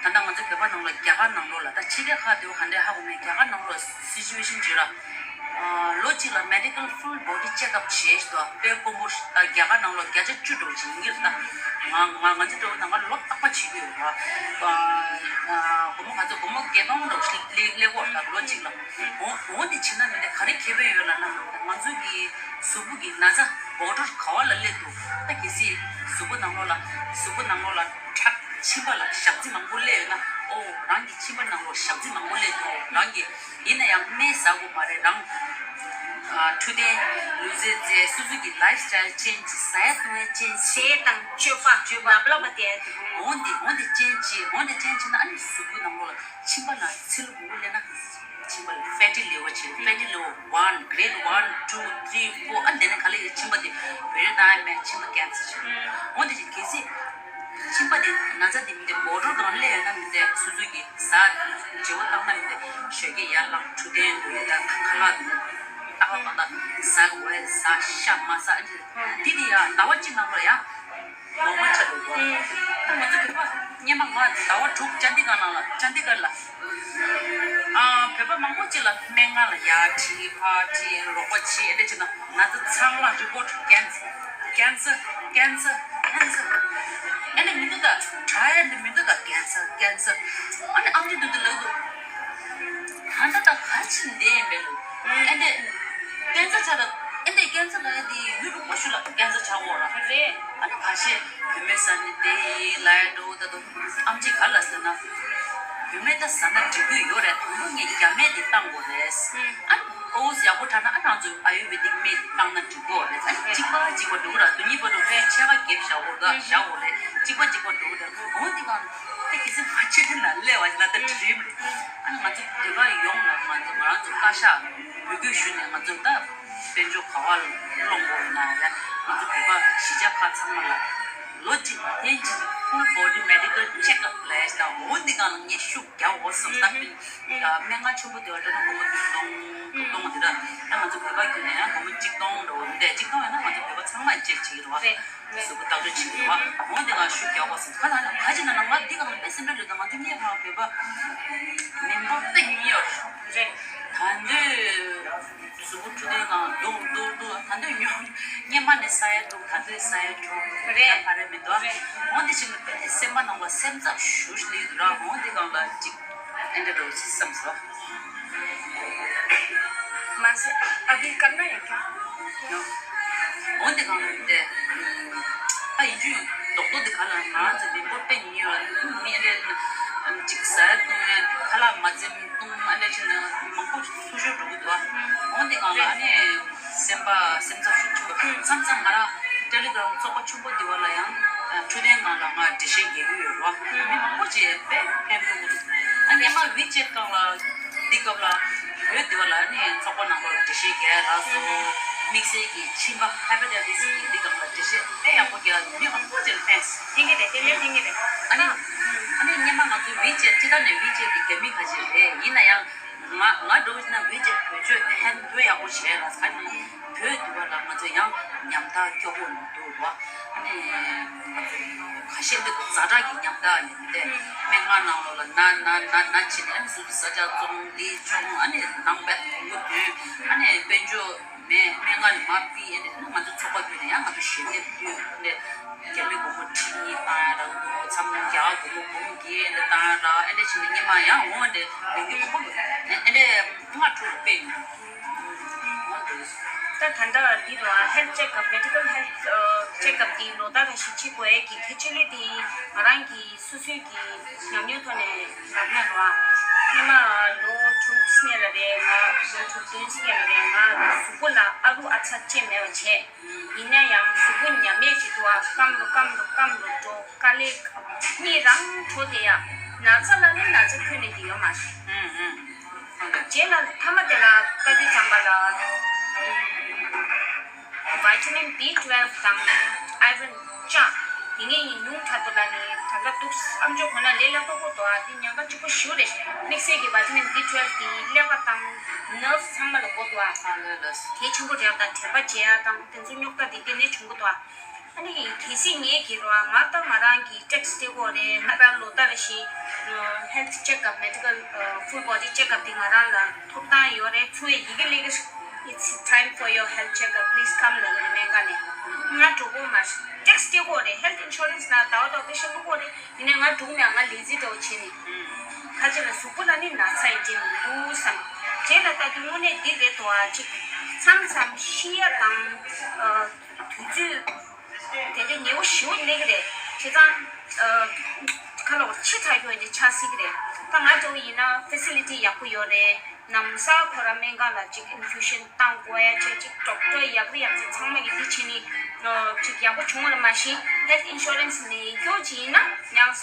ད་ལྟ་ང་ཚོ་བོད་པ་ནང་ལ་རྒྱ་གར་ནང་ལོགས་ལ་ད་ཕྱི་རྒྱལ་ཁག་དེ་བོ་ག་འདྲས་ཧ་གོ་མེད། རྒྱ་གར་ནང་ལོགས་སི་ཅུ་ཨེ་ཤན་བྱོས་ར། ཨ། ལོ་གཅིག་ལ་མེ་ཌི་ཀལ་ཕུལ་བོ་ཌི་ཅེག་ཨབ་བྱེད་ཤི་ཏོ་དཔེ་དཀོན་པོ་ད་རྒྱ་གར་ནང་ལོགས་བརྒྱ་ཆ་བཅུ་འགྲོ་བྱེད་ཡིན་གྱི་ར། ད་ང་ང་ང་ཚོ་འགྲོ་ནང་ལ་ལོ་རྟག་པ་བྱེད་ཀྱི་ཡོད་ར། ཨ། སྒོར་མོ་ག་ཚོད་སྒོར་མོ་བརྒྱད་སྟོང་འགྲོ་ཞིག་ལེ་ལེ་གོ་ད་ལོ་གཅིག་ལ། འོ་འོ་འདི་བྱེད་ན་མི་འདི་ག་རེ་ཁེ་ཕན་ཡོད་ལབ་ན། ང་ཚོ་གི་གཟུགས་པོ་གི་ན་ཚ་བོ་ཌར་ག་བ་ལ་སླེབས་འདུག་ད་གལ་སྲིད་གཟུགས་པོ་ནང་ལོགས་ལ་གཟུགས་པོ་ནང་ལོགས་ལ་ཁྲག་མཆིན་པ་ལ་ཞག་རྩི་མང་པོ་སླེབས་ཡོད་ན། ཨོ་རང་གི་མཆིན་པ་ནང་ལོགས་ཞག་རྩི་མང་པོ་སླེབས་འདུག་རང་གི་ཡིན་ན་ཡང་སྨན་ཟ་དགོས་མ་རེད། རང་ཨ་འཕྲོད་བསྟེན་ལུས་རྩལ་རྩེད། སོ་སོ་གི་ལའིབ་སི་ཊའིལ་ཅེན་ཇི། ཟ་ཡ་བཏུང་ཡ་ཅེན་ཇི། ཟས་དང་སྤྱོད་པ་སྤྱོད་པ་ལབ་ལབ་པ་དེ། འོ་འདི་འོ་འདི་ཅེན་ཇི། འོ་འདི་ཅེན་ཇི་ན་ཨ་ནི་གཟུགས་པོ་ནང་ལོགས་ལ་མཆིན་པ་ལ་ཚིལ་མང་པོ་སླེབས་ན། མཆིན་པ་ལ་ཕེ་ཊི་ལི་ཝར་བྱེད། ཕེ་ཊི་ལི་ཝར་ཝན། གི་རེ་ཌི་ཝན། ཊུ། ཐི་རི། ཕོར། ཨ་འདི་ནས་ག་ལེ་ཡི་མཆིན་པ་དེ་བེ་རི་ཏའི་མེད་མཆིན་པ་ཀེན་སར་བྱེད། འོ་འདི་ཅིག་གལ་སྲིད་མཆིན་པ་དེ་ན་ཚ་དེ་མི་དེ་བོ་ཌར་སྒང་སླེབས་ཡོད་ན་མི་དེ་སོ་སོ་གི་ཟ་བྱེད་པ་བཏང་ན་མི་དེ་ཞོགས་ཀས་ཡར་ལངས་འཕྲོད་བསྟེན་དགོས་ཡ། ད་ཁ་ལག་དེ་ཏག་ཏག་ཏག་ཏག་ཟ་དགོས་ཡ། ཟ་ཤ་མ་ཟ་ཨ་འདི་དེ་དེ་ཡ་ཟླ་བ་གཅིག་ནང་ལ་ཡ། ལོ་མ་ཆགས་འགྲོ་གོ་ད་ང་ཚོ་བོད་པ་སྔོན་མ་ང་ཟླ་བ་དྲུག་ཅན་ཌི་གྷར་ནང་ལ་ཅན་ཌི་གྷར་ལ། ཨ། བོད་པ་མང་པོ་ཅིག་ལ་སྨན་ཁང་ལ་ཡར་ཁྲིད་ཕར་ཁྲིད་རོགས་པ་བྱེད་ཨེ་འདྲ་བྱེད་ན་ང་ཚོ་ཚང་མ་རི་པོར་ཊི་ཀེན་སར། ཀེན་སར། ཀེན་སར། ཀེན་སར། ཨ་ནི་མི་འདུག་ད་དྲག་ཡ་འདི་མི་འདུག་ད་ཀེན་སར། ཀེན་སར། ཨ་ནི་ཨམ་ཆི་འདུག་འདི་ལབ་འདུག་ད་ལྟ་ད་ག་ཅི་འདི་ཡིན་པས་ལོ། ཨེ་འདྲས། ཀེན་སར་ཆགས་ད། ཨེ་འདྲས་ཀེན་སར་ལབ་ཡ་དེ་ཡུལ་རིང་པོ་ཞིག་ལ་ཀེན་སར་ཆགས་འོ་ར། རེད། ཨ་ནི་ཁ་ཤས་བུད་མེད་ཟ་ནི་དེ་ཡིན་ལབ་ཡ་འགྲོ་ད་དུ། ཨམ་ཆི་ག་ལ་ཟེར་ན། བུད་མེད་ད་ཟ་ན་འགྲིག་གི་ཡོད་རེད། དང་པོ་ངས་རྒྱ་སྨན་དེ་བཏང་དགོས་རེད། ཨ་ནི་ཨོ་ཡག་པོ་དྲག་ན་ཨ་ང་ཚོས་ཨ་ཡུར་ཝེ་དིག་སྨན་དེ་བཏང་ན་འགྲིག་གི་རེད། ཨ་ནི་གཅིག་པ་གཅིག་པ་འགྲོ་གི་ར། དེ་གཉིས་པ་འགྲོ་ཚུལ་ཆད་པ་རྒྱབ་བཞག་འོ་ད་བཞག་འོ་རེད། གཅིག་པ་གཅིག་པ་འགྲོ་གི་རེད། འོ་དེ་གང་དེ་གལ་སྲིད་ང་ཆེ་དེ་ན་སླེབས་པ་ལ་ད་དྲིམ། ཨ་ནི་ང་ཚོ་བོད་པ་ཡོངས་ལ་ང་ཚོ་ང་རང་ཚོ་བཀའ་ཤག་འབོད་སྐུལ་ཞུས་ནས་ང་ཚོ་ད་དཔལ་འབྱོར་ག་བ་སློང་དགོས་ཡིན་ན་ཡ་ང་ཚོ་བོད་པ་གཞིས་ཆགས་ཁག་ཚང་མ་ལ་ལོ་གཅིག་ཐེངས་གཅིག་ཕུལ་བོ་ཌི་མེ་ཌི་ཀལ་ཅེག་ཨབ་ལས་ད་འོ་འདི་གང་ལ་ངས་ཤུགས་རྒྱག་འོ་བསམ་ད་སྨན་ཁང་ཆེན་པོ་དེ་བ་འགྲོ་ན་སྒོར་མོ་བདུན་སྟོང་དྲུག་སྟོང་འདི་ར། ད་ང་ཚོ་བོད་པ་ཁྱོན་ནས་ཡང་སྒོར་མོ་གཅིག་སྟོང་འགྲོ་འདི་གཅིག་སྟོང་ཡོད་ན་ང་ཚོ་བོད་པ་ཚང་མས་ཅེག་བྱེད་ཀྱི་རེད་བ། གཟུགས་པོ་ལྟ་སྐྱོང་བྱེད་ཀྱི་རེད་བ། འོ་འདི་གང་ཤུགས་རྒྱག་འོ་བསམ་ད་ད་ཡང་ག་ཅི་ན་ན་ང་འདི་གང་དཔེ་སེམས་པའི་ལུས་ད་ང་འདི་ངས་ང་བོད་པ་མི་འབོར་དཔེ་ཉུང་ཡོད་རེད། ད་འདོད། གཟུགས་པོ་འཕྲོད་བསྟེན་ནང་འདུག་འདུག་འདུག་ད་འདོད་ཉོ། སྔོན་མ་ནས་ས་ཡ་འདུག་ད་འདོད་ས་ཡ་འདུག་རེད། ད་ག་རེ་མི་འདུག་རེད། འོ་འདི་བྱས་ནས་དཔེ་སེམས་པ་ནང་ལ་སེམས་འཚབ་ཞུ་ཞིག་ལས་འདུག་ར། འོ་འདི་གང་ལ་ཅིག་ཨེ་འདྲ་འགྲོ་ཅིག་བསམ་སོང་། མ་ཟད་ཨ་བི་ཀར་ན་ཡ་ཀྱང་། འོ་འདི་གང་ལ་དེ་ཨ་ཡིན་རྒྱུ་རྡོག་རྡོག་འདི་ག་ལ་ང་ཚོ་མི་འབོར་དཔེ་ཉུང་ཡོད་ལ་མི་ཨེ་འདྲ་ཅིག་ཟ་ཡ་བཏུང་ཡ་ཁ་ལག་མ་འཛེམ། ཏུང་ཨ་ནེ་ཆེ་ན་མང་པོ་འཐུས་ཤོར་འགྲོ་གི་འདུག་ཨ། འོན་ཏེ་གང་ལ་ཨ་ནེ་སེམས་པ་སེམས་འཚབ་ཤུགས་ཆེན་པོ་མཚམས་མཚམས་ང་རང་ཏེ་ལི་གྷ་རམ་ཚོགས་པ་ཆེན་པོ་འདི་བ་ལ་ཡང་འཕྲོད་བསྟེན་སྒང་ལ་ང་འགྲེལ་བཤད་རྒྱག་གི་ཡོད་རེད་བ། མི་མང་པོ་ཅིག་དཔེ་ཕན་ཐོགས་ཀྱི་འདུག་ཨ་སྔོན་མ་ཝི་ཅེཊ་སྒང་ལ་འདི་སྐབས་ལ་བོད་འདི་བ་ལ་ཨ་ནེ་ཚོགས་པ་ནང་ལོགས་ལ་འགྲེལ་བཤད་རྒྱག་ཡ་ལ་སོ། དམིགས་བསལ་གྱི་མཆིན་པ་ཧེ་པ་ཊའི་ཊི་སི་གི་འདི་སྒང་ལ་འགྲེལ་བཤད་དཔེ་ཡག་པོ་རྒྱག་མི་མང་པོ་ཅིག་ལ་ཕན། ཕན་གྱི་རེད། དེ་ལས་ཕན་གྱི་རེད། ཨ་ནི་ཨ་ནི་སྔོན་མ་ང་ཚོའི་ཝི་ཅེཊ་སྤྱི་བཏང་ནས་ཝི་ཅེཊ་འདི་རྒྱ་མི་ཁ་ཤས་རེད། ཡིན་ན་ཡང་། ང་ང་འདྲ་བོ་ཞིག་ན་བོད་ཀྱི་བོད་ཆོས་ཧན་བོད་ཡག་པོ་བྱས་ལ་ས་ནི་བོད་འདི་བ་ལ་ང་ཚོ་ཡང་ཉམ་ཐག་སྐྱོ་པོ་འདུག་བ། ཨ་ནི་ང་ཚོ་ཁ་ཤས་འདི་ཛ་དྲག་གི་ཉམ་ཐག་ཡིན་ཏེ་སྨན་ཁང་ནང་ལོགས་ལ་ན་ན་ན་ན་བྱས་ནས་ཨ་ནི་སོ་སོ་ས་ཆ་བཙོང་ལས་ཆོག་ཨ་ནི་ནང་བད་གོང་བུ་དུས་ཨ་ནི་དཔལ་འབྱོར་མེད་སྨན་ཁང་ནས་མ་ཕུད་ཨེ་འདི་ང་ཚོ་ཚོགས་པ་བརྒྱུད་ནས་ཡང་ང་ཚོ་ཞལ་འདེབས་བརྒྱུད་ཨེ་འདི། རྒྱ་མི་སྒོར་མོ་ཁྲི་གཉིས་བཏང་ཡ་རག་འདུག་མཚམས་རྒྱ་གར་སྒོར་མོ་འབུམ་བརྒྱད་འདི་བཏང་ཡ་རག་ཨེ་འདྲ་བྱས་ནས་སྔོན་མ་ཡང་འོང་འདྲ་ཡོང་གི་མི་འདུག་ཨེ་འདྲ་ལྔ་དྲུག་སྤེལ་འོང་འདུག་ད་ད་ལྟ་འདི་ལ་health checkup, medical health checkup དེ་ལོ་ལྟར་རེ་བཞིན་བྱེད་དགོས་ཡས་ཀྱི་གལ་ཆེ་ལོས་དེ་ང་རང་གི་སོ་སོའི་གི་ཉམས་མྱོང་ཐོག་ནས་ལབ་ན་ར། སྔོན་མ་ལོ་དྲུག་སྔོན་ལ་རེད། ང་ལོ་དྲུག་བདུན་སྔོན་ལ་རེད། ང་གཟུགས་པོ་ལ་ཨ་རུ་ཨ་ཚ་ཅན་མེད་པ་བྱས། ཡིན་ན་ཡང་གཟུགས་པོ་ཉམས་མེད་ཅིག་འདུག་ཨ། སྐམ་རུ་སྐམ་རུ་སྐམ་རུ་འགྲོ། དཀའ་ལས་གཉིད་རང་འཕྲོ་དེ་ཡ། ན་ཚ་ལ་ནི་ན་ཚ་ཁྱོན་ནས་དེ་ཡོད་མ་རེད། ཨུམ་ཨུམ། རྗེས་ལ་མཐའ་མ་དེ་ལ་བཀའ་བསྡུ་བྱམས་པ་ལ་vitamin B twelve དང་iron ལྕགས་དེ་ངས་ཡིན་ཉུང་དྲགས་འདུག་ལ་ནི་ད་ལྟ་འདུག་ཨམ་ཅོག་གོ་ན་ལས་སླ་པོ་པོ་འདུག་ཨ། དེ་ཉེན་ཁ་གཅིག་པོ་ཞེ་པོ་རེད། དམིགས་བསལ་གྱི་vitamin B twelve དེ་ཀླད་པ་དང་nerves ཚང་མ་ལ་དགོས་འདུག་ཨ། གལ་ཆེན་པོ་རེད། ད་དྲན་པ་བརྗེད་ཡ་དང་དེ་ཚོ་རྙོག་དྲ་དེ་དེ་ནས་བྱུང་གི་འདུག་ཨ། ཨ་ནི་གལ་སྲིད་ངས་གི་རོ་ང་དང་ང་རང་གི་tax སྤྲད་དགོས་རེད། ང་རང་ལོ་ལྟར་བཞིན་health checkup, medical full body checkup དེ་ང་རང་ལ་ཐོབ་ཐང་ཡོད་རེད། ཚུར་ཡི་གེ་ལེགས། It's time for your health checkup, please come ལབ་ཀྱི་རེད། སྨན་ཁང་ནས་ང་འགྲོ་དགོས་མ་རེད། tax སྤྲད་དགོས་རེད། health insurance ནང་ཟླ་བ་ཟླ་བ་པེ་ཤ་བླུག་དགོས་རེད། ཡིན་ནའི་ང་འགྲོ་གི་མེད། ང་ལས་རྩིས་འདྲ་བོ་བྱས་ནས་ཁ་ཆེ་ལ་གཟུགས་པོ་ལ་ནི་ན་ཚ་ཡི་རྐྱེན་མི་འདུག་བསམ། རྗེས་ལ་ལྟ་དུས་དངོས་གནས་འདི་རེད་དོ་ཨ། ཅིག་མཚམས་མཚམས་ཤི་ཡ་དང་། དུས་ཚོད་དེ་འདྲའི་ཉེ་བོ་ཞེ་པོ་སླེབས་ཀྱི་རེད། བྱས་ཙང་། ཁ་ལོ་ཕྱི་དྲགས་ཡོད་ཀྱི་ཆགས་སྲིད་ཀྱི་རེད། ད་ང་འདྲ་བོ་ཡིན་ན་facility ཡག་པོ་ཡོད་རེད། ནམ་ས་ཁོ་ར་སྨན་ཁང་ལ་ཅིག་infusion བཏང་དགོས་ཡ་ཆེ་ཅིག doctor ཡག་པོ་ཡག་པོ་ཚང་མ་གི་འདི་བྱས་ནི་ཅིག་ཡག་པོ་བྱུང་བ་ལ་མ་གཞི་health insurance ནས་སྐྱོ་ཅིག་ཡིན་ན་ཡང་ས་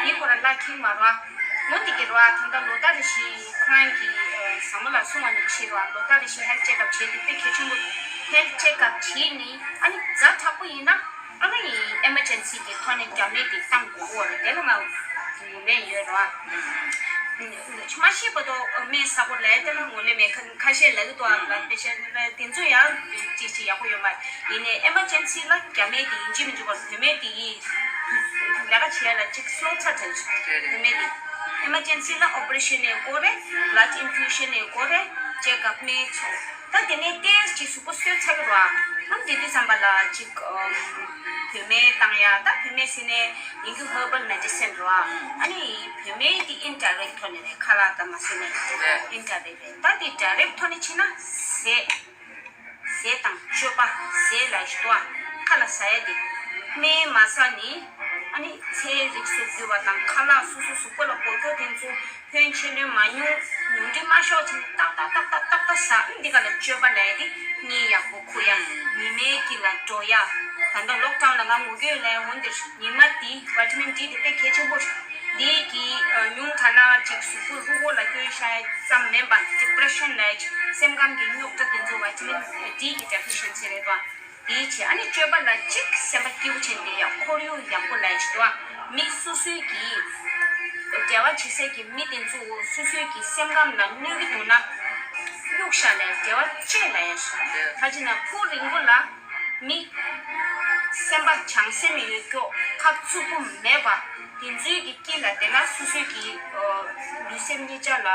མི་ཁོ་ར་ལ་ཁེངས་མ་ར། འོ་འདི་གི་ར་ད་ལྟ་ལོ་ལྟར་རེ་བཞིན་ཁོ་རང་གི་ཟ་མོ་ལ་སོང་བ་ནི་ཕྱིར་ར་ལོ་ལྟར་རེ་བཞིན་health checkup བྱེད་དུས་དཔེ་གལ་ཆེན་པོ། health checkup བྱེད་ནི་ཨ་ནི་ཛ་དྲག་པོ་ཡིན་ན། ཨ་ནི་emergency གི་ཐོག་ནས་རྒྱ་མི་དེ་བཏང་དགོས་ཀྱི་རེད། དེ་ལ་ང་ངོ་མ་ཡོད་ར། མ་ཤེས་པ་དོ་སྨན་ཟ་དགོས་ལས་དེ་ལ་ངོ་ལས་མེད། ཁ་ཁ་ཤས་ལབ་ཀྱི་འདུག་ཨ། ལབ་པའི་ཤ་དེ་ཚོ་ཡང་ཅི་ཅི་ཡག་པོ་ཡོད་མ་ཡིན་ནའི་emergency ལ་རྒྱ་མི་དེ་ཡིན་གཅིག་མིན་གཅིག་གོ་བོད་མི་དེ་ཡིས་ལས་ཀ་བྱེད་ཡ་ལ་གཅིག་སོ་ཚ་དྲན་བོད་མི་དེ་emergency ལ་operation ནས་དགོས་རེད། blood infusion ནས་དགོས་རེད། check up ནས་ཚོ། ད་དེ་ནས་ཏོག་ཙམ་གཟུགས་པོ་གསོས་ཚར་གི་རེད་བ། ཨང་དེ་དུས་ཙམ་པ་ལ་ཅིག་བུད་མེད་བཏང་ཡ། ད་བུད་མེད་ཟེར་ནས་ཡིན་གྱི་herbal medicine རེད་བ། ཨ་ནི་བུད་མེད་དེ་indirect ཐོག་ནས་རེད། ཁ་ལག་ད་མ་ཟོས་ནས་indirect རེད། ད་དེ་direct ཐོག་ནས་ཕྱིན་ན་ཟས། ཟས་དང་སྤྱོད་པ། ཟས་ལ་ཞིག་ཏུ་ཁ་ལ་ཟ་ཡ་དེ་སྨན་མ་ཟ་ནི། ཨ་ནི་ཚལ་རིགས་སུ་གྱུར་པ་དང་ཁ་ལག་སོ་སོ་གཟུགས་པོ་ལ་དགོས་མཁོ་དེ་ཚོ། ཕོན་ཆེ་ལོས་མ་མྱོང་། ཉུང་འདྲི་མ་ཤོག་ཅིང་ཏག་ཏག་ཏག་ཏག་ཏག་ཏག་ཟ། འདི་ག་ལ་སྤྱོད་པ་ལས་ཏེ་གཉིད་ཡག་པོ་ཁུག་ཡ། ཉི་མའི་དཀྱིལ་ལ་འགྲོ་ཡ། ད་ལྟ་lockdown ལ་ང་ངུ་སྐྱོ་ལས་འོང་འདིར་ཉི་མ་འདི་vitamin D དེ་དཔེ་གལ་ཆེན་པོ་རེད། འདི་གི་ཉུང་དྲགས་ན་ཅིག་གཟུགས་པོ་རུ་ཁོག་ལ་སྐྱོན་ཤ་ཙམ་མིན་པ་depression ལས་སེམས་ཁམས་ཀྱི་རྙོག་དྲ་དེ་ཚོ་vitamin D གི་deficiency རེད་པ། དེའི་ཆེད་ཨ་ནི་སྤྱོད་པ་ལ་གཅིག་སེམས་པ་སྐྱིད་པོ་བྱས་ནས་ཡང་ཁོར་ཡུག་ཡག་པོ་ལ་ཡང་ཞིག་འདུག་ཨ། མི་སོ་སོའི་གི་འབྲེལ་བ་བྱེད་སའི་གི་མི་དེ་ཚོ་སོ་སོའི་གི་སེམས་ཁམས་ལ་གནོད་ཀྱི་འདུག་ན་གཡུག་བཞག་ལ་ཡང་འབྲེལ་བ་བཅད་ལ་ཡང་ཞིག་ད་ཅི་ན་ཁོ་རིང་པོ་ལ་མི་སེམས་པ་བྱང་སེམས་ཡོད་ཀྱོག་ཁ་རྩུབ་པོ་མེད་པ་དེ་ཚོའི་གི་དཀྱིལ་ལ་བསྡད་ན་སོ་སོའི་གི་ལུས་སེམས་གཉིས་ཆ་ལ་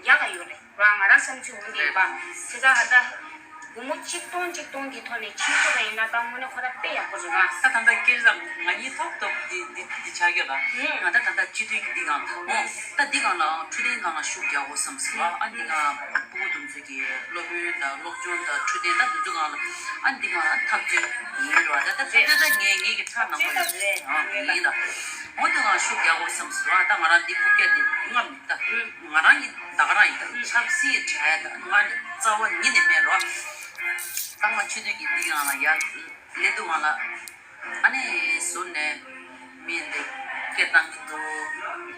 ཡག་ག་ཡོད་རེད། རང་ང་རང་བསམ་ཚུལ་འོང་དེ་ཡིན་པ། དེ་ཚ་ཧ་ད། སྒོར་མོ་གཅིག་སྟོང་གཅིག་སྟོང་གི་ཐོག་ནས་ཕྱིན་ཐུབ་པ་ཡིན་ན་ད་དངོས་གནས་ཁོ་རང་དཔེ་ཡག་པོ་རེད་ར། ད་ད་ལྟ་སྐད་ཆ་ང་གཉིས་ཐོག་ཐོག་འདི་འདི་འདི་ཆགས་ཀྱི་ལ། ང་ད་ད་ལྟ་སྤྱི་འཐུས་ཀྱི་འདི་གང་ད་ད་འདི་གང་ལ་འཕྲོད་བསྟེན་གང་ལ་ཤུགས་རྒྱག་དགོས་བསམ་སོང་བ། ཨ་འདི་གང་ཕྲུ་གུ་དེ་ཚོ་གི་སློབ་ཡོན་དང་སློབ་སྦྱོང་དང་འཕྲོད་བསྟེན་ད་དེ་ཚོ་གང་ལ་ཨ་འདི་གང་ལ་འཐབ་རྩོད་ཡིན་ར། ད་ད་འཐབ་རྩོད་ད་ངས་ངས་ཀྱི་ཁྲག་ནང་པ་ཡིན་ད། འོ་འདི་གང་ཤུགས་རྒྱག་དགོས་བསམ་སོང་བ། ད་ང་རང་འདི་རྐུབ་བཀྱག་འདི་ལྔ་མི་ད། ང་རང་གི་ད་ག་རང་ཡིན་ད། ཆབ་སྲིད་དྲ་ཡ་ད་ང་ནི་རྩ་བ་ཉིད་ནས་མེད་རོགས། ད་ང་ཆུ་དུས་ཀྱི་འདི་ཡང་ལ་ཡ་ལེ་དུ་ང་ལ་ཨ་ནི་ཟུར་ནས་མི་འདི་སྐད་བཏང་གི་འདུག་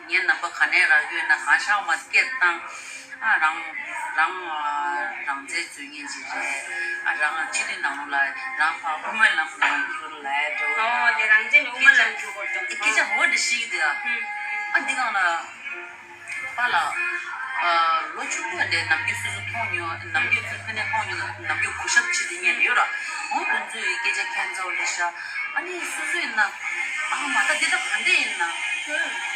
ངའི་ནམ་པ་ག་ནས་རག་ཡོད་ན་གང་ཤང་མ་སྐད་བཏང་། ཨ་རང་རང་རང་རྩལ་འཛུལ་ངེས་ཅིག་རེད། ཨ་རང་ཆུ་དུས་ནང་ལ་རང་ཕ་དབུ་མའི་ལམ་ལ་རང་འགྱུར་ལ་ཡ་འགྲོ། ཨོ་དེ་རང་བཙན་དབུ་མའི་ལམ་འགྱུར་དགོས་ཀྱང་སྐད་ཆ་འོ་འདྲ་ཞིག་འདུག་ཨ། ཨ་འདི་གང་ལ། པཱ་ལགས། ཨ། ལོ་ཆུང་ཆུང་ལས་ནམ་རྒྱུན་སོ་སོ་མཐོང་མྱོང་། ནམ་རྒྱུན་སོ་སོ་ནས་མཐོང་མྱོང་། ནམ་རྒྱུན་གུས་ཞབས་བྱེད་དེ་ཉན་ཡོད་ར། འོ་དེ་ཚོའི་སྐད་ཆ་ཁྱད་མཚར་པོ་རེད་ཤག་ཨ་ནི་སོ་སོ་ཡིན་ན། ཨ་མ་ད་འདི་ད་ག་འདྲ་ཡིན་ན།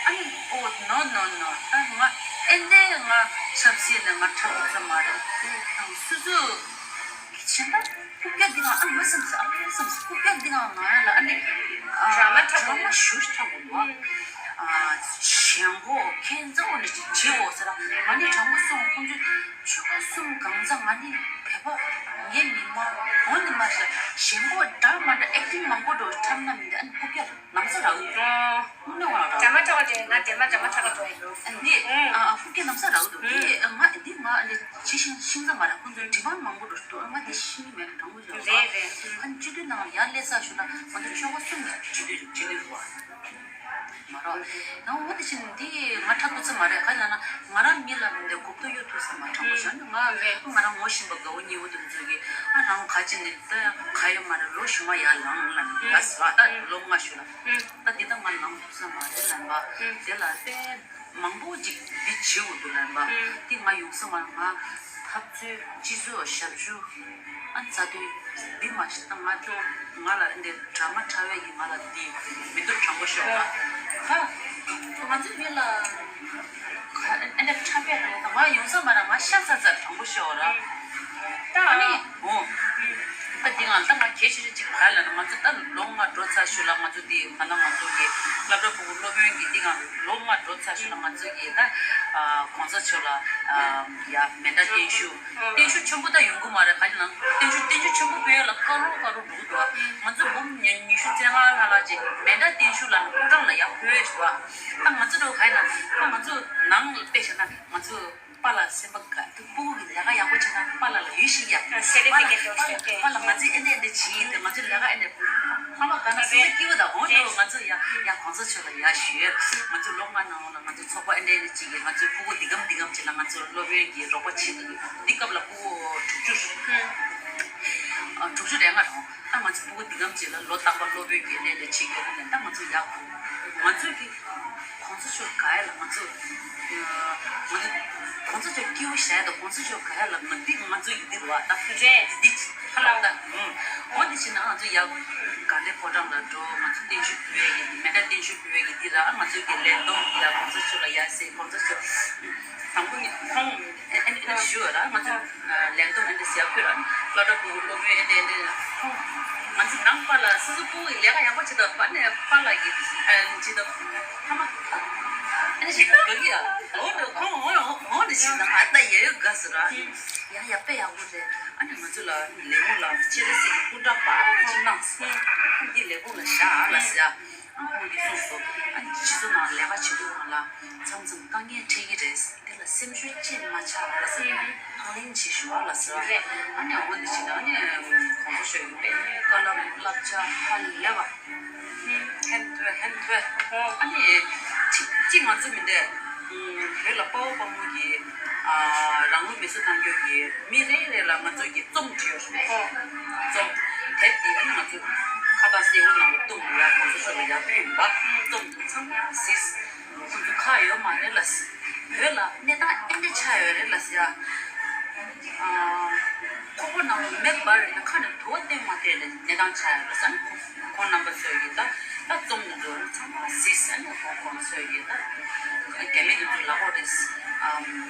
ཨ་ནི་ཨོ་ནོ་ནོ་ནོ། ད་ང་ཨེ་འདྲའི་ང་ཆབ་སྲིད་ནས་ང་འཁྲབ་ཐུབ་ས་མ་རེད། སོ་སོ་གི་ཕྱིན་ད། རྐུབ་བཀྱག་འདི་ང་ཨ་མ་བསམ་སོང་། ཨ་མ་བསམ་སོང་། རྐུབ་བཀྱག་འདི་ང་ང་ལ་ཨ་ནི་ཨ་ཌ་ར་མ་འཁྲབ་ཌ་ར་མ་ཞུ་འཁྲབ་དགོས་པ། ཨ་ཞེན་ཁོག་ཁྱད་མཚར་པོ་ནས་ཅིག་བྱེད་འོ་ཟེར་ལ། ང་ནི་དྲང་པོ་གསུངས། ཁོང་ཚོས་ཆོལ་ཁ་གསུམ་གང་ཚང་ང་ནི་བོད་པ་ངའི་མི་མ་འོ་ནི་མ་ཤ་ཞེན་ཁོག་འདྲ་མ་འདྲ་ཨེག་ཊིང་མང་པོ་འགྲོ་འཁྲབ་ན་མི་འདི་ཨ་ནི་རྐུབ་བཀྱག་ལམ་སང་རག་གི་འདུག་དངོས་གནས་བ་ར། ཌ་ར་མ་འཁྲབ་པ་དེ་ང་ཌ་ར་མ་ཌ་ར་མ་འཁྲབ་པ་འགྲོ་ཡི་འདུག་ཨ་འདི་ཨ་ཨ་རྐུབ་བཀྱག་ལམ་སང་རག་གི་འདུག་འདི་ཨ་ང་འདི་ང་ཨ་ནི་ཇི་བཞིན་ཤིང་ཚ་མ་ར། ཁོང་ཚོའི་འདྲི་མང་མང་པོ་འགྲོ་འདུག་ཨ་ང་འདི་ཤིང་གི་མེད་ལ་དྲང་པོ་ཞིག་རེད་རེད། ཨ་ནི་སྤྱི་འཐུས་ནང་ཡར་སླེབས་ས་ཞུ་ན་ང་ཚོ་ཆོལ་ཁ་གསུམ་གྱི་སྤྱི་འཐུས་སྤྱི་འཐུས་རེད་བ། མ་རོགས། ཡང་འོ་དེ་བཞིན་འདི་ང་འཁྲབ་ཐུབ་ས་མ་རེད། ག་ལ་ན་ང་རང་མི་ལ་མི་འདི་གོ་བསྡུར་ཡོད་ཐུབ་ས་མ་དྲང་པོ་བཤད་ན། ང་ང་རང་ངོ་ཤེས་པ་དགའ་བོ་ཉེ་བོ་དེ་ཚོ་གིས་ཨ་རང་ག་ཅི་ནས་ད་ཡང་ག་ཡོད་མ་རེད། ལོ་གཞུག་མ་ཡར་ལངས་ལ་ཡ་ཟ་ད་ལོ་ལྔ་ཞུ་ལ། ད་འདི་ད་ང་ལངས་ཐུབ་ས་མ་རེད་ལབ་པ། དེ་ལ་དཔེ་མང་པོ་ཅིག་འདི་བྱེད་དགོས་འདུག་ལབ་པ། འདི་ང་ཡོང་ས་མ་རེད། ང་འཐབ་རྩོད་སྤྱི་ཚོགས་ཞབས་ཞུ། ཨ་རྩ་དོན་འདི་མ་ཤེས་ད་ང་ཚོ་ང་ལ་འདི་ཌ་ར་མ་འཁྲབ་པའི་ཡིན། ང་ལ་འདི་མི་འདུག་དྲང་པོ་ཤོད་ཨ། ཧ། ང་ཚོ་མི་ལ་ཨ་འདི་འཁྲབ་པའི་རེད། ད་ང་ཡོང་ས་མ་རེད། ང་ཤ་ཚ་ཚ་དྲང་པོ་ཤོད་ར། ད་ཨ་ནི་འོ། ད་འདི་ང་ད་ང་གལ་ཆེ་ཤོས་གཅིག་ག་ལ་ན་ང་ཚོ་ད་ལོ་ལྔ་འགྲོ་ཚར་ཤོད་ལ། ང་ཚོ་འདི་ག་ན་ང་ཚོ་གི་སློབ་གྲྭ་ཕྲུ་གུ་སློབ་དཔོན་གྱི་འདི་ང་ལོ་ལྔ་འགྲོ་ཚར་ཤོད་ལ། ང་ཚོ་གི་ད་གོང་ས་མཆོག་ལ་ཡ་མེ་མདའ་སྟོན་ཤུགས། བརྟན་བཞུགས་ཆེན་པོ་ད་ཡོང་གི་མ་རེད། ག་ལ་ན་བརྟན་བཞུགས་བརྟན་བཞུགས་ཆེན་པོ་ཕུལ་ཡ་ལ་དཀའ་རུ་དཀའ་རུ་འགྲོ་གི་འདུག་ང་ཚོ་འབུམ་ཉི་ཉི་ཤུ་རྩ་ལྔ་ལྷག་ལ་ཅིག་མེ་མདའ་བརྟན་བཞུགས་ལ་ཕོ་བྲང་ལ་ཡར་ཕུལ་བས་ཞུ་བ། ད་ང་ཚོ་འགྲོ་ག་ཡིན་ན་ད་ང་ཚོ་ནང་ལ་དཔེ་བཞག་ན་ང་ཚོ་པཱ་ལགས་སེམས་པ་དགའ་འདུག་སྤུ་གུ་གི་ལས་ཀ་ཡག་པོ་བྱས་ན་པཱ་ལགས་ལ་ཡུལ་ཞིག་ཡག་པཱ་ལགས་པཱ་ལགས་པཱ་ལགས་ང་ཚོས་ཨེ་འདྲ་ཨེ་འདྲ་བྱེད་ཡིན་ཏེ། ང་ཚོའི་ལས་ཀ་ཨེ་འདྲ་ཕ་མ་དགའ་ན་སེམས་པ་སྐྱིད་པོ་དང་འོ་འགྲོ། ང་ཚོ་ཡ་ཡ་གོང་ས་མཆོག་ལ་ཡ་ཞུས། ང་ཚོ་ལོ་ལྔ་ནང་ལ་ང་ཚོ་ཚོགས་པ་ཨེ་འདྲ་ཨེ་འདྲ་ཅིག་གིས་ང་ཚོའི་སྤུ་གུ་འདི་གམ་འདི་གམ་བྱས་ན་ང་ཚོ་སློབ་ཡོན་གྱི་རོགས་པ་བྱེད་ཀྱི་འདུག་འདི་སྐབས་ལ་སྤུ་གུ་དྲུག་ཅུ། ཨ་དྲུག་ཅུ་རེ་ལྔ་རེད། ད་ང་ཚོ་སྤུ་གུ་འདི་གམ་ཅིག་ལ་ལོ་རྟག་པར་སློབ་དཔོན་གྱི་ལས་ལས་བྱེད་དགོས་ནས། ད་ང་ཚོ་ཡག་ང་ཚོས་ཀྱི་གོང་ས་མཆོག་དགའ་ཡ་ལ་ང་ཚོ་ང་ཚོ་གོང་ས་མཆོག་སྐྱིད་པོ་བྱ་ཡ་དང་གོང་ས་མཆོག་དགའ་ཡ་ལ་ང་འདི་ང་ཚོ་ཡི་འདི་རུ་བ་ད་རེད། འདི་ཧ་ལམ་ད་འོ་འདི་བྱས་ན་ང་ཚོ་ཡག་དགའ་ལྡན་ཕོ་བྲང་ལ་འགྲོ། ང་ཚོ་བརྟན་བཞུགས་ཕུལ་བའི་གི་མེ་མདའ་བརྟན་བཞུགས་ཕུལ་བའི་གི་འདི་ར་ང་ཚོ་གི་ལན་གཏོང་འདི་ལ་གོང་ས་མཆོག་ལ་ཡ་ཟེར། གོང་ས་མཆོག་དང་པོ་ནི་ཁོང་ཨེ་ཨེ་ཨེ་ཞུ་བ་ར་ང་ཚོ་ལན་གཏོང་ཨེ་འདྲ་ཟེར་ཡ་ཕུལ་ར། སློབ་གྲྭ་ཕྲུ་གུ་སློབ་ཡོན་ཨེ་འདྲ་ཨེ་འདྲ་ཁོང་ང་ཚོ་ནང་པ་ལ་སོ་སོ་སྤུ་གུ་ལས་ཀ་ཡག་པོ་བྱེད་དང་པ་ནས་པ་ལ་གི་ཨེ་བྱེད་དང་ཕ་མ་ཨེ་འདྲ་ཞིག་ག་གི་ཡ་འོ་འདྲ་ཁོང་འོ་འོ་འདྲ་ཞིག་དང་ཨ་ད་ཡ་ཡོད་དགའ་སུ་ར་ཡ་ཡ་དཔེ་ཡག་པོ་རེད། ཨ་ནི་ང་ཚོ་ལ་ལས་ཁུངས་ལ་ཆེ་རེ་ཟེར་གི་སྐུ་དྲག་པ་ཅི་གནང་སོང་འདི་ལས་ཁུངས་ལ་བཞག་ཨ་ལ་ཟེར། ཨ་ཁོང་གིས་གསུངས་སོ། ཨ་ནི་སྤྱི་ཚོགས་ནང་ལས་ཀ་བྱེད་དུས་སྒང་ལ་མཚམས་མཚམས་དཀའ་ངལ་འཕྲད་ཀྱི་རེད། དེ་ལ་སེམས་ཤུགས་ཅིག་མ་ཆག་ལ་ཟེར། ཨ་ལན་བྱེད་ཞུ་བ་ལ་ཟེར་བ། ཨ་ནི་འོ་འདི་བྱས་ན་ཨ་ནི་གོང་ས་མཆོག་གིས་དཔེ་བཀའ་སློབ་བསླབ་བྱ་ཧ་ལས་པ། ཧན་ཐོས་ཧན་ཐོས། ཨ་ནི་གཅིག་གཅིག་ང་ཚོ་མི་འདས་བོད་ལ་དཔའ་བོ་དཔའ་མོ་གི་རང་ལུས་མེ་གསོད་གཏང་རྒྱུ་གི་མི་རེ་རེ་ལ་ང་ཚོ་གི་རྩོམ་བྲིས་ཡོད་རེད། ཨོ། རྩོམ་དེབ་དེ་ནི་ང་ཚོ་ཁ་བཏགས་སེར་པོ་ནང་ལ་བཏུམས་ཡ་གོང་ས་མཆོག་ལ་ཡར་ཕུལ་ཡིན་པ། རྩོམ་དེ་ཚང་མ་གཟིགས། ཁོ་ཚོ་ཁག་ཡོད་མ་རེད་ལ། བོད་ལ་གནས་སྟངས་ཨེ་འདྲ་ཆགས་ཡོད་རེད་ལ་ཟེར་ཡ། ཨ། ཁོག་པ་ནང་ལ་མེ་འབར་ཡོད་ན་ཁ་ནས་དུ་བ་བཏོན་མ་ཐེབས་ལ་གནས་སྟངས་ཆགས་ཡོད་རེད་ཟེར་ནས་ཁོ་ཁོང་རྣམ་པ་ཚོས་ཡིན་ད། ད་རྩོམ་འདི་ཚོ་ཚང་མ་གཟིགས་ཟེར་ནས་ཁོང་ཁོང་ཚོས་ཀྱིས་ད་རྒྱ་མི་འདི་ཚོ་ལབ་དགོས་རེད། ཨམ།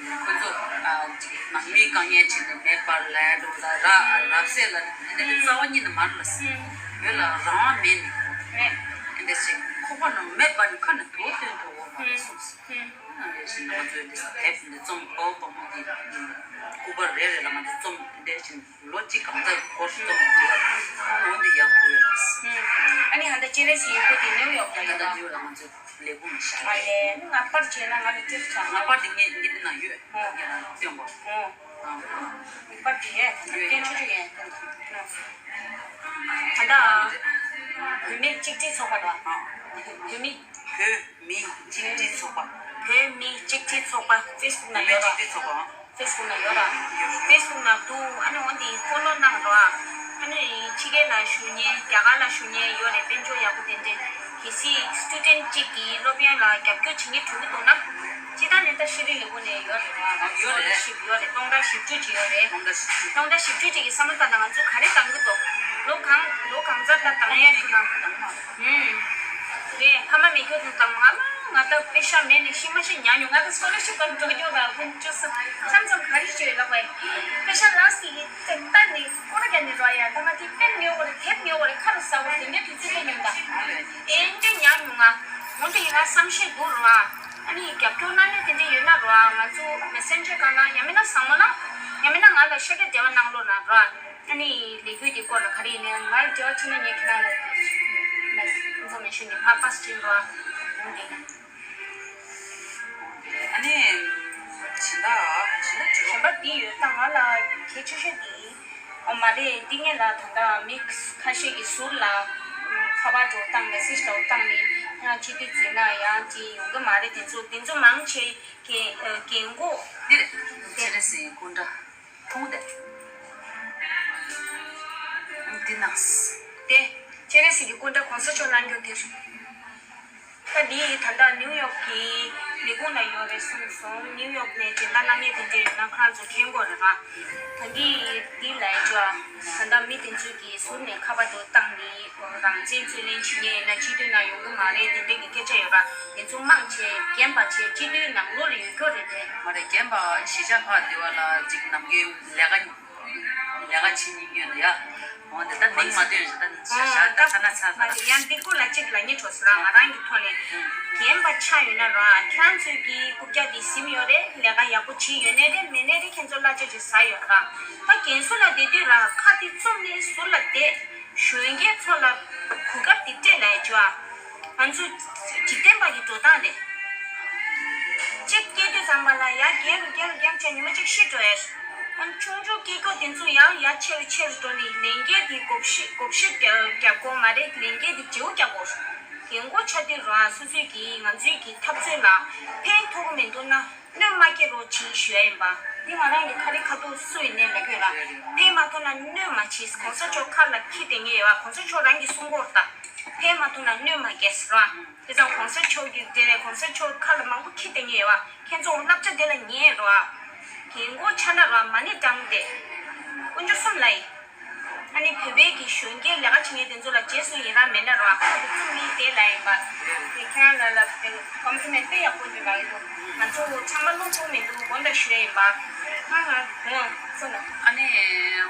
ཁོང་ཚོ་ཨ་ཅིག་ནང་མིའི་དཀའ་ངལ་བྱས་ནས་མེ་འབར་ལབ་འགྲོ་ལ་ར་རབ་གསལ་ལ་ཨ་ནི་རྩ་བ་ཉིད་ནས་མ་རེད་ལ། བོད་ལ་རང་དབང་མེད་ནས་ཨ་འདྲ་ཞིག་ཁོག་པ་ནང་མེ་འབར་ནས་ཁ་ནས་དུ་བ་བཏོན་འགྲོ་བ་མ་རེད་གསུངས་སོང་། ཨ་འདྲ་ཞིག་ང་ཚོས་འདི་དེབ་འདི་རྩོམ་དཔའ་བོ་དཔའ་མོ་འདི་སྐུ་པར་རེ་རེ་ལ་ང་ཚོ་རྩོམ་འདི་འདྲ་ཞིག་ལོ་གཅིག་གང་ཙམ་འགོར་སོང་དུས་ལོ་འདི་ཡག་པོ་ཡོད་རེད། ཨ་ནི་ཧ་ད་ཅེ་རེ་སི་ཡོད་པོ་དེ་ནེའུ་ཡོག་ལ་ཡོད་ད། ནེའུ་ཡོག་ལ་ང་ཚོ་ལས་ཁུངས་ལ་བཞག་ཨ་ལས་ང་པར་བྱས་ན་ང་ལ་སྟེར་ཆ། ང་པར་དེ་ངས་ངས་འདི་ན་ཡོད། ཨོ། སྟོན་པ། ཨོ། པར་དེ་ཡས་སྟོན་ཆོག་ཆོག་ཡས། ད་ལྟ་བོད་མི་གཅིག་སྒྲིལ་ཚོགས་པ་དང་བོད་མི། བོད། མི་གཅིག་སྒྲིལ་ཚོགས་པ། བོད་མི་གཅིག་སྒྲིལ་ཚོགས་པ་ཕེ་སི་བུག་ནང་ཡོད་ར། ཕེ་སི་བུག་ནང་ཡོད་ར། ཕེ་སི་བུག་ནང་འདུག་ཨ་ནི་འོ་འདི་ཕོ་ལོ་གནང་རོགས་ཨ། ཨ་ནི་ཕྱི་རྒྱལ་ལ་བཞུགས་མཁན་རྒྱ་གར་ལ་བཞུགས་མཁན་ཡོད་རེད། དཔལ་འབྱོར་ཡག་པོ་ཏན་ཏན་ གལ་སྲིད་སི་ཊུ་ཌེན་ཊི་གཅིག་གིས་སློབ་ཡོན་ལ་རྒྱབ་སྐྱོར་བྱེད་མཁན་འགྲོ་གི་འདུག་ན། སྤྱིར་བཏང་ནས་ད་ཤེས་རིག་ལས་ཁུངས་ནས་ཡོད་རེད་བ། ཡོད་རེད། སི་ཀོ་ལར་ཤིབ་ཡོད་རེད། སྟོང་ཕྲག་བཞི་བཅུ་ཅིག་ཡོད་རེད། སྟོང་ཕྲག་བཞི་བཅུ་ཅིག་གི་བསམ་བློ་བཏང་ན་ང་ཚོ་ག་རེ་བཏང་གི་འདུག་ལོ་གང་ལོ་གང་ཙམ་ད་བཏང་ཡས་ཁྱོད་རང་། ཧུམ། རེད། ཕ་མ་མེད་མཁན་དེ་བཏང་ང་ལ་ང་ད་པེ་ཤ་མེད་ནས་ཤི་མ་ཤི་ཉར་མྱོང་། ང་ད་སི་ཀོ་ལར་ཤིབ་ག་འགྲོ་རྒྱུ་ལ་ཀུན་སྤྱོད་ས་མཚམས་མཚམས་ག་རེ་བྱོས་ལབ་པས། པེ་ཤ་ལགས་སི་གི་ད་ནི་སྐོར་རྒྱག་ནས་རོ་ཡ། ད་ང་དེ་ཕན་ཉོ་དགོས་རེད། དེབ་ཉོ་དགོས་རེད། ཁ་རུ་ཟ་དགོས་རེད། དེ་འདྲའི་དུས་ཚོད་ཕན་ཉོ་ད། ཨེ་འདྲ་ཉར་མྱོང་ང་། འོན་ཏེ་ཡིན་ན་བསམ་ཤེས་འདུག་རོ། ཨ་ནི་རྒྱབ་སྐྱོར་གནང་མཁན་དེ་འདྲ་ཡོད་ན་རོ། ང་ཚོ་མེ་སེན་ཇར་སྒང་ལ་ཡང་མིན་ན་བཟང་མོ་ལ་ཡང་མིན་ན་ང་ལ་ཤར་རྒྱག་འབྲེལ་བ་གནང་རོགས་གནང་རོ། ཨ་ནི་ལས་འགུལ་དེ་སྐོར་ལ་ག་རེ་ཡིན་ནའི་ང་ལ་འབྲེལ་བ་བྱས་ན་ངས་ཁྱེད་རང་ལ་ཨིན་ཕོར་མེ་ཤན་དེ་ཕར་པཱ་སི་བྱེད་རོ། འོན་ཏེ། ཨ་ནི། སྦྱིན་བདག་སྦྱིན་བདག་གཞན་པ་འདི་ཡོད། ད་ང་ལ་གལ་ཆེ་ཤོས་འདི། ཨོ་མ་རེད། འདི་ངེད་ལ་ད་ལྟ་མི་ཁ་ཤས་ཀྱིས་ཟུར་ལ་ཁ་པར་འདྲ་བོ་བཏང་། མེ་སེ་ཇི་འདྲ་བོ་བཏང་ནས་ཡང་སྤྱི་འཐུས་འཛུལ་ན་ཡང་ཅི་ཡོང་གི་མ་རེད། དེ་ཚོ་དེ་ཚོ་མང་ཆེ་རྒན་རྒན་གོག་འདི་རེད། སྤྱན་རས་གཟིགས་སྐུ་འདྲ། མཐོང་སྟེ། འདི་ན། དེ། སྤྱན་རས་གཟིགས་ཀྱི་སྐུ་འདྲ་གོང་ས་མཆོག་གནང་རྒྱུ་དེ་རེད། ད་འདི་ད་ལྟ་ནིའུ་ཡོག་གི་ལས་ཁུངས་ལ་ཡོད་རེད་གསུངས་སོང་། ནིའུ་ཡོག་ནས་སྦྱིན་བདག་གནང་མཁན་དེ་འདྲ་ཡོད་ན་ཁོ་རང་ཚོ་མཁྱེན་གྱི་རེད་ར། ད་འདི་འདི་ལ་ཡ་ཅོ། ད་ལྟ་མི་དེ་ཚོས་ཀྱིས་ཟུར་ནས་ཁ་པར་དུ་བཏང་ནས་རང་བཙན་རྩོད་ལེན་བྱེད་མཁན་ཡིན་ན་སྤྱི་འཐུས་ནང་ཡོང་གི་མ་རེད། དེ་འདྲ་གི་སྐད་ཆ་ཡོད་ར། དེ་ཚོ་མང་ཆེ་རྒན་པ་ཆེ་སྤྱི་འཐུས་ནང་ལོགས་ལ་ཡོད་རྒྱུ་རེད་དེ། མ་རེད། རྒན་པ་གཞིས་ཆགས་ཁག་འདི་བ་ལ་ཅིག་ནམ་རྒྱུན་ལས་ཀ་ལས་ཀ་བྱེད་མཁན་ཡོད་ན་ཡ། འོ་དེ་ད་མིང་མ་བཏོན་ཞིག་ད་ནི་ཤ་ཤ་ད་ཁ་ན་ཚ་ཚ་ད། ཡང་འདི་སྐོར་ལ་གཅིག་ལ་ཉེ་གྲོགས་སུ་རང་ང་རང་གི་ཐོག་ནས་རྒན་པ་ཆགས་ཡོད་ན་རང་ཁྱེད་རང་ཚོས་ཀྱི་རྐུབ་བཀྱག་འདི་ཟིན་ཡོད་རེད། ལས་ཀ་ཡག་པོ་བྱེད་ཡོད་ནའི་རེད། མེད་ནའི་རེད། ཁྱེད་ཚོ་གླ་ཆ་ཅིག་ཟ་ཡོད་ར། ད་རྒན་གསོ་ལ་བསྡད་དུས་ར་ཁ་དེ་བཙུམ་ནས་ཟུར་ལ་བསྡད། གཞོན་སྐྱེས་ཚོ་ལ་གོ་སྐབས་དེ་སྤྲད་ལ་ཡ་ཅོ་ཨ། ང་ཚོ་འཇིག་རྟེན་པ་གི་འགྲོ་སྟངས་རེད། གཅིག་སྐྱེས་དུས་ཙམ་པ་ལ་ཡར་རྒྱས་རུ་རྒྱས་རུ་རྒྱས་བྱས་ཉི་མ་གཅིག་ཤི་འགྲོ་ཡས། ཨ་ཆུང་ཆུང་སྐྱེས་སྐབས་དེ་ཚོ་ཡང་ཡར་ཆེ་རུ་ཆེ་རུ་འགྲོ་ནས་ལས་འགན་དེ་བགོ་བཤའ་བགོ་བཤའ་རྒྱག་རྒྱག་དགོས་མ་རེད། ལས་འགན་དེ་བརྗེ་པོ་རྒྱག་དགོས། རྒན་གོག་ཆགས་དུས་རང་སོ་སོས་ཀྱིས་ང་ཚོའི་གི་འཐབ་རྩོད་ལ་ཕན་ཐོགས་ཀྱི་མི་འདུག་ན། གནོད་མ་སྐྱེལ་རོགས་བྱེད་ཞུ་ཡ་ཡིན་པ། འདི་ང་རང་གི་ཁ་རི་ཁ་ཐུག་སུ་ཡིན་ནའི་ལབ་ཡོད་ར། ཕན་མ་ཐོགས་ན་གནོད་མ་བྱེད། གོང་ས་མཆོག་ཁ་ལ་ཁྱི་དེ་ངེས་ཡོད་པ། གོང་ས་མཆོག་རང་གིས་གསུང་གོ་ར་ད། ཕན་མ་ཐོགས་ན་གནོད་མ་སྐྱེལ་ཟེར་བ། དེ་ཙང་གོང་ས་མཆོག་གི་དེ་ནས་གོང་ས་མཆོག་ཁ་ལ་མང་པོ་ཁྱི་དེ་ངེས་ཡོད་པ། ཁྱེད་ཚོ་བསླབ་བྱ་དེ་ལ་ཉན་ར། རྒན་གོག་ཆགས་ན་ར་མ་ཎི་བགྲང་སྟེ། དཀོན་མཆོག་གསུམ་ལ་ཡིན། ཨ་ནི་བོད་པའི་གི་གཞོན་སྐྱེས་ལས་ཀ་བྱེད་མཁན་དེ་ཚོ་ལ་རྗེས་སུ་ཡི་རང་མེད་ན་རང་ཁོང་དུ་བཙུམ་མིན་དེ་ལ་ཡིན་པ། དེ་ཁྱེད་རང་ལ་ལ་དེ་ཀོམ་པི་ལི་མེན་ཊི་དཔེ་ཡག་པོ་འདུག་ལ་ཡིན་འདུག་ང་ཚོ་ཚང་མ་བློ་ཕུགས་མི་འདུག་དགོངས་དག་ཞུ་ཡ་ཡིན་པ། ཧ་ཧ་དེ་ཡང་སོ་ན། ཨ་ནི་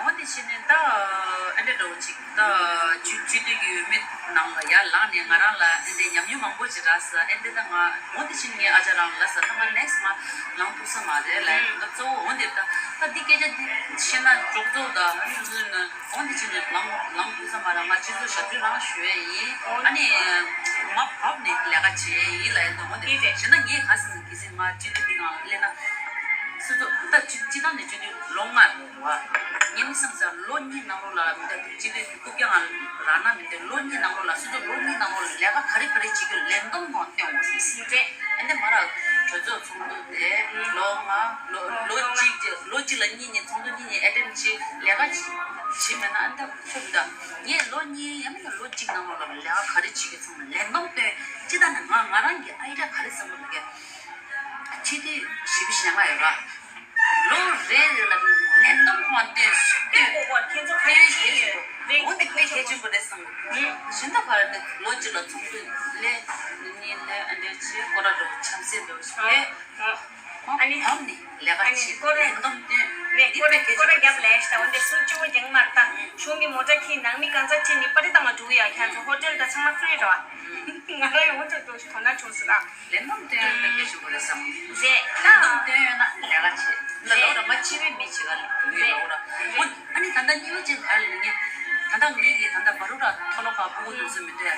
འོ་དེ་བྱས་ནས་ད་ཨ་འདྲ་འདྲ་བོ་ཅིག་ད་སྤྱི་སྤྱི་འཐུས་ཀྱི་འོས་མི་ནང་ལ་ཡར་ལངས་ནས་ང་རང་ལ་ཨ་འདྲའི་ཉམས་མྱོང་མང་པོ་ཅིག་རག་ས། ཨ་འདྲ་ད་ང་འོ་དེ་བྱས་ནས་ངའི་ཨ་ཅག་རང་ལ་ལབ་ས། ད་ང་ནེག་སི་ང་ལངས་ཐུབ་ས་མ་རེད་ལབ་ཡིན། ད་གཙོ་བོ་འོ་འདིར་ད་ད་འདི་སྐད་ཆ་འདི་བཤད་ན་ཅོག་ཙེ་ད་ཨ་ནི་འཛུལ་ན། འོ་འདི་བྱས་ནས་ལངས་ལངས་ཐུབ་ས་མ་རེད། ང་སྤྱི་ཚོགས་ཞབས་ཕྱི་རང་ཞུ་ཡས་ཡིན། ཨ་ནི་མ་བབས་ནས་ལས་ཀ་བྱེད་ཡས་ཡིན་ལབ་ཡིན། ད་འོ་འདི་བྱས་ན་ངས་ག་ཟེར་ན་གལ་སྲིད་ང་སྤྱི་འཐུས་འདི་ནང་སླེབས་ན། སོ་སོ་ད་སྤྱི་སྤྱི་བཏང་ནས་སྤྱི་འཐུས་ལོ་ལྔ་རེད་བ། ངས་མི་བསམ་ས་ལོ་གཉིས་ནང་ལོགས་ལ་མི་འདུག་སྤྱི་འཐུས་རྐུབ་བཀྱག་ང་རག་ན་མི་འདུག་ལོ་གཉིས་ནང་ལོགས་ལ་སོ་སོ་ལོ་གཉིས་ནང་ལོགས་ལ་ལས་ཀ་ག་རེ་ག་རེ་བྱེད་རྒྱུ་ལས་བསྡོམས་ངང་སྟོན་དགོས་ཟེར། རེད། ཨ་ནི་མ་ར་གྲོས་ཚོགས་ཚོགས་འདུ་དེ་ལོ་ལྔ་ལོ་ལོ་གཅིག་ལོ་གཅིག་ལ་གཉིས་གཉིས་ཚོགས་འདུ་གཉིས་གཉིས་ཨེ་ཊེན་ཌི་བྱེད་ལས་ཀ་བྱེད་མེད་ན་ཨ་ནི་ད་ཁྱོད་ད་ངས་ལོ་གཉིས་ཡང་མིན་ན་ལོ་གཅིག་ནང་ལོགས་ལ་ལས་ཀ་ག་རེ་བྱེད་རྒྱུ་ཚང་མ་ལས་བསྡོམས་སྟོན། སྤྱི་བཏང་ནས་ང་ང་རང་གི་ཨའི་ཌི་ཡ་ག་རེ་བསམ་གྱི་འདུག་གས། སྤྱི་འཐུས་བཞི་བཅུ་ཞེ་ལྔ་ཡོད་ར། ལོ་རེ་རེ་ལ་ལས་བསྡོམས་ཁོང་སྟོན་སྟོན། ཁོ་ཁོ་ཁྱེད་ཚོ་ག་རེ་བྱེད་ཀྱི་ཡོད། འོ་འདི་དཔེ་གལ་ཆེན་པོ་རེད་བསམ་གྱི་འདུག་གཞན་དག་ག་རེ་ནི་ལོ་གཅིག་ལ་ཚོགས་འདུ་ལས་གཉིས་ལས་ཨ་འདྲ་བྱེད། སྐོར་ར་འགྲོ་འཆམ་སེ་འགྲོ་བྱེད། ཨ་ནི་བབས་ནས་ལས་ཀ་བྱེད། ལས་བསྡོམས་སྟོན། ངས་འདི་སྐོར་དཔེ་གལ་ཆེན་པོ་རེད་བསམ་གྱི་འདུག་འོ་འདི་སུ་གཅིག་པོ་རྒྱང་མར་ལྟ། གཞུང་གི་མོ་ཊ་ཁྱེར་ནང་མི་གང་ཚ་ཁྱེར་ནི་པར་རིས་བཏང་བ་འགྲོ་གི་ཡ། ཁྱེད་ཚོ་ཧོ་ཊེལ་དང་ཚང་མ་ཧྥི་རི་རེད་བ། ང་རང་ཡང་ཧོ་ཊེལ་འགྲོ་ཞིག་དོ་སྣང་བྱུང་སོང་ལ། ལས་བསྡོམས་སྟོན་ཡང་དཔེ་གལ་ཆེན་པོ་རེད་བསམ། རེད་ད། ལས་བསྡོམས་སྟོན་ཡོད་ན་ལས་ཀ་བྱེད་ལ་ལོ་ར་མ་སྤྱི་པའི་མི་བྱེད་ག་ལ་ཡོད་ལོ་ར། འོ་ཨ་ནི་ད་ལྟ་གཉིས་པ་ཅིག་ག་རེ་ལབ་ངེས། ད་ལྟ་ངེད་ཀྱི་ད་ལྟ་བ་རུ་ར་མཐོ་སློབ་ཁག་སྤུ་གུ་འདུག་སེ་མི་འདུག་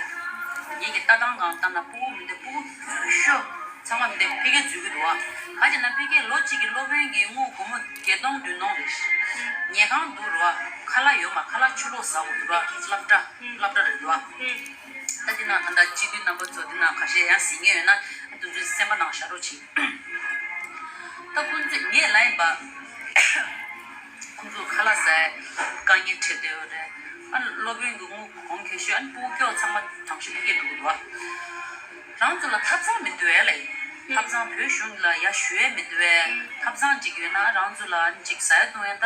ངེད་ཀྱི་ལྟ་སྟངས་སྒང་ལྟ་ན་སྤུ་གུ་མི་འདུག་སྤུ་གུ་ཤོ་ཚང་མ་མི་འདུག་ཕ་གིར་འཛུལ་གྱི་འདུག་བ། ག་ཅི་ན་ཕ་གིར་ལོ་གཅིག་གི་སློབ་དཔོན་གྱི་དངུལ་སྒོར་མོ་བརྒྱད་སྟོང་བདུན་སྟོང་རེད། ཉལ་ཁང་འདུག་ར་བ། ཁ་ལག་ཡོད་མ་ཁ་ལག་ཕྱི་ལོགས་ཟ་དགོས་འདུག་ར་སློབ་གྲྭ་སློབ་གྲྭ་རེད་འདུག་བ། ད་འདི་ན་ད་ལྟ་སྤྱི་འཐུས་རྣམ་པ་ཚོ་འདི་ན་ཁ་ཤས་ཡང་ཟིན་མཁན་ཡོད་ན་དེ་ཚོའི་སེམས་པ་ནང་བཞག་རོགས་གྱིས། ད་ཁོང་ཚོས་ངས་ལབ་ཡིན་པ། ཁོང་ཚོ་ཁ་ལག་ཟ་ཡ་དཀའ་ངལ་འཕྲད་བསྡད་ཡོད་རེད། ཨ་ནི་སློབ་དཔོན་གྱི་དངུལ་གོང་ཁེ་ཤོས། ཨ་ནི་སྤུ་གུ་སྐྱོ་ཚང་མ་གྲངས་ཤིག་སྤུ་གུ་འགྲོ་གི་འདུག་བ། རང་ཚོ་ལ་ཐབ་ཚང་མི་འདུག་ཨེ་ལེ། ཐབ་ཚང་བོད་གཞུང་ལ་ཡ་ཞུ་ཡས་མི་འདུག་ཨེ། ཐབ་ཚང་ཅིག་ཡོད་ན་རང་ཚོ་ལ་ཨ་ནི་ཅིག་ཟ་ཡ་བཏུང་ཡ་ད་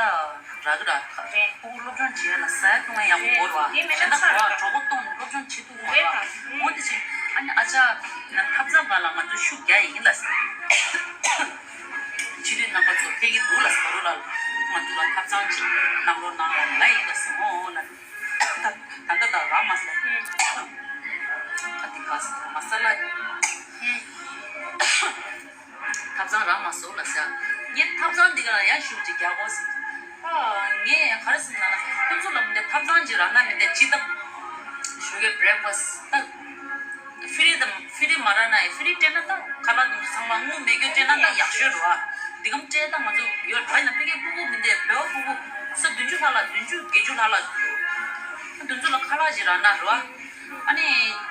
རག་གི་ར། རེད། སྤུ་གུ་སློབ་སྦྱོང་བྱེད་ཡ་ལ་ཟ་ཡ་བཏུང་ཡ་ཡག་པོ་དགོས་ར་བ། གཞན་དག་གོ་གྲོད་ཁོག་སྟོང་ནས་སློབ་སྦྱོང་བྱེད་ཐུབ་ཀྱི་མ་རེད་བ། འོ་དེ་བཞིན་ཨ་ནི་ཨ་ཅག་ཐབ་ཚང་སྒང་ལ་ང་ཚོ་ཤུགས་རྒྱག་ཡ་ཡིན་ལ། ཕྱི་དྲོའི་རྣམ་པ་ཚོ་ཕེབས་ཀྱི་འདུག་ལ། ཟ་རོ་ལ་ང་ཚོ་ལ་ཐབ་ཚང་ཅིག་གནང་རོགས་གནང་ལ་ཡིན་ལ་ཟེར་འོ་ལ། ད་ད་ད་རག་མ་སོང་། ཁ་ཏི་ཁ་ས་མ་ས་ལ། ཐབ་ཚང་རག་མ་སོང་ལ་ཟེར། ངས་ཐབ་ཚང་འདི་ག་ལ་ཡང་ཤུགས་ཅིག་རྒྱག་དགོས་ཟེར། ཨ་ངས་ག་རེ་ཟེར་ན་ལ་ཁོང་ཚོ་ལ་མི་འདྲ་ཐབ་ཚང་ཅིག་རག་ན་མི་འདྲ་ཅི་ལྟ། ཞོགས་ཀའི་བྷི་རེག་ཕ་སི་ད། ཧྥི་རི་དང་ཧྥི་རི་མ་རག་ན་ཧྥི་རི་སྤྲད་ན་ད་ཁ་ལག་དང་ཚང་མ་དངུལ་མེད་རྒྱུ་སྤྲད་ན་ད་ཡག་ཤོས་རེད་བ། འདི་གམ་སྤྲད་ད་ང་ཚོ་ཡོད་བ་ཡིན་ན་ཕ་གིའི་སྤུ་གུ་མི་འདྲ་བོད་པ་སྤུ་གུ་ས་བདུན་ཅུ་ལྷག་ལ་བདུན་ཅུ་བརྒྱད་ཅུ་ལྷག་ལ་ཡོད། ད་དེ་ཚོ་ལ་ཁ་ལག་ཅིག་རག་ན་རེད་བ། ཨ་ནི་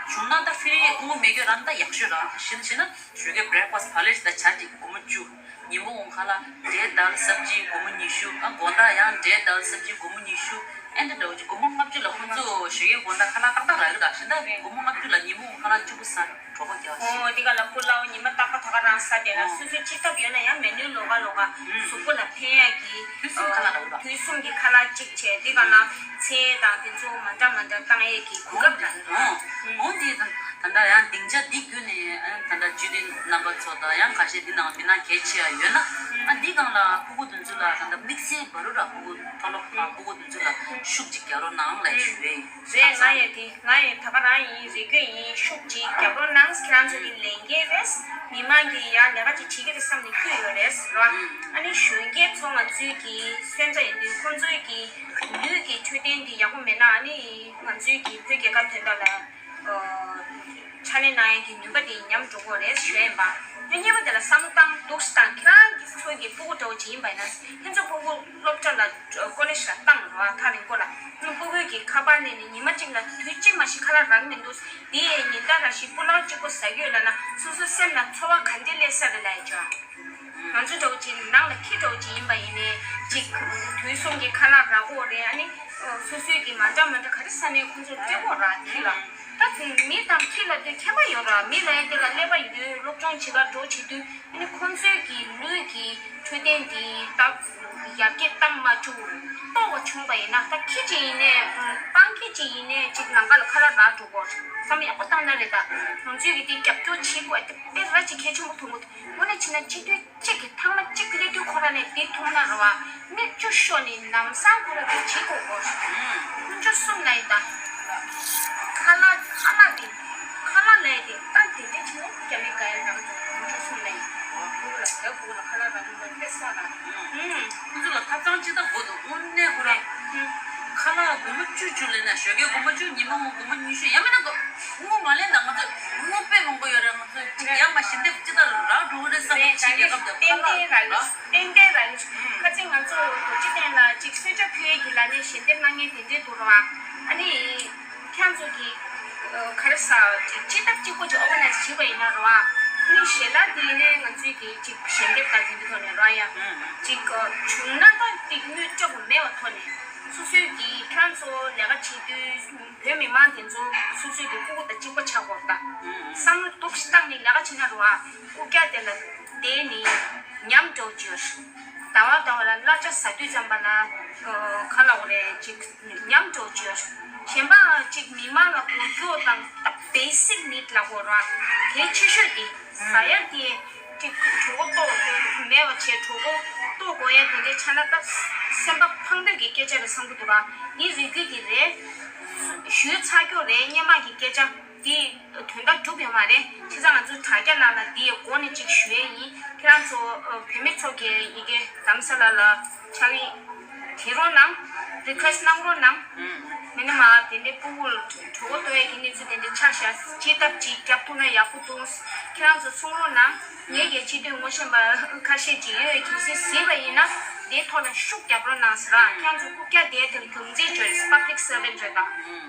བྱུང་ན་ད་ཧྥི་རི་དངུལ་མེད་རྒྱུ་རག་ན་ད་ཡག་ཤོས་རེད། གཞན་བྱས་ན་ཞོགས་ཀའི་བྷི་རེག་ཕ་སི་ཕ་ལེ་ཅིག་ད་ཇ་ཅིག་སྒོར་མོ་བཅུ། ཉིན་མོ་འོང་ཁ་ལག་འབྲས་དང་སབ་ཇི་སྒོར་མོ་ཉི་ཤུ། ཨ་དགོང་དག་ཡང་འབྲས་དང་སབ་ཇི་སྒོར་མོ་ཉི་ཤུ། ཨེ་འདྲ་འདྲ་བོ་ཅིག་སྒོར་མོ་ལྔ་བཅུ་ལ་ཁོང་ཚོ་ཞོགས་ཀའི་དགོང་དག་ཁ་ལག་ཏག་ཏག་རག་གི་རག་བཞིན་ད་སྒོར་མོ་ལྔ་བཅུ་ལ་ཉིན་མོ་འོང་ཁ་ལག་བཅུ་པོ་ཟ་གྲོད་ཁོག་རྒྱགས་ཤིག། འོ་འདི་ག་ལ་ཕུ་ལའོ་ཉི་མ་རྟག་པ་ད་ག་རང་ཟ་བསྡད་ན། ཨོ། སོ་སོའི་ཅི་ཐབས་ཡོད་ན་ཡང་མེ་ནུའི་ལོགས་ཀ་ལོགས་ཀ་ཨུམ། གཟུགས་པོ་ལ་ཕན་ཡག་གི་དུས་གསུམ་ཁ་ལག་རག་གི་རག་དུས་གསུམ་གྱི་ཁ་ལག་གཅིག་བྱས། འདི་ག་ན་ཚལ་དང་དེ་ཚོ་མ་འདྲ་མ་འདྲ་བཏང་ཡས་ཀྱི་གོ་སྐབས་རག་གི་རག་འོ་འདི་དང་ད་ལྟ་ཡང་སྡིངས་ཆ་འདི་བརྒྱུད་ནས་ཨ་ད་ལྟ་སྤྱི་འཐུས་རྣམ་པ་ཚོ་དང་ཡང་ཁ་ཤས་འདི་ནང་མི་སྣ་གལ་ཆེ་བ་ཡོད་ན་ཨ་འདི་སྒང་ལ་ཕྲུ་གུ་དེ་ཚོ་ལ་ད་ལྟ་དམིགས་བསལ་བར་ར་ཕྲུ་གུ་མཐོ་སློབ་ཁག་ཕྲུ་གུ་དེ་ཚོ་ལ་ཤུགས་ཅིག་རྒྱག་རོགས་གནང་ལ་ཞུ་ཡས་ཡིན། རེད། ང་ཡང་དེ་ང་ཡང་ད་ག་རང་ཡིན། རེ་སྐུལ་ཡིན། ཤུགས་ཅིག་རྒྱབ་རོགས་གནང་། ཁྱེད་རང་ཚོ་གི་ལས་འགན་རེད། མི་མང་གིས་ཡང་ལས་ཀ་ཅིག་བྱེད་ཀྱི་རེད་བསམ་ནས་བསྐུལ་ཡོད་རེད་རོ། ཨ་ནི་གཞོན་སྐྱེས་ཚོ་ང་ཚོའི་གི་སོན་རྩ་ཡིན་དུས་ཁོང་ཚོའི་གི་ལུས་ཀྱི་འཕྲོད་བསྟེན་འདི་ཡག་པོ་མེད་ན་ཨ་ནི་ང་ཚོའི་གི་བོད་རྒྱལ་ཁབ་དོན་དག་ལ་ཕྱག་ལས་གནང་ཡས་ཀྱི་ནུས་པ་དེ་ཉམས་འགྲོ་གི་རེད་ཞུ་ཡས་ཡིན་པ། ཨ་གཉིས་པ་དེ་ལ་བསམ་བློ་བཏང་འདུག་སེ་དང་ཁྱེད་རང་གི་ཚོ་གི་ཕྲུ་གུ་འདྲ་བོ་ཅིག་ཡིན་པ་ཡིན་ན་ཁྱེད་ཚོ་ཕྲུ་གུ་སློབ་གྲྭ་ལ་ཀོ་ལེ་ཇི་ལ་བཏང་རོགས། ཐག་རིང་པོ་ལ་ཕྲུ་གུ་གི་ཁ་པར་ནས་ནི་ཉི་མ་གཅིག་ལ་དུས་གཅིག་མ་ཞིག་ཁ་ལག་རག་གི་མི་འདུག་དེ་ཡས་ཉིན་ལྟར་ར་ཞིག་སྤུ་ལངས་གཅིག་པོ་ཟ་རྒྱུ་ཡོད་ལབ་ན་སོ་སོའི་སེམས་ལ་ཚོར་བ་ག་འདྲ་སླེབས་ས་རེད་ལབ་ཡ་ཅོ། ང་ཚོ་འདྲ་བོ་ཅིག་ནང་ལ་ཁྱི་འདྲ་བོ་ཅིག་ཡིན་པ་ཡིན་ནའི་ཅིག་དུས་གསུམ་གྱི་ཁ་ལག་རག་གི་རེད། ཨ་ནི་སོ་སོའི་གི་མ་འདྲ་མ་འདྲ་ག་རེ་ཟ་ནའི་ཁོང་ཚོར་སྤྲད་དགོས་ར་ཁྱི་ལ། ད་མི་དང་ཁྱི་ལབ་དུས་ཁྱད་པར་ཡོད་ར། མི་ལབ་ཡ་དེ་ལ་ཀླད་པ་ཡོད། སློབ་སྦྱོང་བྱེད་ག་འགྲོ་བྱེད་དུས་ཨ་ནི་ཁོང་ཚོའི་གི་ལུས་ཀྱི་འཕྲོད་བསྟེན་དེ་ད་ཡར་རྒྱས་བཏང་མ་བཅུག་ལྟོགས་པ་བྱུང་བ་ཡིན་ན་ད་ཁྱི་ཅིག་ཡིན་ནའི་སྤང་ཁྱི་ཅིག་ཡིན་ནའི་ཅིག་ལམ་ཁ་ལ་ཁ་ལག་རག་འགྲོ་གོ། བསམ་ཡག་པོ་བཏང་ན་རེད། ད་ང་ཚོས་ཀྱི་དེ་རྒྱབ་སྐྱོར་བྱེད་དགོས། དེ་དཔེ་ར་ཅིག་གལ་ཆེན་པོ་མཐོང་གི་འདུག་དངོས་གནས་བྱས་ན་སྤྱི་འཐུས་གཅིག་གིས་ཐང་མ་གཅིག་སླེབས་དུས་ཁོ་ར་ནས་དེ་མཐོང་ན་རེད་བ། མིག་ཆུ་ཤོར་ནས་ལམ་སང་ཁོ་ར་དེ་བྱེད་དགོས་གོ། ཁོང་ཚོ་གསུམ་ལ་ཡིན་ད། ཁ་ལག་ཁ་ལག་དེ་ཁ་ལག་ལས་དེ་ད་དེ་འདྲ་བྱས་ན་རྒྱ་མི་དགའ་ཡ་རང་ཚོ་ཁོང་ཚོ་གསུམ་ལ་ཡིན། ཕྲུ་གུ་ལ་བོད་ཕྲུ་གུ་ལ་ཁ་ལག་རག་མི་འདུག་དཔེ་སོག་ལ། ཁོང་ཚོ་ལ་ཐབ་ཚང་ཅི་ལྟ་དགོས་འདུག་དངོས་གནས་ཁོ་རང་། ཁ་ལག་སྒོར་མོ་བཅུ་བཅུ་ལེན་ན་ཞོགས་ཀས་སྒོར་མོ་བཅུ། ཉི་མ་ངོ་སྒོར་མོ་ཉི་ཤུ། ཡང་མིན་ན་སྒོ་དངུལ་མ་ལེན་ན་ང་ཚོ་དངུལ་དཔེ་མང་པོ་ཡོད་རེད། ང་ཚོ་ཅིག་ཡང་མ་ཞལ་འདེབས་ཅི་ལྟར་རག་འགྲོ་གི་རེད་བསམ་པའི་ཕྱི་རྒྱལ་ཁབ་དང་ཏན་ཏན་རག་གི་ཏན་ཏན་རག་གི་ཁ་ཚིག་ང་ཚོ་རྡོ་རྗེ་གདན་ལ་ཅིག་གསོལ་ཇ་ཕུལ་ཡས་ཀྱི་ལ་ནས་ཞལ་འདེབས་གནང་མཁན་དེ་འདྲས་འདུག་ར་བ། ཨ་ནི། ཁྱེད་ཚོ་གི་ག་རེ་ཟ་ཅིག་སྤྱི་ཐབ་གཅིག་པོ་ཅིག་ཨོ་ག་ནའི་ཛི་བྱས་པ་ཡིན་ན་རེད་བ། ཨ་ནི་ཞལ་ལག་དེ་ནས་ང་ཚོས་ཀྱི་ཅིག་ཞལ་འདེབས་དང་དེ་འདྲ་ཐོག་ནས་རེད་བ། ཡ་ཅིག་བྱུང་ན་ད་ཅིག་དངུལ་སྤྲད་དགོས་མེད་པ་ཐོག་ནས་སོ་སོའི་གི་ཁྱེད་ཚོ་ལས་ཀ་བྱེད་དུས་བོད་མི་མང་དེ་ཚོ་སོ་སོའི་གི་ཕྲུ་གུ་དང་གཅིག་པ་ཆགས་དགོས་ད། བསམ་བློ་འདུག་སེ་བཏང་ནས་ལས་ཀ་བྱེད་ན་རེད་བ། རྐུབ་བཀྱག་དེ་ལ་བསྡད་ནས་ཉམས་འགྲོ་རྒྱུ། ཟླ་བ་ཟླ་བ་ལ་གླ་ཆ་ཟ་དུས་ཙམ་པ་ལ་ག་ལབ་དགོས་རེད། ཅིག་ཉམས་འགྲོ་རྒྱུ། གཞན་པ་ཅིག་མི་མང་ལ་མགོ་སྐོར་དང་ད་བེ་སིག་ནིཌ་ལབ་དགོས་རེད་བ། དེ་ཆེ་ཤོས་དེ་ཟ་ཡ་དེ་ཅིག་གྲོད་ཁོག་ལྟོགས་མེད་པ་བྱས་གྲོད་ཁོག་ལྟོགས་དགོས་ཡ་དེ་འདྲའི་ཆ་ན་ད་སེམས་པ་ཕངས་འདོད་ཀྱི་སྐད་ཆ་རེད་བསམ་གྱི་འདུག་ར། འདི་རེ་སྐུལ་དེ་རེད། ཞུས་ཚར་རྒྱུ་རེད། སྔོན་མ་གི་སྐད་ཆ། དེ་དོན་དག་འགྲུབ་ཡོད་མ་རེད། བྱས་ཙང་ང་ཚོ་དྲ་རྒྱ་ནང་ལ་དེའི་སྒོ་ནས་ཅིག་ཞུ་ཡས་ཡིན། ཁྱེད་རང་ཚོ་བོད་མི་ཚོ་གི་ཡི་གེ་རྡ་རམ་ས་ལ་ལ་ཕྱག་ལས་དེ་རོགས་གནང་། རི་ཁུ་ཨེ་སི་ཊི་གནང་རོགས་གནང་། མི་ནི་མ་དེ་འདྲའི་ཕྲུ་གུ་གྲོད་ཁོག་ལྟོགས་ཡས་ཀྱི་གནས་ཚུལ་དེ་འདྲའི་ཆགས་ཤག་སྤྱི་ཐབ་ཅིག་རྒྱབ་ཐུབ་ན་ཡག་པོ་འདུག་ཁྱེད་རང་ཚོ་གསུང་རོགས་གནང་། ངས་ཀྱང་སྤྱི་འཐུས་ངོ་ཤེས་པ་ཁ་ཤས་ཅིག་ཡོད། གལ་སྲིད་གཟིགས་པ་ཡིན་ན་དེའི་ཐོག་ལ་ཤུགས་རྒྱབ་རོགས་གནང་ཟེར་ར། ཁྱེད་རང་ཚོ་རྐུབ་བཀྱག་དེ་དེར་རྒྱུ་མཚན་བརྗོད་རེད། པབ་ལིག་སར་ཝན་ཊི་རེད་ད།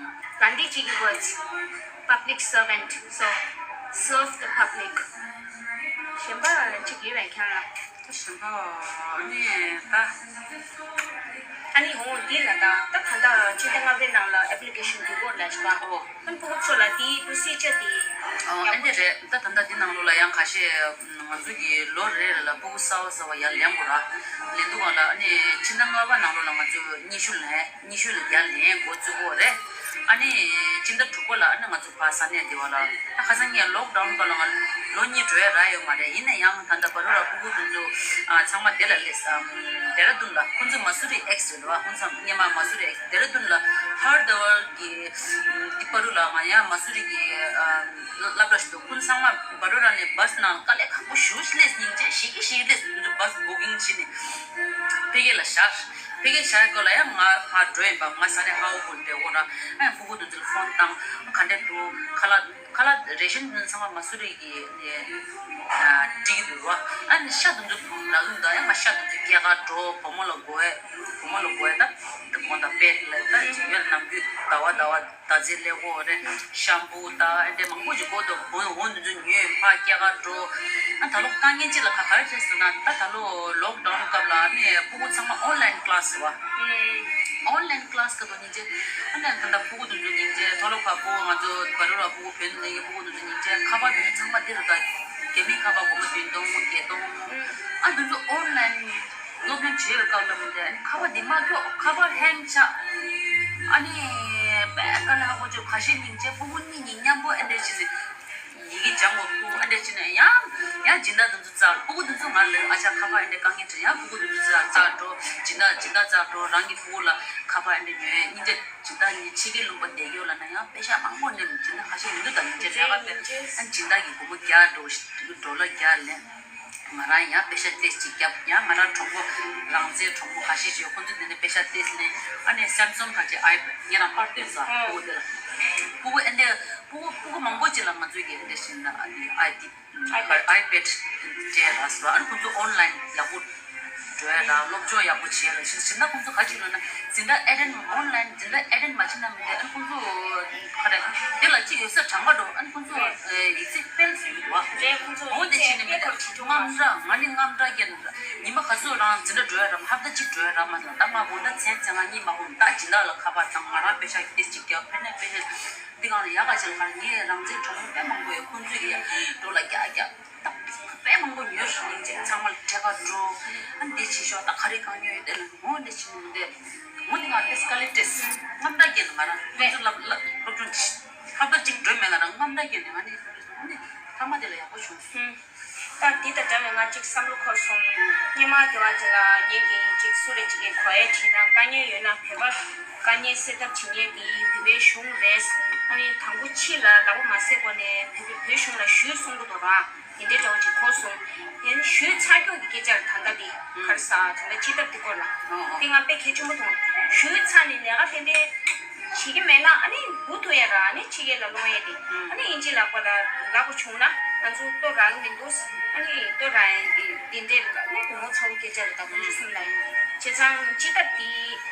གྷན་དྷི་ཇི་གི་ཝར་ཌི་སོ། པབ་ལིག་སར་ཝན་ཊི་སོ། Serve the public. གཞན་པ་གཅིག་ཡོད་པས་ཁྱེད་རང་ལ། གཞན་པ་ནི་ད། ཨ་ནི་འོ་འདི་ལ་ད་ད་ད་ལྟ་ཕྱི་ཟླ་ལྔ་པའི་ནང་ལ་ཨེབ་ལི་ཀེ་ཤན་འདི་སྐོར་ལ་ཞིག་པ། ཨོ། ཨ་ནི་ཕྲུ་གུ་ཚོ་ལ་འདི་པོ་སི་ཇར་འདི་ཨོ་ཡག་ཨ་པོ་འདི་ཅིག་རེད། ད་ད་ལྟ་འདི་ནང་ལོགས་ལ་ཡང་ཁ་ཤས་ང་ཚོ་གི་ལོ་རེ་རེ་ལ་ཕྲུ་གུ་གསར་བ་གསར་བ་ཡར་ལེན་དགོས་ར། ལེན་དུས་སྒང་ལ་ཨ་ནི་ཕྱི་ཟླ་ལྔ་པ་ནང་ལོགས་ལ་ང་ཚོས་ཉི་ཤུ་ལེན། ཉི་ཤུ་ལ་ཡར་ལེན་འགོ་བཙུགས་པ་རེད། ཨ་ནི་སྤྱི་ཟླ་དྲུག་པ་ལ་ཨ་ནི་ང་ཚོ་ཕར་ས་གནས་དེ་བ་ལ་ད་ཁ་སང་ངས་ལོག་ཌའུན་སྐབས་ལ་ང་ལོ་གཉིས་འགྲོ་ཡ་རག་ཡོད་མ་རེད། ཡིན་ན་ཡང་ད་ལྟ་བར་དུ་ལ་ཕྲུ་གུ་དེ་ཚོ་ཨ་ཚང་མ་དེ་ལ་སླེབས་སམ། ལྡེ་ར་ལྡུན་ལ་ཁོང་ཚོ་མ་སུ་རི་ཨེགས་རེད་བ། ཁོང་ཚོ་སྔོན་མ་མ་སུ་རི་ཨེགས། ལྡེ་ར་ལྡུན་ལ་ཧར་ཟླ་བ་གི་དེ་བར་དུ་ལ་ང་ཡང་མ་སུ་རི་གི་ཨ་སློབ་གྲྭ་ཞིག་འདུག་ཁོང་ཚང་མ་བར་དུ་ར་ནས་བཱས་ནང་དཀའ་ལས་ཁག་པོ་ཞེ་པོ་ཞིག་སླེབས། སྙིང་རྗེ་ཞེ་གི་ཞེ་གི་སླེབས། དེ་ཚོ་བཱས་བུ་ཀིང་བྱས་ནས་ཕ་གི་ལ་བཞག་ཕ་གིར་བཞག་སྐབས་ལ་ཡང་ང་ཕར་འགྲོ་ཡིན་པ། ང་ས་གནས་ཧའོ་ཁུལ་དེ་འོ་ར། ཨ་ཕྲུ་གུ་དེ་ཚོར་ཕོན་བཏང་། ག་འདྲས་འདུག་ཁ་ལག་ཁ་ལག་རེ་ཤན་དེ་ཚང་མ་མ་སུ་རི་གི་ཨ་སྒྲིག་གི་འདུག་ར། ཨ་ནི་ཤ་དེ་ཚོ་ལ་ལུང་དང་ཡང་ང་ཤ་དེ་ཚོ་སྐྱེལ་ག་འགྲོ། བུ་མོ་ལ་དགོས། བུ་མོ་ལ་དགོས་ད་དེ་དགོངས་དག་པས་ལ་ད་ཅིག་ཡོད། ནམ་རྒྱུན་ཟླ་བ་ཟླ་བ། ད་ཚེ་ལས་འོ་རེད། ཤམ་པུ་ད་ཨ་འདྲ་མང་པོ་ཅིག་གོ་དོ། འོ་འོ་འདི་ཚོ་ཉོས་ཕར་སྐྱེལ་ག་འགྲོ། ཨ་ད་ལོ་དཀའ་ངལ་ཅིག་ལ་ཁ་ག་རེ་བྱས་ཟེར་ན། ད་ད་ལོ་ལོག་ཌའུན་སྐབས་ལ་ནི་ཕྲུ་གུ་ཚང་མ་ཨོན་ལན་ཀླ་སི་རེད་བ། ཨོན་ལན་ཀླ་སི་ག་དོ་སྙིང་རྗེ། ཨ་ནི་ད་ལྟ་ཕྲུ་གུ་དེ་ཚོ་སྙིང་རྗེ། མཐོ་སློབ་ཁག་ཕྲུ་གུ་ང་ཚོ་བར་རུ་ལ་ཕྲུ་གུ་བོད་ནང་ཡོད་ཕྲུ་གུ་དེ་ཚོ་སྙིང་རྗེ། ཁ་པར་དེ་ཚོ་ཚང་མ་འདི་རུ་ད་རྒྱ་མིའི་ཁ་པར་སྒོར་མོ་བདུན་སྟོང་བརྒྱད་སྟོང་། ཨ་དེ་ཚོ་ཨོན་ལན་སློབ་སྦྱོང་བྱེད་པའི་སྐབས་ལ་མི་འདྲ། ཨ་ནི་ཁ་པར་འདི་མ་ཁྱོག་ཁ་པར་ཧེང་ཆགས། ཨ་ནི་དཔེ་དཀའ་ལས་ཁག་པོ་བྱུང་། ཁ་ཞེ་སྙིང་རྗེ། ཕྲུ་གུ་གཉིས་གཉིས་མཉམ་པོ་ཨེ་འདྲ་བྱས་ནས་ཡི་གེ་སྦྱང་དགོས། ཕྲུ་གུ་ཨེ་འདྲ་བྱས་ནས་ཡང་ཡང་སྦྱིན་བདག་དེ་ཚོ་རྩར། ཕྲུ་གུ་དེ་ཚོ་ང་ལ་ཨ་ཅག་ཁ་པར་ཨེ་འདྲ་དཀའ་ངལ་འཕྲད། ཡང་ཕྲུ་གུ་དེ་ཚོ་རྩར་འགྲོ། སྦྱིན་བདག་སྦྱིན་བདག་རྩར་འགྲོ། རང་གི་ཕྲུ་གུ་ལ་ཁ་པར་ཨེ་འདྲ་ཉོས། སྙིང་རྗེ། སྦྱིན་བདག་གཉིས་ཕྱི་རྒྱལ་ལུང་པ་བསྡད་ཡོད་ལབ་ན་ཡང་པེ་ཤ་མང་པོ་ནས་སྦྱིན་བདག་ཁ་ཤས་ཡིན་འདུག་ད་སྙིང་རྗེ་ལས་ཀ་དེ་ཨ་སྦྱིན་བདག་གི་སྒོར་མོ་བརྒྱ་འགྲོ་ཌོ་ལར་བརྒྱ་ལེན། ང་རང་ཡང་པེ་ཤ་ཏོག་ཙམ་བརྒྱབ། ཡང་ང་རང་གྲོགས་པོ་རང་བཙན་གྲོགས་པོ་ཁ་ཤས་ཅིག་ཡོད། ཁོང་ཚོ་དེ་ནས་པེ་ཤ་ཏོག་ཙམ་ལེན། ཨ་ནི་སེམ་སོན་ཁ་ཅིག་ཨའི་ངེད་རང་པར་ཏོག་ཙམ་ཕྲུ་གུ་དེ་ལ་ཕྲུ་གུ་ཨེ་འདྲ་ཕྲུ་གུ་ཕྲུ་གུ་མང་པོ་ཅིག་ལ་ང་ཚོས་ཀྱི་ཨེ་འདྲ་བྱས་ན་ཨ་ནི་ཨའི་ཏི་ཨའི་པེ་ཌི་སྤྲད་ར་སོ། ཨ་ནི་ཁོང་ཚོ་ཨོན་ལན་ཡག་པོ་འགྲོ་ཡ་ར། སློབ་སྦྱོང་ཡག་པོ་བྱས་ར། ཞིག་ཞིག་ན་ཁོང་ཚོ་ག་ཅིག་ལབ་ན་འཛིན་གྲྭ་ཨེ་ཊེན་ཌི་ཨོན་ལན་འཛིན་གྲྭ་ཨེ་ཊེན་ཌི་མ་བྱས་ན་མི་འདྲ། ཨ་ནི་ཁོང་ཚོ་ག་རེ་དེ་ལ་ཅིག་ཡོད་ས་དྲང་པ་འགྲོ། ཨ་ནི་ཁོང་ཚོ་ཡིག་ཚད་དཔེ་ཟིན་འདུག་བ། རེད། ཁོང་ཚོ་འོ་དེ་ཡིག་ཚད་བྱས་ནས་མི་འདྲ། དཔེ་ཁོ་ཆེ་ཆུང་། དངངས་སྐྲག་ང་ནི་དངངས་སྐྲག་སྐྱེས་ནས་ཉི་མ་ག་ཚོད་རང་འཛིན་གྲྭ་འགྲོ་ཡ་ར། ཧབ་ཏ་གཅིག་འགྲོ་ཡ་ར་མ་ལ་ད་མ་གོང་ད་མཚན་མཚན་ང་གཉིད་མ་ཁུག་ད་སྦྱིན་བདག་ལ་ཁ་པར་བཏང་། ང་རང་པེ་ཤ་ཏོག་ཙམ་བརྒྱབ། ཕན་ནས་པེ་ཤ་འདི་གང་ལ་ཡག་ག་བྱེད་ལ་ཁར་ངས་རང་བཙན་གྲོགས་པོ་དཔེ་མང་པོ་ཡོད། ཁོང་ཚོས་ཀྱི་འགྲོ་ལ་རྒྱག་རྒྱག་ད་དཔེ་མང་པོ་ཉོས་ཤིང་ཉིན་བྱེད་ཚང་མ་ལ་ཁྲལ་ཁ་འགྲོ། ཨ་འདི་བྱེད་ཤོག་ད་ག་རེ་གང་ཉོས་ཡོད་དེ་ལ་ངོ་འདི་བྱེད་མི་འདི་ངོ་འདི་ང་ཏེ་སྐ་ལེ་ཏེས་དངངས་སྐྲག་སྐྱེས་ནས་ང་རང་ཁོང་ཚོ་ལབ་ལབ་སློབ་སྦྱོང་ཧབ་ཏ་གཅིག་འགྲོ་མེད་ལ་རང་དངངས་སྐྲག་སྐྱེས་ནས་ང་ནི་ཨ་ནི་ཐ་མ་དེ་ལ་ཡག་པོ་བྱུང་སོང་། ད་འདི་དང་འདྲ་བའི་ང་གཅིག་བསམ་བློ་འཁོར་སོང་། སྔོན་མ་དེ་བ་དེ་ལ་ངེད་ཀྱིས་གཅིག་སུ་རེ་གཅིག་གིས་གོ་ཡ་བྱས་ན་དཀའ་ངལ་ཡོད་ན་བོད་པ་དཀའ་ངལ་སེལ་ཐབས་བྱེད་མཁན་དེ་བོད་པའི་གཞུང་རེད། ཨ་ནི་དང་པོ་ཕྱི་ལ་ལག་པ་མ་བཟས་གོང་ནས་བོད་པའི་བོད་གཞུང་ལ་ཞུས་གསུང་གི་འདུག་ར། དེ་འདྲའི་འདྲ་བོ་ཅིག་གོ་སོང་། ཡང་ན་ཞུས་ཚར་མཁན་གྱི་སྐད་ཆ་རེད། ད་ལྟ་འདི་ག་རེ་ཟ་ད་ལྟ་སྤྱི་ཐབ་འདི་སྐོར་ལ་དེ་ང་དཔེ་གལ་ཆེན་པོ་མཐོང་། ཞུས་ཚར་ནས་ལས་ཀ་ཏན་ཏན་བྱེད་ཀྱི་མེད་ན་ཨ་ནི་སྒུག་ཐུབ་ཡ་ར། ཨ་ནི་ཕྱི་རྒྱལ་ལ་སློང་ཡ་དེ་ཨ་ནི་ཨིན་ཇི་ལག་པ་ལ་ལབ་དགོས་བྱུང་ན་ང་ཚོ་ལྟོ་རག་གི་མི་འདུག་ཨ་ནི་ལྟོ་རག་ཡ་དེ་འདི་འདྲས་རེད། ཨ་ནི་དགོང་མོ་ཚ་བོ་སྐད་ཆ་རེད། ད་དགོང་ཚོ་གསུམ་ལ་ཡིན། བྱས་ཙང་སྤྱི་ཐབ་འདི་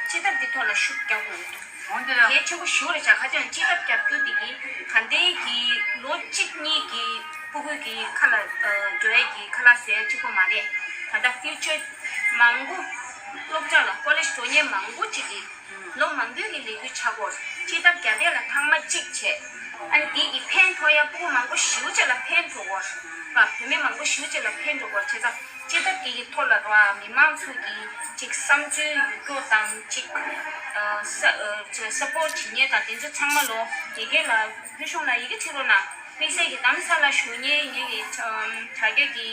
སྤྱི་ཐབ་འདི་ཐོག་ལ་ཤུགས་རྒྱག་དགོས་འདུག་འོན་ཏེ་ལ། གལ་ཆེན་པོ་ཞེ་པོ་རེད་བྱ། ཁ་ཅང་སྤྱི་ཐབ་རྒྱབ་རྒྱུ་དེ་གིས་ད་ལྟའི་གི་ལོ་གཅིག་གཉིས་ཀྱི་ཕྲུ་གུ་གི་ཁ་ལ་འགྲོ་ཡས་ཀྱི་ཁ་ལག་བཟོ་ཡ་གཅིག་པོ་མ་རེད། ད་ལྟ་ཕིའུ་ཅར་མང་པོ་སློབ་གྲྭ་ལ་ཀོ་ལེཇ་འགྲོ་མཁན་མང་པོ་ཅིག་གིས་ལོ་མང་པོའི་གི་ལས་འགུལ་བྱ་དགོས། སྤྱི་ཐབ་རྒྱབ་ཡས་ལ་ཐེངས་མ་གཅིག་བྱས། ཨ་ནི་དེ་གི་ཕན་ཐོགས་ཡ་ཕྲུ་གུ་མང་པོ་ཞེ་པོ་ཅིག་ལ་ཕན་འགྲོ་དགོས། བོད་མི་མང་པོ་ཞེ་པོ་ཅིག་ལ་ཕན་འགྲོ་དགོས། བྱས་ཙང་། སྤྱི་ཐབ་དེ་གི་ཐོག་ལ་རོ་ཨ་མི་མང་ཚོ་གི་ཅིག་བསམ་ཚུལ་ཡོད་རྒྱུ་དང་ཅིག་ཨ་ས་ཨ་སཔོར་ཊི་བྱེད་མཁན་དང་དེ་ཚོ་ཚང་མ་ལོ་ཡི་གེ་ལ་བོད་གཞུང་ལ་ཡི་གེ་བྲིས་རོགས་གནང་། དམིགས་བསལ་གྱི་རྡ་རམ་ས་ལ་བཞུགས་མཁན་ངེད་ཀྱི་དྲ་རྒྱ་གི་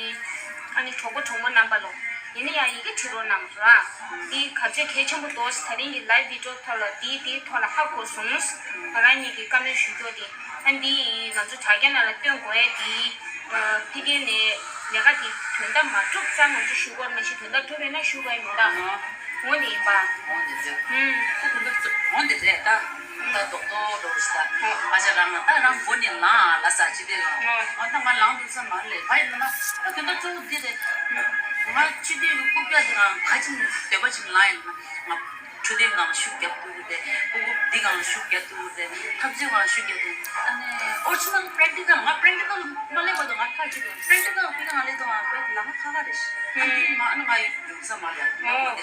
ཨ་ནི་གྲོགས་པོ་གྲོགས་མོ་རྣམ་པ་ལོ་ཡིན་ན་ཡང་ཡི་གེ་བྲིས་རོགས་གནང་ར། འདི་ག་ཚོད་གལ་ཆེན་པོ་འདུག་ད་རིང་གི་ལའིབ་བི་ཌི་ཡོ་ཐོག་ལ་འདིའི་འདིའི་ཐོག་ལ་ཧ་གོ་སོང་། ང་རང་ཉིད་ཀྱི་བཀའ་མོལ་ཞུ་རྒྱུ་དེ། ཨ་འདི་ང་ཚོ་དྲ་རྒྱ་ནང་ལ་སྟོན་དགོས་ཡས་དེ། ཕ་གི་ནས་ལས་ཀ་དེ་དོན་དག་མ་གྲུབ་ཙང་ང་ཚོ་ཞུ་དགོས་རེད། མ་གཞི་དོན་དག་གྲུབ་ཡོད་ན་ཞུ་དགོས་ཡས་མི་འདུག་འོ་འདི་ཡིན་པ། འོ་འདི་རེད། ཨུམ། ད་དོན་དག་གྲུབ་འོ་འདི་རེད་ད། ད་རྡོག་རྡོག་འགྲོ་ས། ཨ་ཅག་རང་ང་ད་རང་བུ་ནས་ལངས་ལ་ས་ཅི་དེ་རང་། ཨ་ད་ང་ལངས་འདུག་ས་མ་རེད། ག་ཡིན་ན་ད་དོན་དག་གཙོ་བོ་འདི་རེད། ང་ཆུ་དེ་རུ་རྐུབ་བཀྱག་དེ་རང་ག་ཅིག་འདོད་པ་ཅིག་ལངས་ཡིན་ན་ང་ཆུ་དེ་ནང་ཤུགས་རྒྱབ་ཐུབ་ཀྱི། ཕྲུ་གུ་འདི་གང་ཤུགས་རྒྱག་ཐུབ་རེད། འཐབ་ཇུས་གང་ཤུགས་རྒྱག་ཐུབ། ཨ་ནི་ཨོ་ཅི་ནང་པེ་རེག་ཊི་ཀལ། ང་པེ་རེག་ཊི་ཀལ་མ་སླེབས་བར་དུ་ང་ཁ་ཅིག་པེ་རེག་ཊི་ཀལ་ཕི་ནང་སླེབས་དུས་ང་བོད་ལ་ང་ཁ་ཁ་རེད། ཨ་འདི་མ་ཨ་ནི་ང་ཡི་རྒྱུག་ས་མ་ལ་ཡོད་རེད།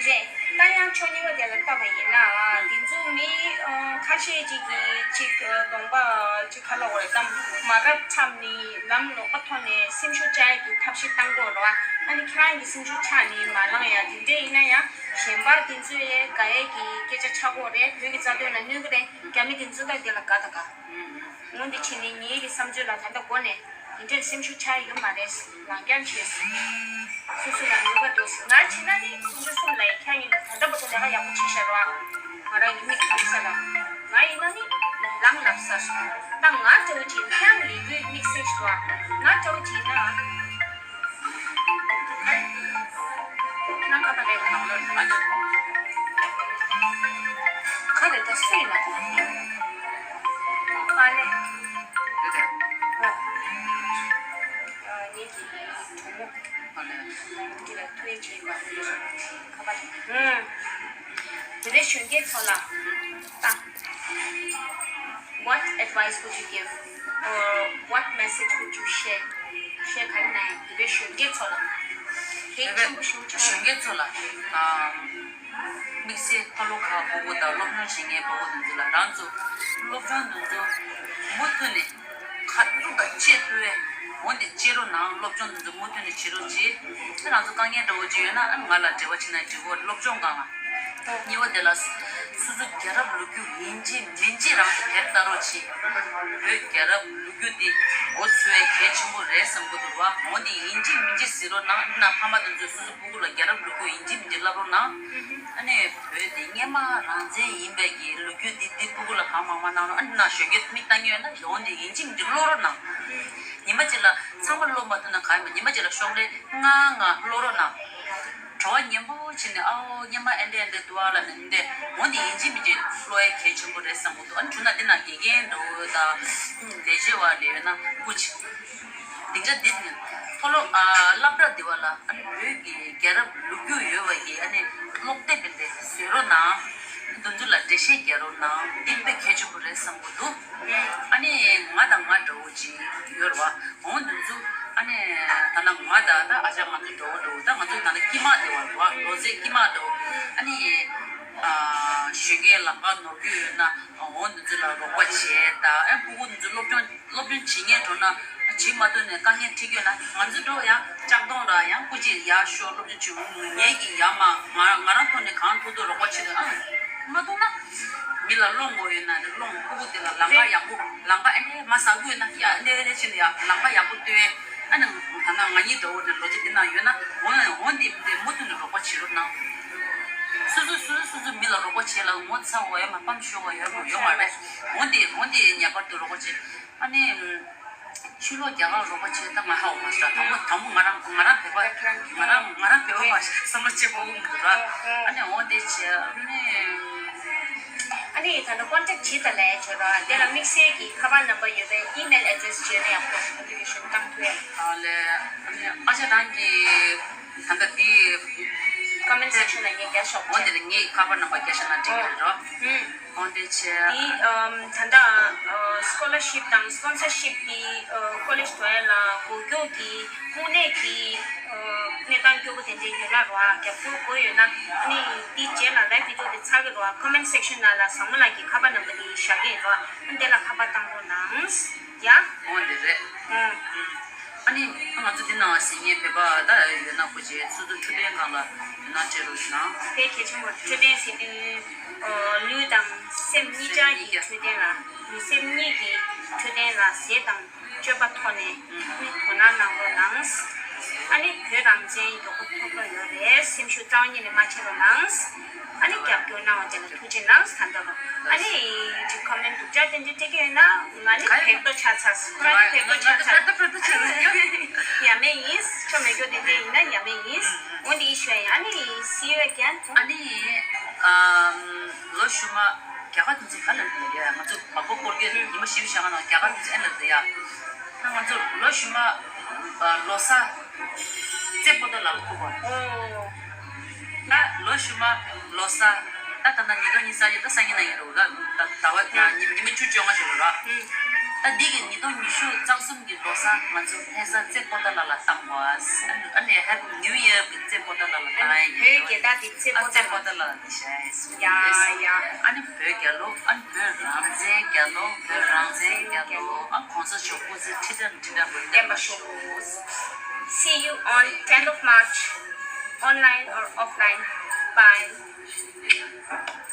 རེད། ད་ཡང་ཕྱོགས་གཉིས་པ་དེ་ལ་ལྟ་བ་ཡིན་ན། ཨ། དེ་ཚོ་མི་ཨ་ཁ་ཤས་ཅིག་གིས་ཅིག་ཨ་གདོང་པ་ཅིག་ཁ་ལོག་རེད་དམ། མ་རབས་མཚམས་ནས་ལམ་ལོག་པ་ཐོག་ནས་སེམས་ཤུགས་བཅག་ཡས་ཀྱི་ཐབས་ཤེས་བཏང་དགོས་རེད་བ། ཨ་ནི་ཁྱེད་རང་གི་སེམས་ཤུགས་ཆག་ནས་མ་ལངས་ཡ་དེ་འདྲས་ཡིན་ན་ཡང་གཞན་པ་དེ་ཚོས་དགའ་ཡས་ཀྱི་སྐད་ཆ་ཆགས་ཀྱི་ཡོད་རེད། བོད་ཀྱི་རྩ་དོན་ལ་གནོད་ཀྱི་རེད། རྒྱ་མི་དེ་ཚོ་ད་དེ་ལ་དགའ་དང་དགའ། འོ་འདི་བྱས་ནས་ངེད་ཀྱི་བསམ་ཚུལ་ལ་ད་ལྟ་འགོ་ནས་དེ་འདྲས་སེམས་ཤུགས་ཆག་ཡོད་མ་རེད། ལང་ཀྱང་བྱས། སོ་སོ་ལ་ནུས་པ་འདུག་ང་བྱས་ན་ནི་སོ་སོ་གསུམ་ལ་ཡི་ཁྱ་ཡིན་ད་ལྟ་བར་དུ་ལས་ཀ་ཡག་པོ་བྱས་ཤར་བ། ང་རང་ཡི་མིག་ཐུག་ས་ལ། ང་ཡིན་ན་ནི་ལམ་ལབ་ས་སོང་། ད་ང་འདྲ་བོ་བྱས་ན་ཁྱེད་རང་ལས་འགུལ་དམིགས་བསལ་ཞིག་འདུག་ང་འདྲ་བོ་བྱས་ན། ནང་ཁ་པ་ལས་ཁ་ལོ་ཨ་ཅག་ཁ་རེ་ད་སུ་ཡིན་ན་དེ་ཨ་ལེ། ཨ་ངེད་ཀྱི་གྲོགས་མོ་ཨ་ལེ། འདི་ལ་ཐུགས་ཡ་ཆེ་ཡིན་པ་ཁ་པ་ལེ། ཨུམ། དེ་རེ་གཞོན་སྐྱེས་ཚོ་ལ་ད། What advice would you give or what message would you share? Share ག་རེ་ན་ཡང་དེ་བས་གཞོན་སྐྱེས་ཚོ་ལ་གལ་ཆེན་པོ་ཞིག་ཆགས། གཞོན་སྐྱེས་ཚོ་ལ་ཨ་དམིགས་བསལ་ཕ་ལོ་ཁ་ཕྲུ་གུ་དང་སློབ་སྦྱོང་བྱེད་མཁན་ཕྲུ་གུ་དེ་ཚོ་ལ་རང་ཚོ་སློབ་སྦྱོང་དེ་ཚོ་མུ་མཐུད་ནས་ཁ་ཐུག་དང་བཅས་ཕུལ་བས་འོན་ཏེ་བྱེད་རོགས་གནང་། སློབ་སྦྱོང་དེ་ཚོ་མུ་མཐུད་ནས་བྱེད་རོགས་གྱིས། ཁྱེད་རང་ཚོ་དཀའ་ངལ་འདྲ་བོ་ཅིག་ཡོད་ན་ཨ་ང་ལ་འབྲེལ་བ་བྱེད་ན་འགྲིག་གོ་སློབ་སྦྱོང་སྒང་ལ། གཉིས་པ་དེ་ལ་སོ་སོ་རྒྱལ་རབས་ལོ་རྒྱུས་ཡིན་གཅིག་མིན་གཅིག་རང་དེ་དེབ་ལྟ་རོགས་གྱིས། བོད་རྒྱལ་རབས་ལོ་རྒྱུས་འདི་འགོ་ཚུགས་ཡས་གལ་ཆེན་པོ་རེད་བསམ་གྱི་འདུག་བ། འོན་ཏེ་ཡིན་གཅིག་མིན་གཅིག་ཟེར་རོགས་གནང་། ཨ་ནི་ཕ་མ་དེ་ཚོས་སོ་སོ་ཕྲུ་གུ་ལ་རྒྱལ་རབས་ལོ་རྒྱུས་ཡིན་གཅིག་མིན་གཅིག་བསླབ་རོགས་གནང་། ཨ་ནི་བོད་དེ་སྔོན་མ་རང་བཙན་ཡིན་པའི་གི་ལོ་རྒྱུས་འདི་འདི་ཕྲུ་གུ་ལ་གང་མང་མང་གནང་རོགས། ཨ་ནི་ན་གཞོན་སྐྱེས་མིག་ལྟ་མཁན་ཡོད་ན་འོན་ཏེ་ཡིན་གཅིག་མིན་གཅིག་ཀློག་རོགས་གནང་། ཉི་མ་གཅིག་ལ་ཚང་མ་ཀློག་མ་ཐུབ་ན་གང་ཡིན་པ། ཉི་མ་གཅིག་ལ་ཤོག་ལྷེ་ལྔ་ལྔ་ཀློག་རོགས་གནང་། བྲོ་བ་ཉེ་པོ་བྱས་ནས་ཨའོ་སྔོན་མ་ཨེ་འདྲ་ཨེ་འདྲ་འདུག་ཨ་ལབ་ནས་འདི་འོ་འདི་ཡིན་གཅིག་མིན་གཅིག་ཀློག་ཡས་གལ་ཆེན་པོ་རེད་བསམ་གྱི་འདུག་ཨ་ནི་བྱུང་ན་འདི་ན་དགེ་རྒན་འདྲ་བོ་དང་ལས་བྱེད་པ་ལས་ཡོད་ན་སྐུ་མཁྱེན། སྡིངས་ཆ་འདི་ནི་མཐོ་སློབ་ཨ་སློབ་གྲྭ་འདི་བ་ལ་ཨ་ནི་བོད་ཀྱི་རྒྱལ་རབས་ལོ་རྒྱུས་ཡོད་པ་ཡི་ཨ་ནི་ཀློག་དེབ་འདི་བཟོ་རོགས་གནང་། འདི་ཚོ་ལ་འགྲེལ་བཤད་རྒྱག་རོགས་གནང་། འདི་དཔེ་གལ་ཆེན་པོ་རེད་བསམ་གྱི་འདུག་ཨ་ནི་ང་དང་ང་འདྲ་བོ་ཅིག་ཡོད་རེད་བ། འོང་དུས་ཚོད་ཨ་ནི་ད་ལྟ་ང་དང་ད་ཨ་ཅག་ང་ཚོ་འགྲོ་འོ་འགྲོ་འོ་ད་ང་ཚོ་ད་ལྟ་དཀྱིལ་མ་དེ་བར་བ་ལོ་ཚད་དཀྱིལ་མ་འགྲོ་ཨ་ནི་ཨ་གཞོན་སྐྱེས་ལམ་ཁ་ནོར་རྒྱུ་ཡོད་ན་འོང་དུས་ཚོད་ལ་རོགས་པ་བྱས་ད་ཨ་ཕྲུ་གུ་དེ་ཚོ་སློབ་སྦྱོང་སློབ་སྦྱོང་བྱེད་མཁན་འགྲོ་ན་བྱེད་མ་ཐུབ་ནས་དཀའ་ངལ་འཕྲད་ཀྱི་ཡོད་ན་ང་ཚོ་འགྲོ་ཡང་ལྕགས་གདོང་ར་ཡང་སྐུ་མཁྱེན་ཡར་ཤོག་སློབ་སྦྱོང་བྱེད་འོང་ངེད་ཀྱིས་ཡར་མ་ང་ང་རང་ཐོག་ནས་གང་ཐུབ་ཐུབ་རོགས་པ་བྱེད་དུ་ཨ་མ་ཐུབ་ན། མི་ལ་སློང་དགོས་ཡོད་ན་རེ་སློང་། ཕྲུ་གུ་དེ་ལ་ལམ་ཁ་ཡག་པོ་ལམ་ཁ་ཨེ་ནས་མ་ཟ་དགོས་ན་ཡ་ཨེ་ནས་ཨེ་ནས་ཕྱིན་ཡ་ལམ་ཁ་ཡག་པོ་སྟོན། ཨ་ནི་ད་ན་ང་གཉིས་འདྲ་བོ་ནས་ལོ་རྒྱུས་འདི་ན་ཡོད་ན་འོ་འོ་འདི་འདི་མུ་མཐུད་ནས་རོགས་པ་བྱེད་རོགས་གནང་། སོ་སོ་སོ་སོ་སོ་སོ་མི་ལ་རོགས་པ་བྱེད་ལ་ངོ་ཚ་བ་ཡ་མ་ཕམ་ཤོར་བ་ཡོད་མ་ཡོད་མ་རེད། འོ་འདི་འོ་འདི་ངེས་པར་དུ་རོགས་པ་བྱེད། ཨ་ནི། ཕྱི་ལོགས་རྒྱ་གར་རོགས་པ་བྱས་ད་ང་ཧ་འོ་མ་ཤ་དང་པོ་དང་པོ་ང་རང་ང་རང་བོད་པ་ང་རང་ང་རང་བོད་པ་མ་ཤ་བསམ་བློ་བྱེད་དགོས་ཀྱི་འདུག་ར། ཨ་ནི་འོ་དེ་བྱས་ཨ་ནི། ཨ་ནི་ད་ལྟ་ཀོན་ཊེག་བྱེད་དང་ལས་བྱོས་ར་དེ་ལ་དམིགས་བསལ་གྱི་ཁ་པར་ནམ་བར་ཡོད་པའི་ཨི་མེལ་ཨེ་ཌི་རེ་སི་བྱས་ན་ཡག་པོ་ཨེབ་ལི་ཀེ་ཤན་བཏང་ཐུབ་ཡ། ཨ་ལས་ཨ་ནི་ཨ་ཅག་རང་གི་ད་ལྟ་དེ་ཀོ་མེན་ཊི་སེག་ཤན་ལ་ངས་རྒྱག་ཤོག་འོ་དེ་ལ་ངའི་ཁ་པར་ནམ་བར་རྒྱག་ཤག་ན་འགྲིག་གི་རེད་རོ། ཨུམ། འོ་འདི་བྱས། དེ་ཨམ་ད་ལྟ་ཨ་སི་ཀོ་ལར་ཤིབ་དང་སི་པོན་སར་ཤིབ་ཀྱི་ཨ་ཀོ་ལེཇ་དོ་ཡ་ལ་སྒོ་རྒྱག་གི་དངོས་གནས་ཀྱི་ཨ་གནས་སྟངས་སྐྱོ་པོ་དེ་འདྲའི་ཡོད་ན་རོ་ཨ་རྒྱབ་སྐྱོར་དགོས་ཡོད་ན་ཨ་ནི་འདི་རྗེས་ལ་ལའིབ་བི་ཌི་ཡོ་དེ་ཚར་གི་རོ་ཨ་ཀོ་མེན་ཊི་སེག་ཤན་ནང་ལ་བཟང་མོ་ལགས་ཀྱི་ཁ་པར་ནམ་བར་དེ་བཞག་གི་ཡིན་རོ་ཨ་འདི་ལ་ཁ་པར་བཏང་རོགས་གནང་། ཡ། འོ་འདི་རེད། ཨུམ། ཨ་ནི་ང་ཚོ་འདི་ནང་ཟིན་ངེས་བོད་པ་ད་ཡོད་ན་ཁོ་ཅེས་སོ་སོ་འཕྲོད་བསྟེན་སྒང་ལ་ཡོད་ན་སྤྲད་རོགས་ཞུ་ན། དེ་གལ་ཆེན་པོ་འཕྲོད་བསྟེན་ཟེར་དུས་ཨ་ལུས་དང་སེམས་གཉིས་ཆར་གྱི་འཕྲོད་བསྟེན་ལ་ལུས་སེམས་གཉིས་ཀྱི་འཕྲོད་བསྟེན་ལ་ཟས་དང་སྤྱོད་པ་ཐོག་ནས་ཨ་ནི་དོ་སྣང་གནང་རོགས་གནང་། ཨ་ནི་བོད་རང་བཙན་མགྱོགས་པོ་ཐོབ་རོགས་ཡོད་རེད། སེམས་ཤུགས་རྩ་བ་ཉིད་ནས་མ་ཆག་རོགས་གནང་། ཨ་ནི་རྒྱབ་སྐྱོར་གནང་བ་དེ་ལ་ཐུགས་རྗེ་གནང་ཟེར་ད་རོགས། ཨ་ནི་ཅིག་ཁོ་མེན་ཊི་སྡུག་ཅག་དེ་འདྲ་སྤྲད་ཀྱི་ཡོད་ན་ང་ནི་བེད་སྤྱོད་ཆགས་ཚར། ཁོ་རང་ནི་བེད་སྤྱོད་ཆགས་ཚར། ཡ་མེད་ཡིན། ཆོ་མེད་སྐྱོ་དེ་འདྲ་ཡིན་ན་ཡ་མེད་ཡིན། འོ་འདི་ཞུ་ཡ་ཡ་ནི་སི་ཡོད་ཀྱང་། ཨ་ནི་ཨམ་ལོ་ཤུལ་མ་རྒྱ་གར་དེ་ཚོ་ག་ལ་ཡ་ང་ཚོ་མ་གོ་སྐོར་གྱི་ཉི་མ་བཞི་བཅུ་ཞག་ནང་རྒྱ་གར་དེ་ཚོ་ཨེ་ལ་ཡ། ང་ཚོ་ལོ་ཤུལ་མ་ལོ་གསར་རྩེ་པོ་ཏ་ལ་ལ་ཐུག་པ། ཨོ། ད་ལོ་ཤུལ་མ་ལོ་གསར་ ད་ལྟ་ཉིས་སྟོང་ཉི་ཤུ་རྩ་གཅིག་ད་སང་ཉིན་ན་ཡིན་རུང་ལ། ད་ཟླ་བ་ཉི་ཉི་མ་བཅུ་བཅོ་ལྔ་ཞིག་རེད་ར། ད་འདི་གི་ཉིས་སྟོང་ཉི་ཤུ་རྩ་གསུམ་གྱི་ལོ་གསར་ང་ཚོ་ཕེ་ས་རྩེ་པོ་ཏ་ལ་ལ་བཏང་བ། ཨ་ནི་Happy New Year གི་རྩེ་པོ་ཏ་ལ་ལ་བཏང་ཡ་ཡིན། བོད་རྒྱལ་དར་གྱི་རྩེ་ཨ་པོ་ཏ་རྩེ་པོ་ཏ་ལ་ལ་ཞེས་ཡ་ཡ། ཨ་ནི་བོད་རྒྱལ་ལོ། ཨ་ནི་བོད་རང་བཙན་རྒྱལ་ལོ། བོད་རང་བཙན་རྒྱལ་ལོ། ཨ་གོང་ས་མཆོག་སྐུ་ཚེ་ཁྲི་ཕྲག་ཁྲི་ཕྲག་བརྟན་པར་ཤོག། See you on tenth of March, online or offline. Bye.